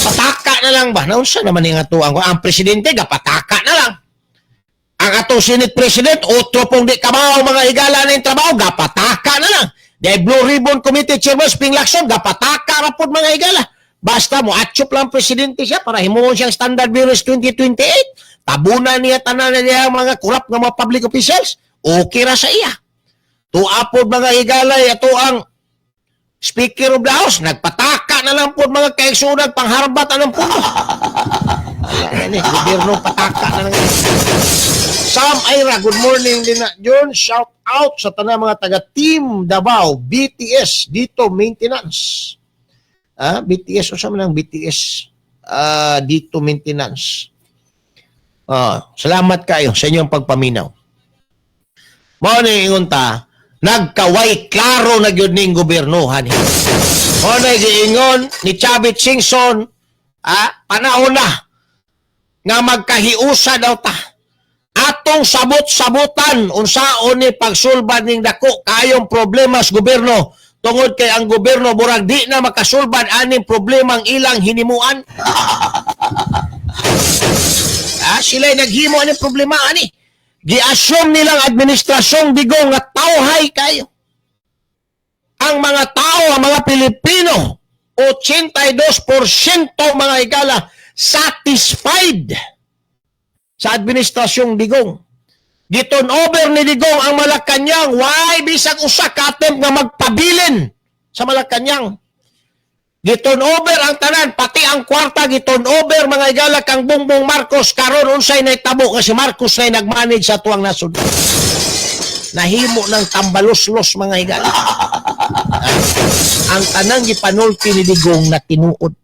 Pataka na lang ba? Naunsa naman yung atuang ko? Ang presidente, gapataka na lang. Ang atong Senate President, otro pong di kabaw, mga higala, na yung trabaho, gapataka na lang. The Blue Ribbon Committee Chairman, Ping Lacson, gapataka ra pod, mga higala. Basta mo, atsup lang presidente siya para himuon siyang standard bearers 2028. Tabunan niya tanan na niya ang mga corrupt nga mga public officials. Okay ra sa iya. Tuwa pod, mga higala, ato ang Speaker of the House, nagpataka na lang po, mga kaigsunan, pangharbat anong puno. Ayan, eh, gobyerno pataka na lang. Sam Ira, good morning din na. John, shout out sa tanang mga taga Team Davao, BTS, dito maintenance. Ah, BTS, unsa man ang BTS? Ah, dito maintenance. Oh, salamat kayo sa inyong pagpaminaw. Mao ni ingon ta, nagkaway klaro na gyud ning gobernohan. Mao na giingon ni Chavit Singson, panahon na nga magkahiusa daw ta. Atong sabot-sabutan unsaon ni pagsulbad ning dako kayong problema sa gobyerno tungod kay ang gobyerno murag di na makasulbad aning problemang ilang hinimuan. Sila'y naghimo aning problema ani. Gi-assume nilang administrasyong Digong nga tawhay kayo. Ang mga tao, ang mga Pilipino, 82% mga higala satisfied sa administrasyong Digong. Gi-turn over ni Digong ang Malacanang. Why bisag usa ka attempt nga magpabilin sa Malacanang? Gi-turn over ang tanan, pati ang kwarta gi-turn over, mga higala, kang Bongbong Marcos. Karon unsay nahitabo nga si Marcos na nag-manage sa tuang nasod? Nahimo ng tambaloslos, mga higala. Ang tanang gipanulti ni Digong na tinuod.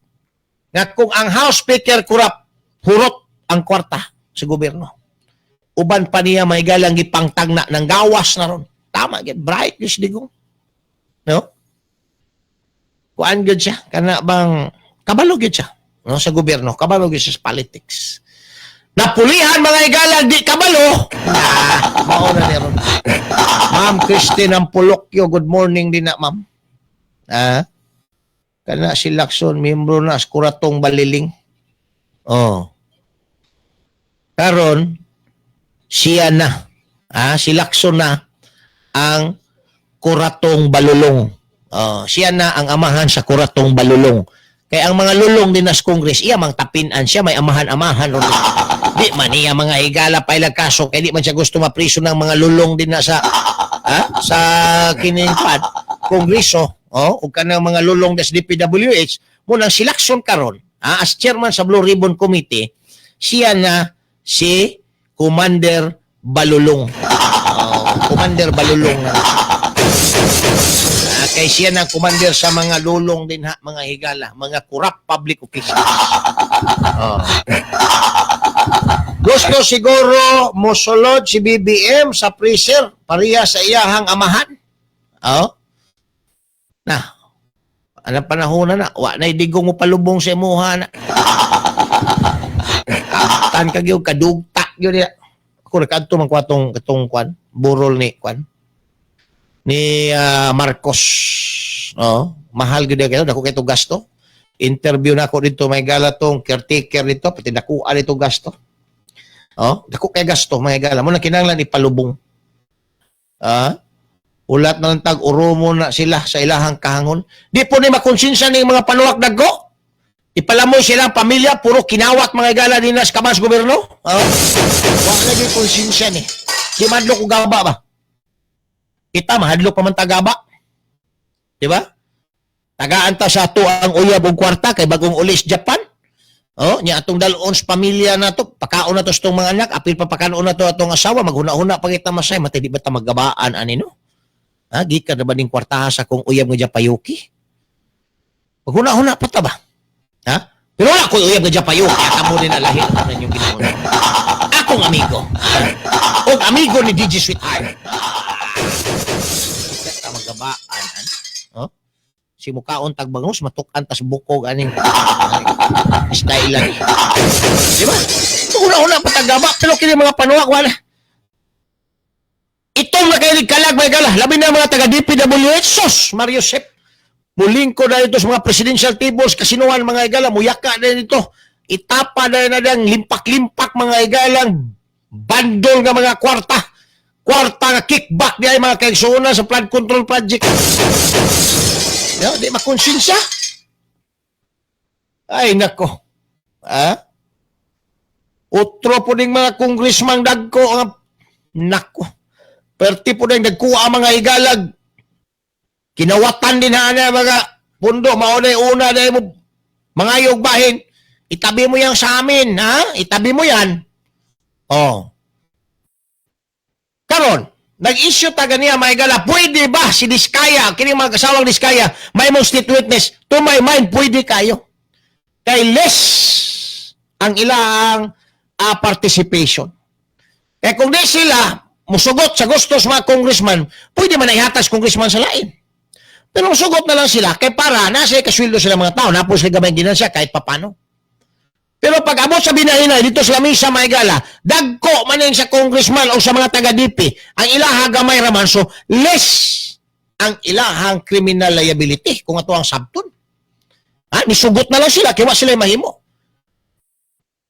Nga kung ang House Speaker kurap, hurot ang kwarta sa gobyerno. Uban pa niya may galang gipangtagna ng gawas na ron. Tama, get bright gyud si Digong. No? Kuan gyud siya, kana bang kabalo gyud siya, no, sa gobyerno, kabalo gyud siya sa politics. Napulihan, mga igalang, di kabalo. Mao na ni ron. Ma'am Christine Ampulokyo, good morning din na, ma'am. Kana si Lacson, membro na sa Kuratong Baliling. Oh. Karon siya na. Si Lacson na ang Kuratong Balulong. Oh, siya na ang amahan sa Kuratong Balulong. Kaya ang mga lulong din nas Congress, iya mang tapinan siya, may amahan-amahan ron. Di man niya mga higala pa ilang kaso, kaya di man siya gusto mapriso ng mga lulong din na sa kining pad, Kongreso, oh, ug kanang mga lulong des DPWH, mo nang si Lacson karon, as chairman sa Blue Ribbon Committee, siya na si Commander Balulong. Oh, Commander Balulong na. Kay siya na commander sa mga lulong din ha, mga higala, mga corrupt public officials. Oh. Gusto siguro mosulod si BBM sa freezer pareha sa iyahang amahan. Oh. Na. Anong panahon na na? Wa na Digong mo palubong sa imuha na. Tan ka gyud kadugta gyud niya. Ako nagkadto man ko atong katong kwan, burol ni kwan ni Marcos. Oh, mahal gyud kayo, dako kay gasto. Interview na ako dito may gala tong caretaker dito, pati nakuha dito gasto. Oh, dako kay gasto mga gala mo na kinahanglan ipalubong. Ulat na lang tag urumo na sila sa ilahang kahangon. Di po ni makonsensya ni mga panuwak dagko. Ipalamoy sila ang pamilya, puro kinawat mga gala din na sa kamas gobyerno. Oh. Wa lagi konsensya ni. Di madlo ko gaba ba? Kita mahadlok pa man tagaba. Di ba? Tagaan ta sa ato ang uyab og kwarta kay bagong ulis Japan. Oh, nya atong dalon sa pamilya nato, pakaon na to sa itong mga anak, apil pa pakaon na to atong asawa, maghuna-huna pa kita masay, matay di ba ta maggabaan ani no? Ha, gikan na ba ning kwartaha sa kong uyab nga Japayuki? Maghuna-huna pa ta ba? Ha? Pero wala ko'y uyab nga Japayuki, ata mo din alahin ako na inyong ginawa. Akong amigo. Og amigo ni DJ Sweetheart. Ta maggabaan an. Oh? Si mukaon tagbangus matukan tas bukog aning style lang. Di ba? Una-una pa tagaba pero kini mga panuwak wala. Itong nakailig kalag may gala, labi na mga taga DPWH, sos Mario Sep. Mulingko na ito sa mga presidential tables, kasinuhan mga igala, muyaka na ito. Itapa na na dang limpak-limpak mga igalang bandol nga mga kwarta. Kwarta nga kickback niya mga kaigsuonan sa flood control project. No, di makonsensya. Ay, nako. Ha? Utro po ning mga congressman dagko. Nako. Perti po ning nagkuha ang mga higalag. Kinawatan din na na mga pundo. Maunay una na mo mga yugbahin. Itabi mo yan sa amin, ha? Itabi mo yan. Oh. Karon, nag-issue ta ganiya mga higala, pwede ba si Diskaya, kini mga kasawang Diskaya, may mong state witness? To my mind, pwede kayo. Kay less ang ilang participation. Kaya kung di sila musugot sa gusto sa mga congressman, pwede man na ihatag congressman sa lain. Pero musugot na lang sila kay para nasa kasweldo sila mga tao, napos sila gamay ginansya kahit papano. Pero pag abot sa binahinay dito sa lamisa, mga higala, dagko man yung sa congressman o sa mga taga-DP, ang ilaha gamay raman, so less ang ilahang criminal liability kung ato ang sabton. Ha? Nisugot na lang sila, kaya wa sila mahimo.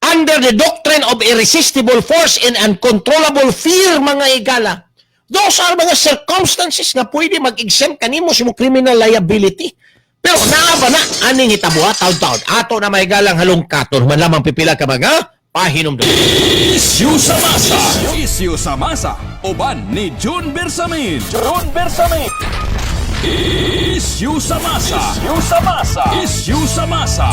Under the doctrine of irresistible force and uncontrollable fear, mga higala, those are mga circumstances nga pwede mag-exempt kanimo sa imong criminal liability. Pero naa ba na aning hitabo taon-taon? Ato na mga higalang halongkaton man lamang pipila ka mga pahinumdum. Issue sa masa. Issue sa masa. Uban ni June Bersamin. June Bersamin. Issue sa masa. Issue sa masa. Issue sa masa.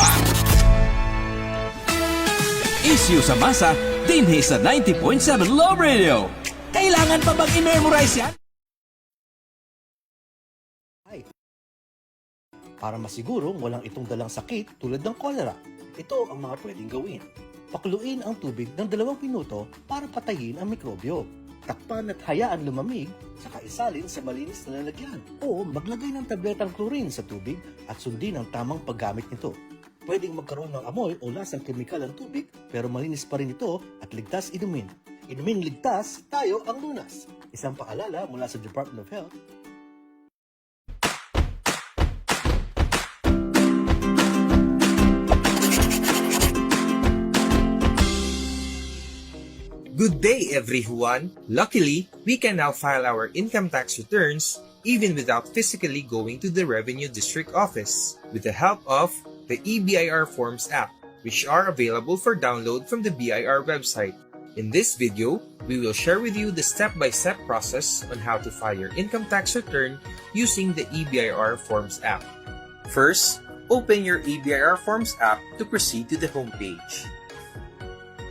Issue sa masa dinhi sa 90.7 Love Radio. Kailangan pa bang i-memorize yan? Para masigurong walang itong dalang sakit tulad ng cholera. Ito ang mga pwedeng gawin. Pakuluin ang tubig ng 2 minuto para patayin ang mikrobyo. Takpan at hayaan lumamig, saka isalin sa malinis na lalagyan. O maglagay ng tabletang chlorine sa tubig at sundin ang tamang paggamit nito. Pwedeng magkaroon ng amoy o lasang kemikal ang tubig, pero malinis pa rin ito at ligtas inumin. Inumin ligtas, tayo ang lunas. Isang paalala mula sa Department of Health. Good day, everyone! Luckily, we can now file our income tax returns even without physically going to the Revenue District Office with the help of the eBIR Forms app, which are available for download from the BIR website. In this video, we will share with you the step-by-step process on how to file your income tax return using the eBIR Forms app. First, open your eBIR Forms app to proceed to the homepage.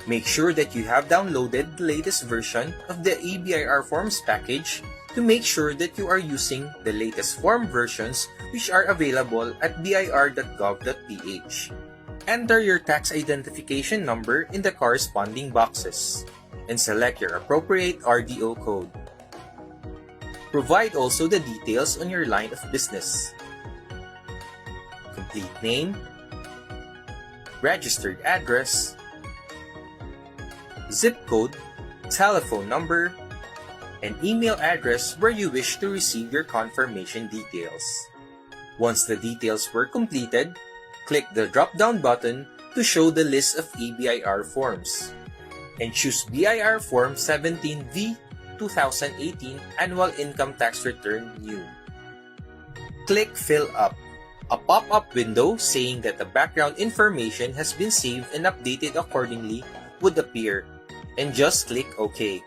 Make sure that you have downloaded the latest version of the eBIR Forms package to make sure that you are using the latest form versions, which are available at bir.gov.ph. Enter your tax identification number in the corresponding boxes and select your appropriate RDO code. Provide also the details on your line of business: complete name, registered address, zip code, telephone number, and email address where you wish to receive your confirmation details. Once the details were completed, click the drop-down button to show the list of eBIR forms and choose BIR Form 17V 2018 Annual Income Tax Return New. Click Fill Up. A pop-up window saying that the background information has been saved and updated accordingly would appear, and just click OK.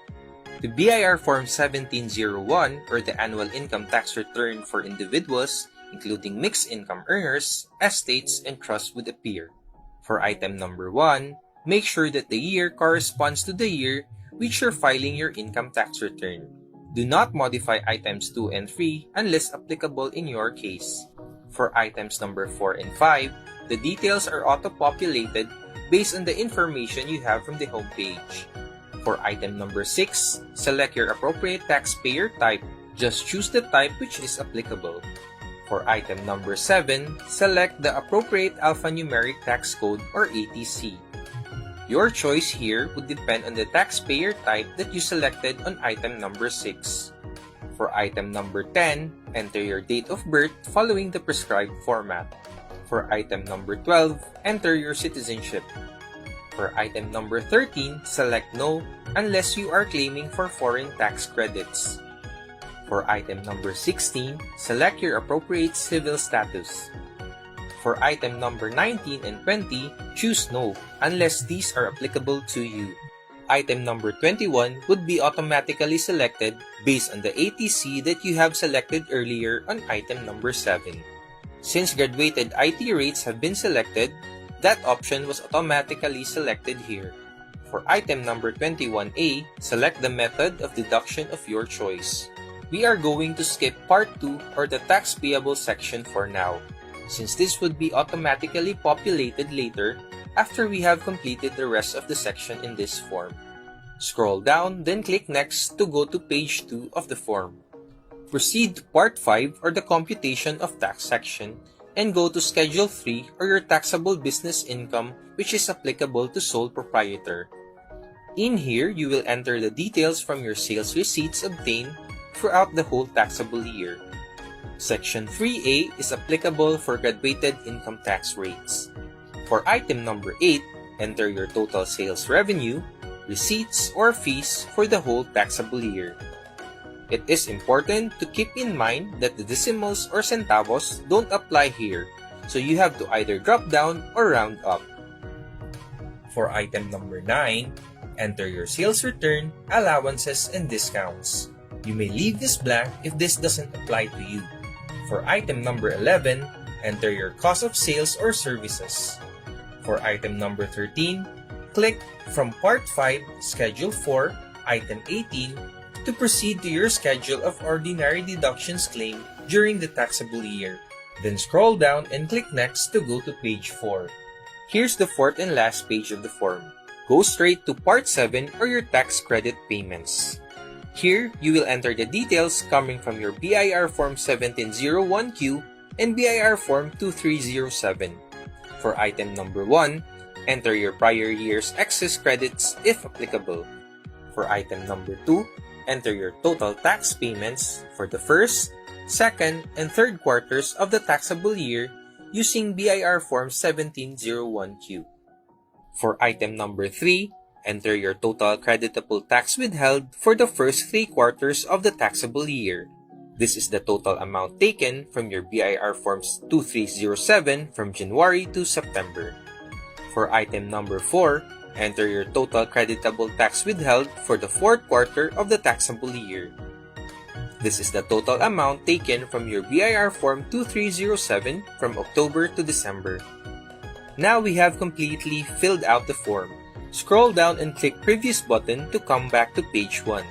The BIR Form 1701, or the Annual Income Tax Return for individuals, including mixed income earners, estates, and trusts, would appear. For item number 1, make sure that the year corresponds to the year which you're filing your income tax return. Do not modify items 2 and 3 unless applicable in your case. For items number 4 and 5, the details are auto-populated based on the information you have from the homepage. For item number 6, select your appropriate taxpayer type. Just choose the type which is applicable. For item number 7, select the appropriate alphanumeric tax code or ATC. Your choice here would depend on the taxpayer type that you selected on item number 6. For item number 10, enter your date of birth following the prescribed format. For item number 12, enter your citizenship. For item number 13, select No unless you are claiming for foreign tax credits. For item number 16, select your appropriate civil status. For item number 19 and 20, choose No unless these are applicable to you. Item number 21 would be automatically selected based on the ATC that you have selected earlier on item number 7. Since graduated IT rates have been selected, that option was automatically selected here. For item number 21A, select the method of deduction of your choice. We are going to skip part 2 or the tax payable section for now, since this would be automatically populated later. after we have completed the rest of the section in this form. Scroll down, then click Next to go to page 2 of the form. Proceed to Part 5 or the Computation of Tax section and go to Schedule 3 or your taxable business income, which is applicable to sole proprietor. In here, you will enter the details from your sales receipts obtained throughout the whole taxable year. Section 3A is applicable for graduated income tax rates. For item number 8, enter your total sales revenue, receipts, or fees for the whole taxable year. It is important to keep in mind that the decimals or centavos don't apply here, so you have to either drop down or round up. For item number 9, enter your sales return, allowances, and discounts. You may leave this blank if this doesn't apply to you. For item number 11, enter your cost of sales or services. For item number 13, click from Part 5, Schedule 4, Item 18 to proceed to your schedule of ordinary deductions claimed during the taxable year. Then scroll down and click Next to go to page 4. Here's the fourth and last page of the form. Go straight to Part 7 or your tax credit payments. Here, you will enter the details coming from your BIR Form 1701Q and BIR Form 2307. For item number 1, enter your prior year's excess credits if applicable. For item number 2, enter your total tax payments for the first, second, and third quarters of the taxable year using BIR Form 1701Q. For item number 3, enter your total creditable tax withheld for the first three quarters of the taxable year. This is the total amount taken from your BIR Forms 2307 from January to September. For item number 4, enter your total creditable tax withheld for the fourth quarter of the taxable year. This is the total amount taken from your BIR Form 2307 from October to December. Now we have completely filled out the form. Scroll down and click Previous button to come back to page 1.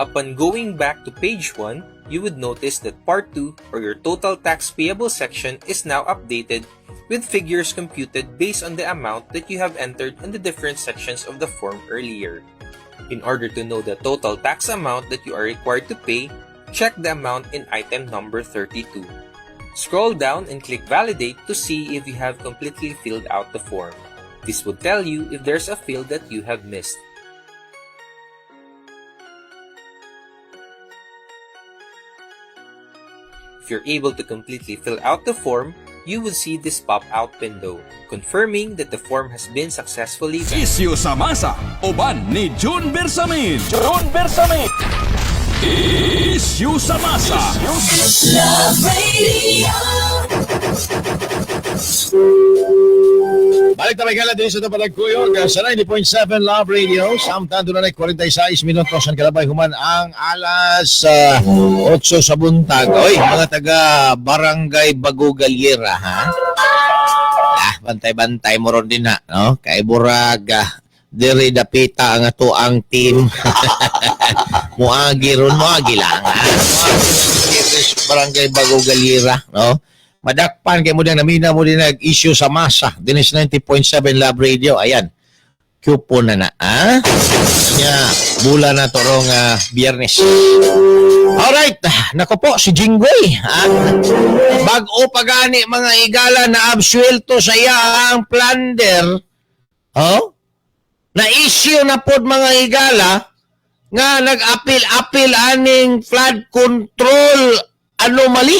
Upon going back to page 1, you would notice that Part 2 or your total tax payable section is now updated with figures computed based on the amount that you have entered in the different sections of the form earlier. In order to know the total tax amount that you are required to pay, check the amount in item number 32. Scroll down and click Validate to see if you have completely filled out the form. This would tell you if there's a field that you have missed. If you're able to completely fill out the form, you would see this pop-out window, confirming that the form has been successfully Isyu sa masa, uban ni June Bersamin. June Bersamin. Isyu sa masa. Love Radio. Balik tayo gala din sa Tapadagkuyog sa 90.7 Love Radio. Samtang doon na 46 minutos ang kalabay human ang alas 8 sa buntag. Oy, mga taga Barangay Bago Galiera, ha? Ah, bantay-bantay mo ron din ha, no? Kay Burag, diri dapita ang ato ang team. Muagi ron, muagi lang, ha? Muagi ron diri sa Barangay Bago Galiera, no? Madakpan kay mo dang namina mo din nag-issue sa masa. Dinis 90.7 Love Radio. Ayan. Coupon na na. Ha? Nya, bula na torong Biyernes. Alright. Nako po, si Jinggoy. Ha? Bag-o pa gani mga igala na absuelto sa iya ang plunder. Oh? Na-issue na pod mga igala nga nag-apil-apil aning flood control anomaly.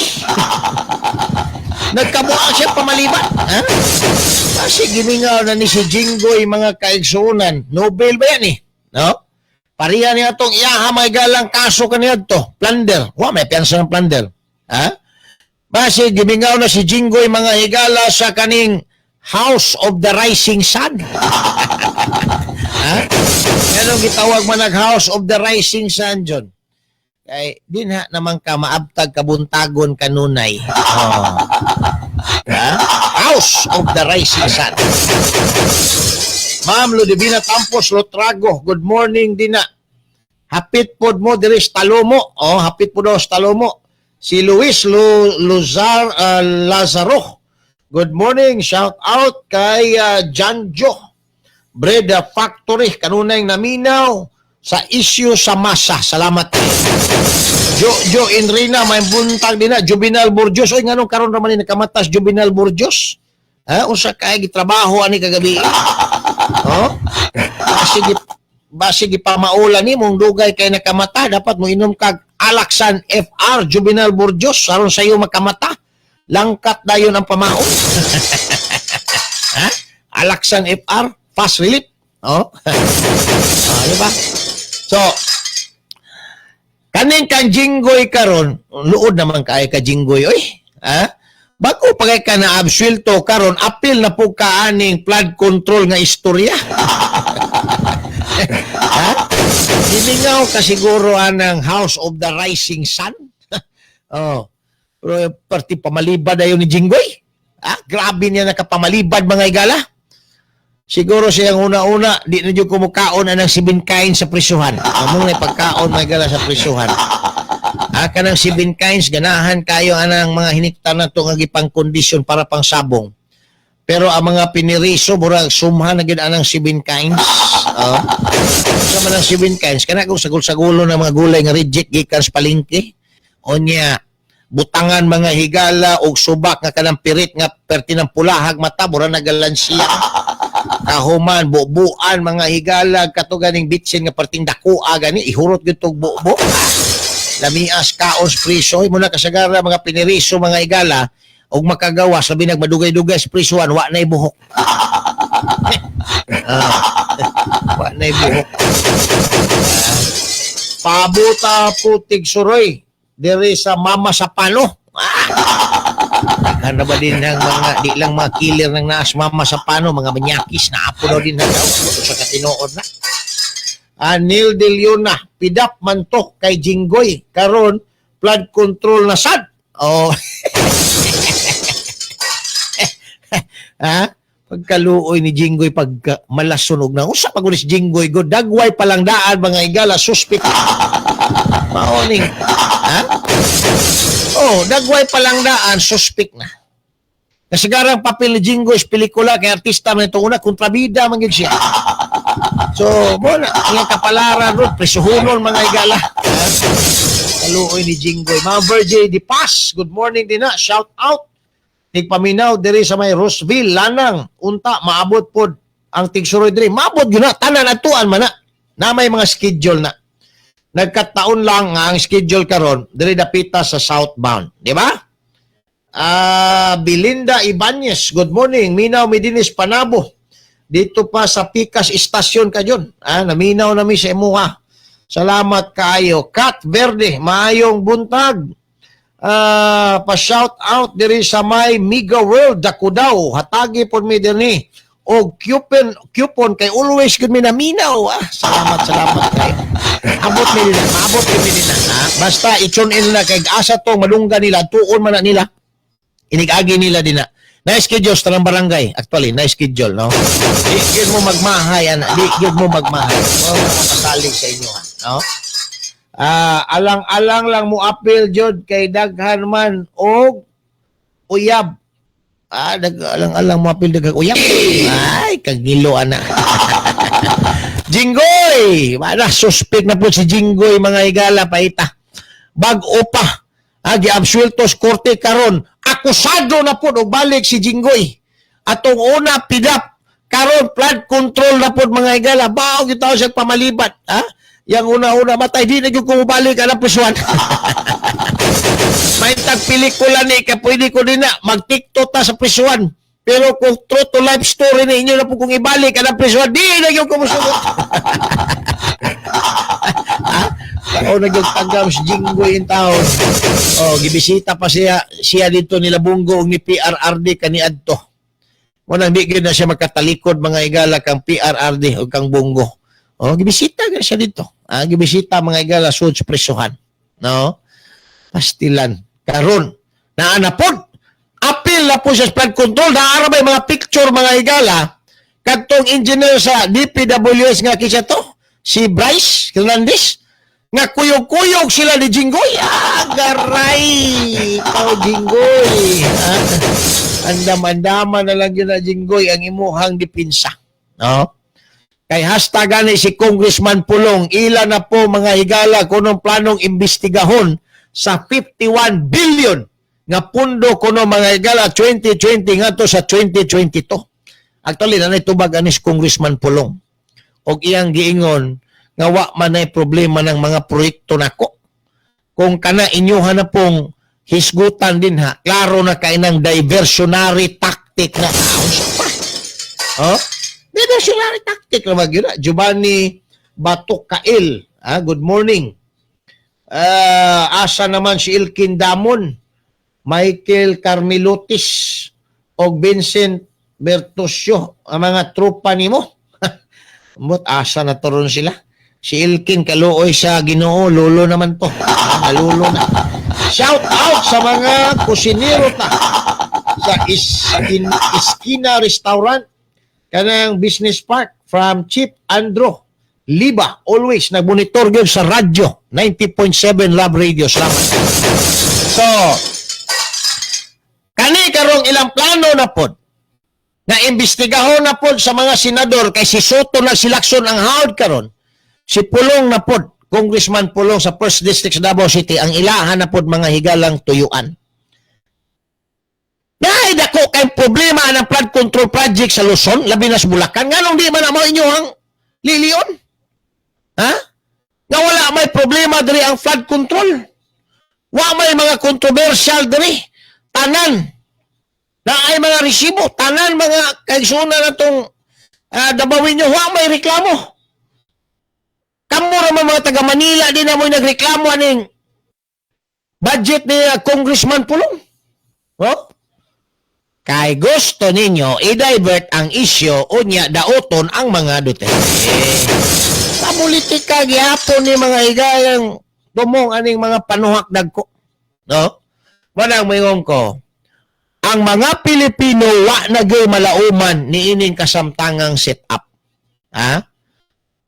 Nagkabuang siya pamaliban. Ha? Kasi giningaw na ni si Jinggoy mga kaigsunan. Nobel ba yan eh? No? Pariha niya itong iyaha may galang kaso kaniya to. Plunder. Wa, may piyansa ng plunder. Ha? Basi gimingaw na si Jinggoy mga higala sa kaning House of the Rising Sun. Ha? Anong gitawag man nag House of the Rising Sun, John? Kay din ha naman ka maabtag kabuntagon kanunay. Oh. Ha? House of the Rising Sun. Ma'am Ludivina Tampos Lotrago, good morning dina. Hapit pod mo diri sa Talomo. Oh, hapit pod daw sa Talomo. Si Luis Lazaro. Good morning, shout out kay Janjo Bread Factory, kanunay naminaw sa issue sa masa. Salamat. Jo Jo Enrina, may buntag din na Juvenal Burgos. Oy, nganong karon ra man ni nakamatas Juvenal Burgos? Ha, unsa kay gitrabaho ani kagabi? Oh? Basig basig ipamaula ni mong dugay kay nakamata, dapat mo inom kag Alaxan FR, Juvenal Burgos, aron sayo makamata. Langkat dayon ang pamaon. Ha? Alaxan FR, fast relief. Oh. Ah, di ba? So, kaning kang Jinggoy karon, luod naman kay ka Jinggoy oy. Ha? Bago pa kay ka na absuelto karon, apil na po ka aning flood control nga istorya. Ha? Gimingaw ka siguro anang House of the Rising Sun. Oh. Pero parti pamalibad ayon ni Jinggoy. Ah, grabe niya nakapamalibad, mga igala. Siguro siyang una-una, di na dyan kumukaon anang seven kinds sa prisuhan. Among na pagkaon, mga igala, sa prisuhan. Ah, kanang seven kinds, ganahan kayo anang mga hinikta na to nga gipang kondisyon para pang sabong. Pero ang mga piniriso, murag sumha na gid anang seven kinds. Oh. Sa man ang seven kinds, kana kung sagol-sagulo ng mga gulay nga reject gikan sa palengke. Onya, butangan, mga higala, og subak nga kanang pirit nga perti ng pulahag mata, mura nagalansiya. Kahuman, bubuan, mga higala, kato ganing bitsin nga perting dakua gani, ihurot gyud tog bubo. Lamias kaon sa priso mo na kasagara mga piniriso, mga higala, og makagawa sabi nagmadugay-dugay sa prisuan, wa na'y buhok. Ah, wa na'y buhok. Ah, pabuta putig suroy diri sa Mama sa Pano. Ah! Daghan na ba din ng mga, di lang mga killer ng naas Mama sa Pano, mga manyakis na apo daw din na daw sa katinood na. Ah, Neil De Leona, pidap man to kay Jinggoy karon flood control na sad. Oh. Ha? Pagkaluoy ni Jinggoy pagka malasunog na. Usa pag si Jinggoy go dagway palang daan, mga igala, suspect. Maoning. Ha? Oh, dagway palang daan, suspect na. Kasigarang papel ni Jinggoy sa pelikula kay artista man ito una, kontrabida man gyud siya. So, mo na iyang kapalaran ron, presuhunon, mga igala. Ha? Kaluoy ni Jinggoy. Ma'am Virgie Di Paz, good morning din na. Shout out. Tigpaminaw diri sa may Roseville, Lanang. Unta, maabot pod ang tigsuroy diri. Maabot yun na. Tanan atuan man na. Na may mga schedule na. Nagkataon lang nga ang schedule karon diri dapita sa southbound. Di ba? Ah, Belinda Ibanez, good morning. Minaw mi dinis Panabo. Dito pa sa Pikas Istasyon ka dyan. Ah, naminaw na mi sa imuha. Salamat kaayo. Kat Verde, maayong buntag. Ah, pa-shout out diri sa may Mega World Dakudaw. Hatagi pod mi dinhi og coupon coupon kay always gud mi naminaw. Ah, salamat, salamat kayo. Abot mi nila, maabot mi nila. Ha? Basta i-tune in na kay asa to malungga nila, tuon man na nila. Inigagi nila din na. Nice schedule sa tanang barangay. Actually, nice schedule, no? Di gyud mo magmahay, ana. Di gyud mo magmahay. Mo makasalig sa inyo, ha? No? Ah, alang-alang lang mo apil jud kay daghan man og uyab. Ah, alang-alang mo apil daghang uyab. Ay, kagilo ana. Jinggoy! Wala, suspect na po si Jinggoy, mga higala, paita. Bag-o pa. Ah, giabsuelto sa korte karon. Akusado na po og balik si Jinggoy. Atong una pidap, karon flood control na po, mga higala. Bao gyud tawo siya pamalibat, ha? Yang una-una matay di na gyud ko mobalik alang prisuan. May tag pelikula ni kay pwede ko din na mag-TikTok ta sa prisuan. Pero kung true to life story ni inyo na po kung ibalik alang prisuan, di na gyud ko mosugot. Ha? Kao na gyud tagam si Jinggoy in town. Oh, gibisita pa siya siya dito nila Bunggo ug ni PRRD kaniadto. Mo nang di gyud na siya makatalikod, mga igala, kang PRRD ug kang Bunggo. Oh, gibisita gyud siya dito. Ah, gibisita, mga igala, sud sa presuhan. No? Pastilan. Karon, naa na pod. Apil na po siya sa flood control. Naara may mga picture, mga igala. Kadtong engineer sa DPWS nga kinsa to, si Bryce Hernandez, nga kuyog-kuyog sila ni Jinggoy. Ah, garay! Ikaw, Jinggoy. Ah. Andam-andaman na lang yun na, Jinggoy, ang imuhang dipinsa. No? Kay #gani si Congressman Pulong, ila na po, mga higala, kunong planong imbestigahon sa 51 billion nga pundo kuno, mga higala, 2020 ngadto sa 2022. Actually, nanay tubag anis Congressman Pulong. Og iyang giingon nga wa man ay problema ng mga proyekto nako. Kung kana inyuha na pong hisgutan din ha, klaro na kay ng diversionary tactic na pa. Oh? Diversionary tactic na magyud na. Giovanni Batukail. Ah, good morning. Ah, asa naman si Ilkin Damon, Michael Carmelotis og Vincent Bertusio, ang mga tropa nimo? Mut asa na turon sila. Si Ilkin kaluoy sa Ginoo, lulo naman to. Ah, nalulo na. Shout out sa mga kusinero ta sa Iskina Restaurant kanang Business Park from Chief Andro Liba, always nagmonitor gyud sa radyo 90.7 Love Radio. Salamat. So kani karong ilang plano na pod na imbestigahon na pod sa mga senador kay si Sotto na si Lacson ang hawd karon. Si Pulong na pod, Congressman Pulong sa First District sa Davao City, ang ilahan na pod, mga higalang tuyuan. Dahil dako kay problema ng flood control project sa Luzon, labi na sa Bulacan, nganong di man na mo inyohang lilion? Ha? Nga wala may problema diri ang flood control. Wa may mga controversial diri. Tanan na ay mga resibo, tanan mga kaigsunan na itong Dabawin nyo, wa may reklamo. Kamo ra man mga taga Manila di na mo'y nagreklamo aning budget ni Congressman Pulong. Oh? Kay gusto ninyo i-divert ang isyo, unya dauton ang mga Duterte. Sa politika gihapon ni, mga higayang tumong aning mga panuhak dagko. No? Manang moingon ko, ang mga Pilipino wa na gyud malauman ni ining kasamtangang set up. Ha?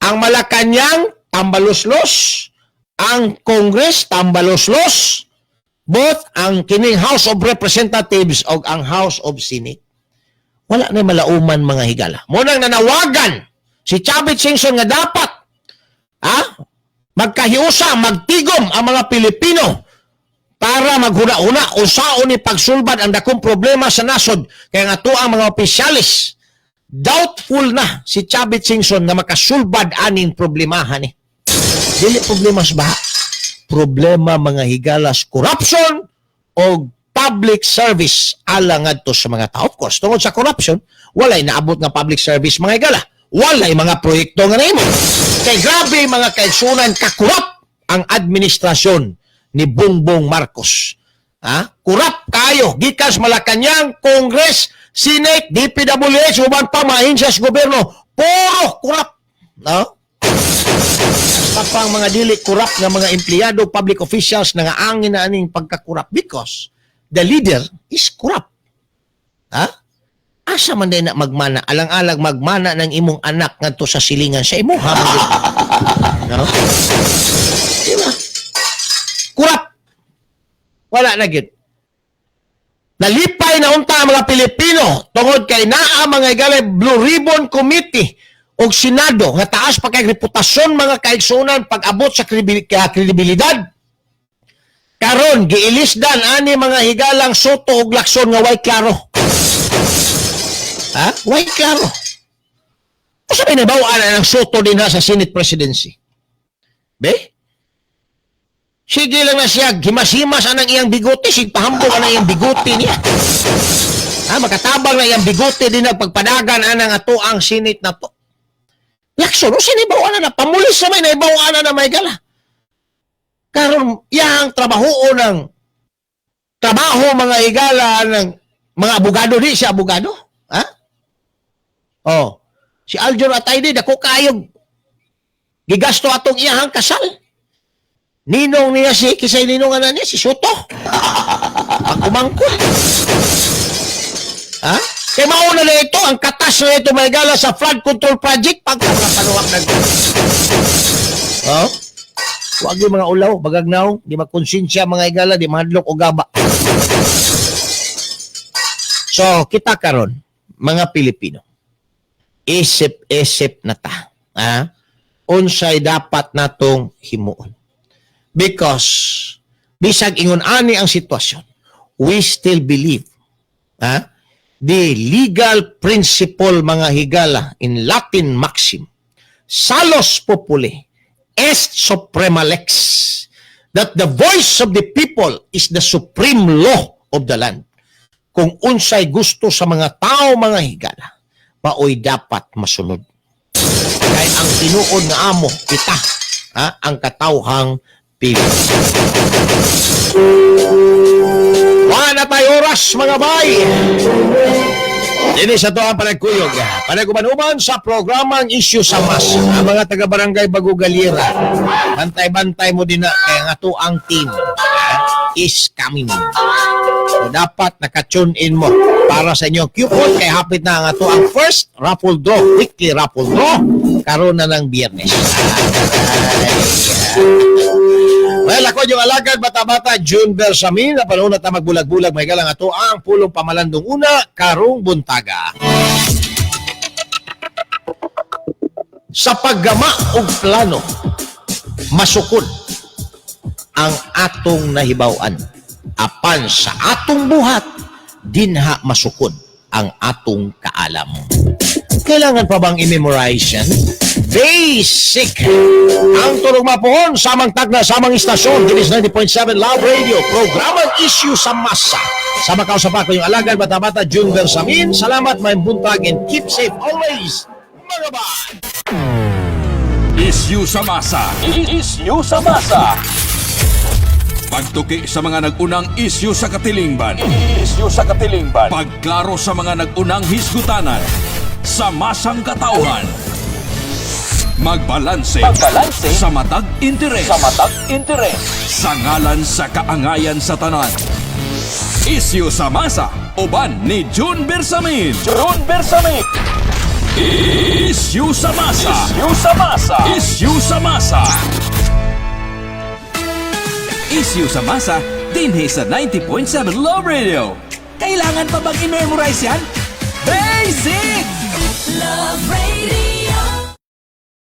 Ang Malacanang tambaloslos, ang Congress tambaloslos, both ang kining House of Representatives o ang House of Senate. Wala na malauman, mga higala. Munang nanawagan si Chavit Singson nga dapat ha, magkahiusa, magtigom ang mga Pilipino para maghuna-huna unsaon ni pagsulbad ang dakong problema sa nasod, kaya nga to ang mga opisyalis, doubtful na si Chavit Singson nga makasulbad aning problemahan ni. Dili problema sa baha. Problema, mga higalas, corruption o public service ala ngadto sa mga tao. Of course, tungod sa corruption, walay naabot nga public service, mga higala. Walay mga proyekto nga nahimo. Kay grabe, mga kaigsunan, kakurap ang administrasyon ni Bongbong Marcos. Ha? Kurap kayo gikan sa Malacanang, Congress, Senate, DPWH, uban pa mga ahensya sa gobyerno, puro kurap. No? Basta pang mga dili kurap nga mga empleyado, public officials na nga angin na aning pagkakurap because the leader is corrupt. Ha? Asa man din na magmana? Alang-alang magmana ng imong anak ngadto sa silingan sa imo ha? No? Di ba? Kurap. Wala na gyud. Nalipay na unta ang mga Pilipino tungod kay naa, mga higala, Blue Ribbon Committee og Senado nga taas pa kay reputasyon, mga kaigsunan, pag-abot sa kredibilidad. Karon giilisdan ani, mga higalang Sotto og Lacson nga way klaro. Ha? Way klaro. Usa may nabaw-an na ng Sotto din ha sa Senate presidency? Be? Sige lang na siya, himas-himas anang iyang bigote, sig pahambog anang iyang bigote niya. Ha, makatabang na iyang bigote din ang pagpadagan anang ato ang Senate na to. Lacson, usa naibaw na na, pamulis sa may naibaw na na may gala. Karon iyang trabaho ng trabaho, mga higala, ng mga abogado, di siya abogado. Ha? Oh. Si Aljur Atayde dako kayog gigasto atong iyahang kasal. Ninong niya si kisay ninong ana niya si Sotto. Pagkumangkon. Ha? Kay mauna na ito, ang katas na ito may gala sa flood control project pagka mga panuwak nag. Oh? Wag yung mga ulaw, bagagnaw, di makonsensya, mga igala, di mahadlok o gaba. So, kita karon mga Pilipino, isip-isip na ta. Ha? Unsay dapat natong himuon. Because, bisag ingon ani ang sitwasyon, we still believe, ha, the legal principle, mga higala, in Latin maxim, salus populi est suprema lex, that the voice of the people is the supreme law of the land. Kung unsay gusto sa mga tao, mga higala, maoy dapat masunod. Kay ang tinuod nga amo kita, ha, ang katawhang Pilipino. Wala na tayo oras, mga bay. Dini sa to ang panagkuyog. Panag-uban-uban sa programang Issue sa Masa. Ang mga taga-barangay Bago Galera, bantay-bantay mo din na kaya nga to ang team, ha, is coming. So, dapat naka-tune in mo para sa inyong coupon kay hapit na nga to ang first raffle draw, weekly raffle draw, karon na ng Biyernes. Well, ako yung alagad, bata-bata, June Bersamin, na panahon na ta magbulag-bulag, may galang ato ang pulong pamalandong una, karong buntaga. Sa paggama og plano, masukod ang atong nahibaw-an. Apan sa atong buhat, dinha masukod ang atong kaalam. Kailangan pa bang i-memorize yan? Basic! Ang tulog mapuhon, samang tagna, samang istasyon, Dinis 90.7 Love Radio, programang Issue sa Masa. Sama kausap ako yung alagad, bata-bata, June Bersamin. Salamat, may buntag, and keep safe always. Mga bye! Issue sa masa. Issue sa masa. Pagtuki sa mga nag-unang issue sa katilingban. Issue sa katilingban. Pagklaro sa mga nag-unang hisgutanan. Sa masang katauhan. Magbalanse. Magbalanse. Sa matag interes. Sa matag interes. Sa ngalan sa kaangayan sa tanan. Issue sa masa. Uban ni June Bersamin. June Bersamin. Issue sa masa. Issue sa masa. Issue sa masa. Issue sa masa dinhi sa 90.7 Love Radio. Kailangan pa bang i-memorize yan? Basic! Love Radio.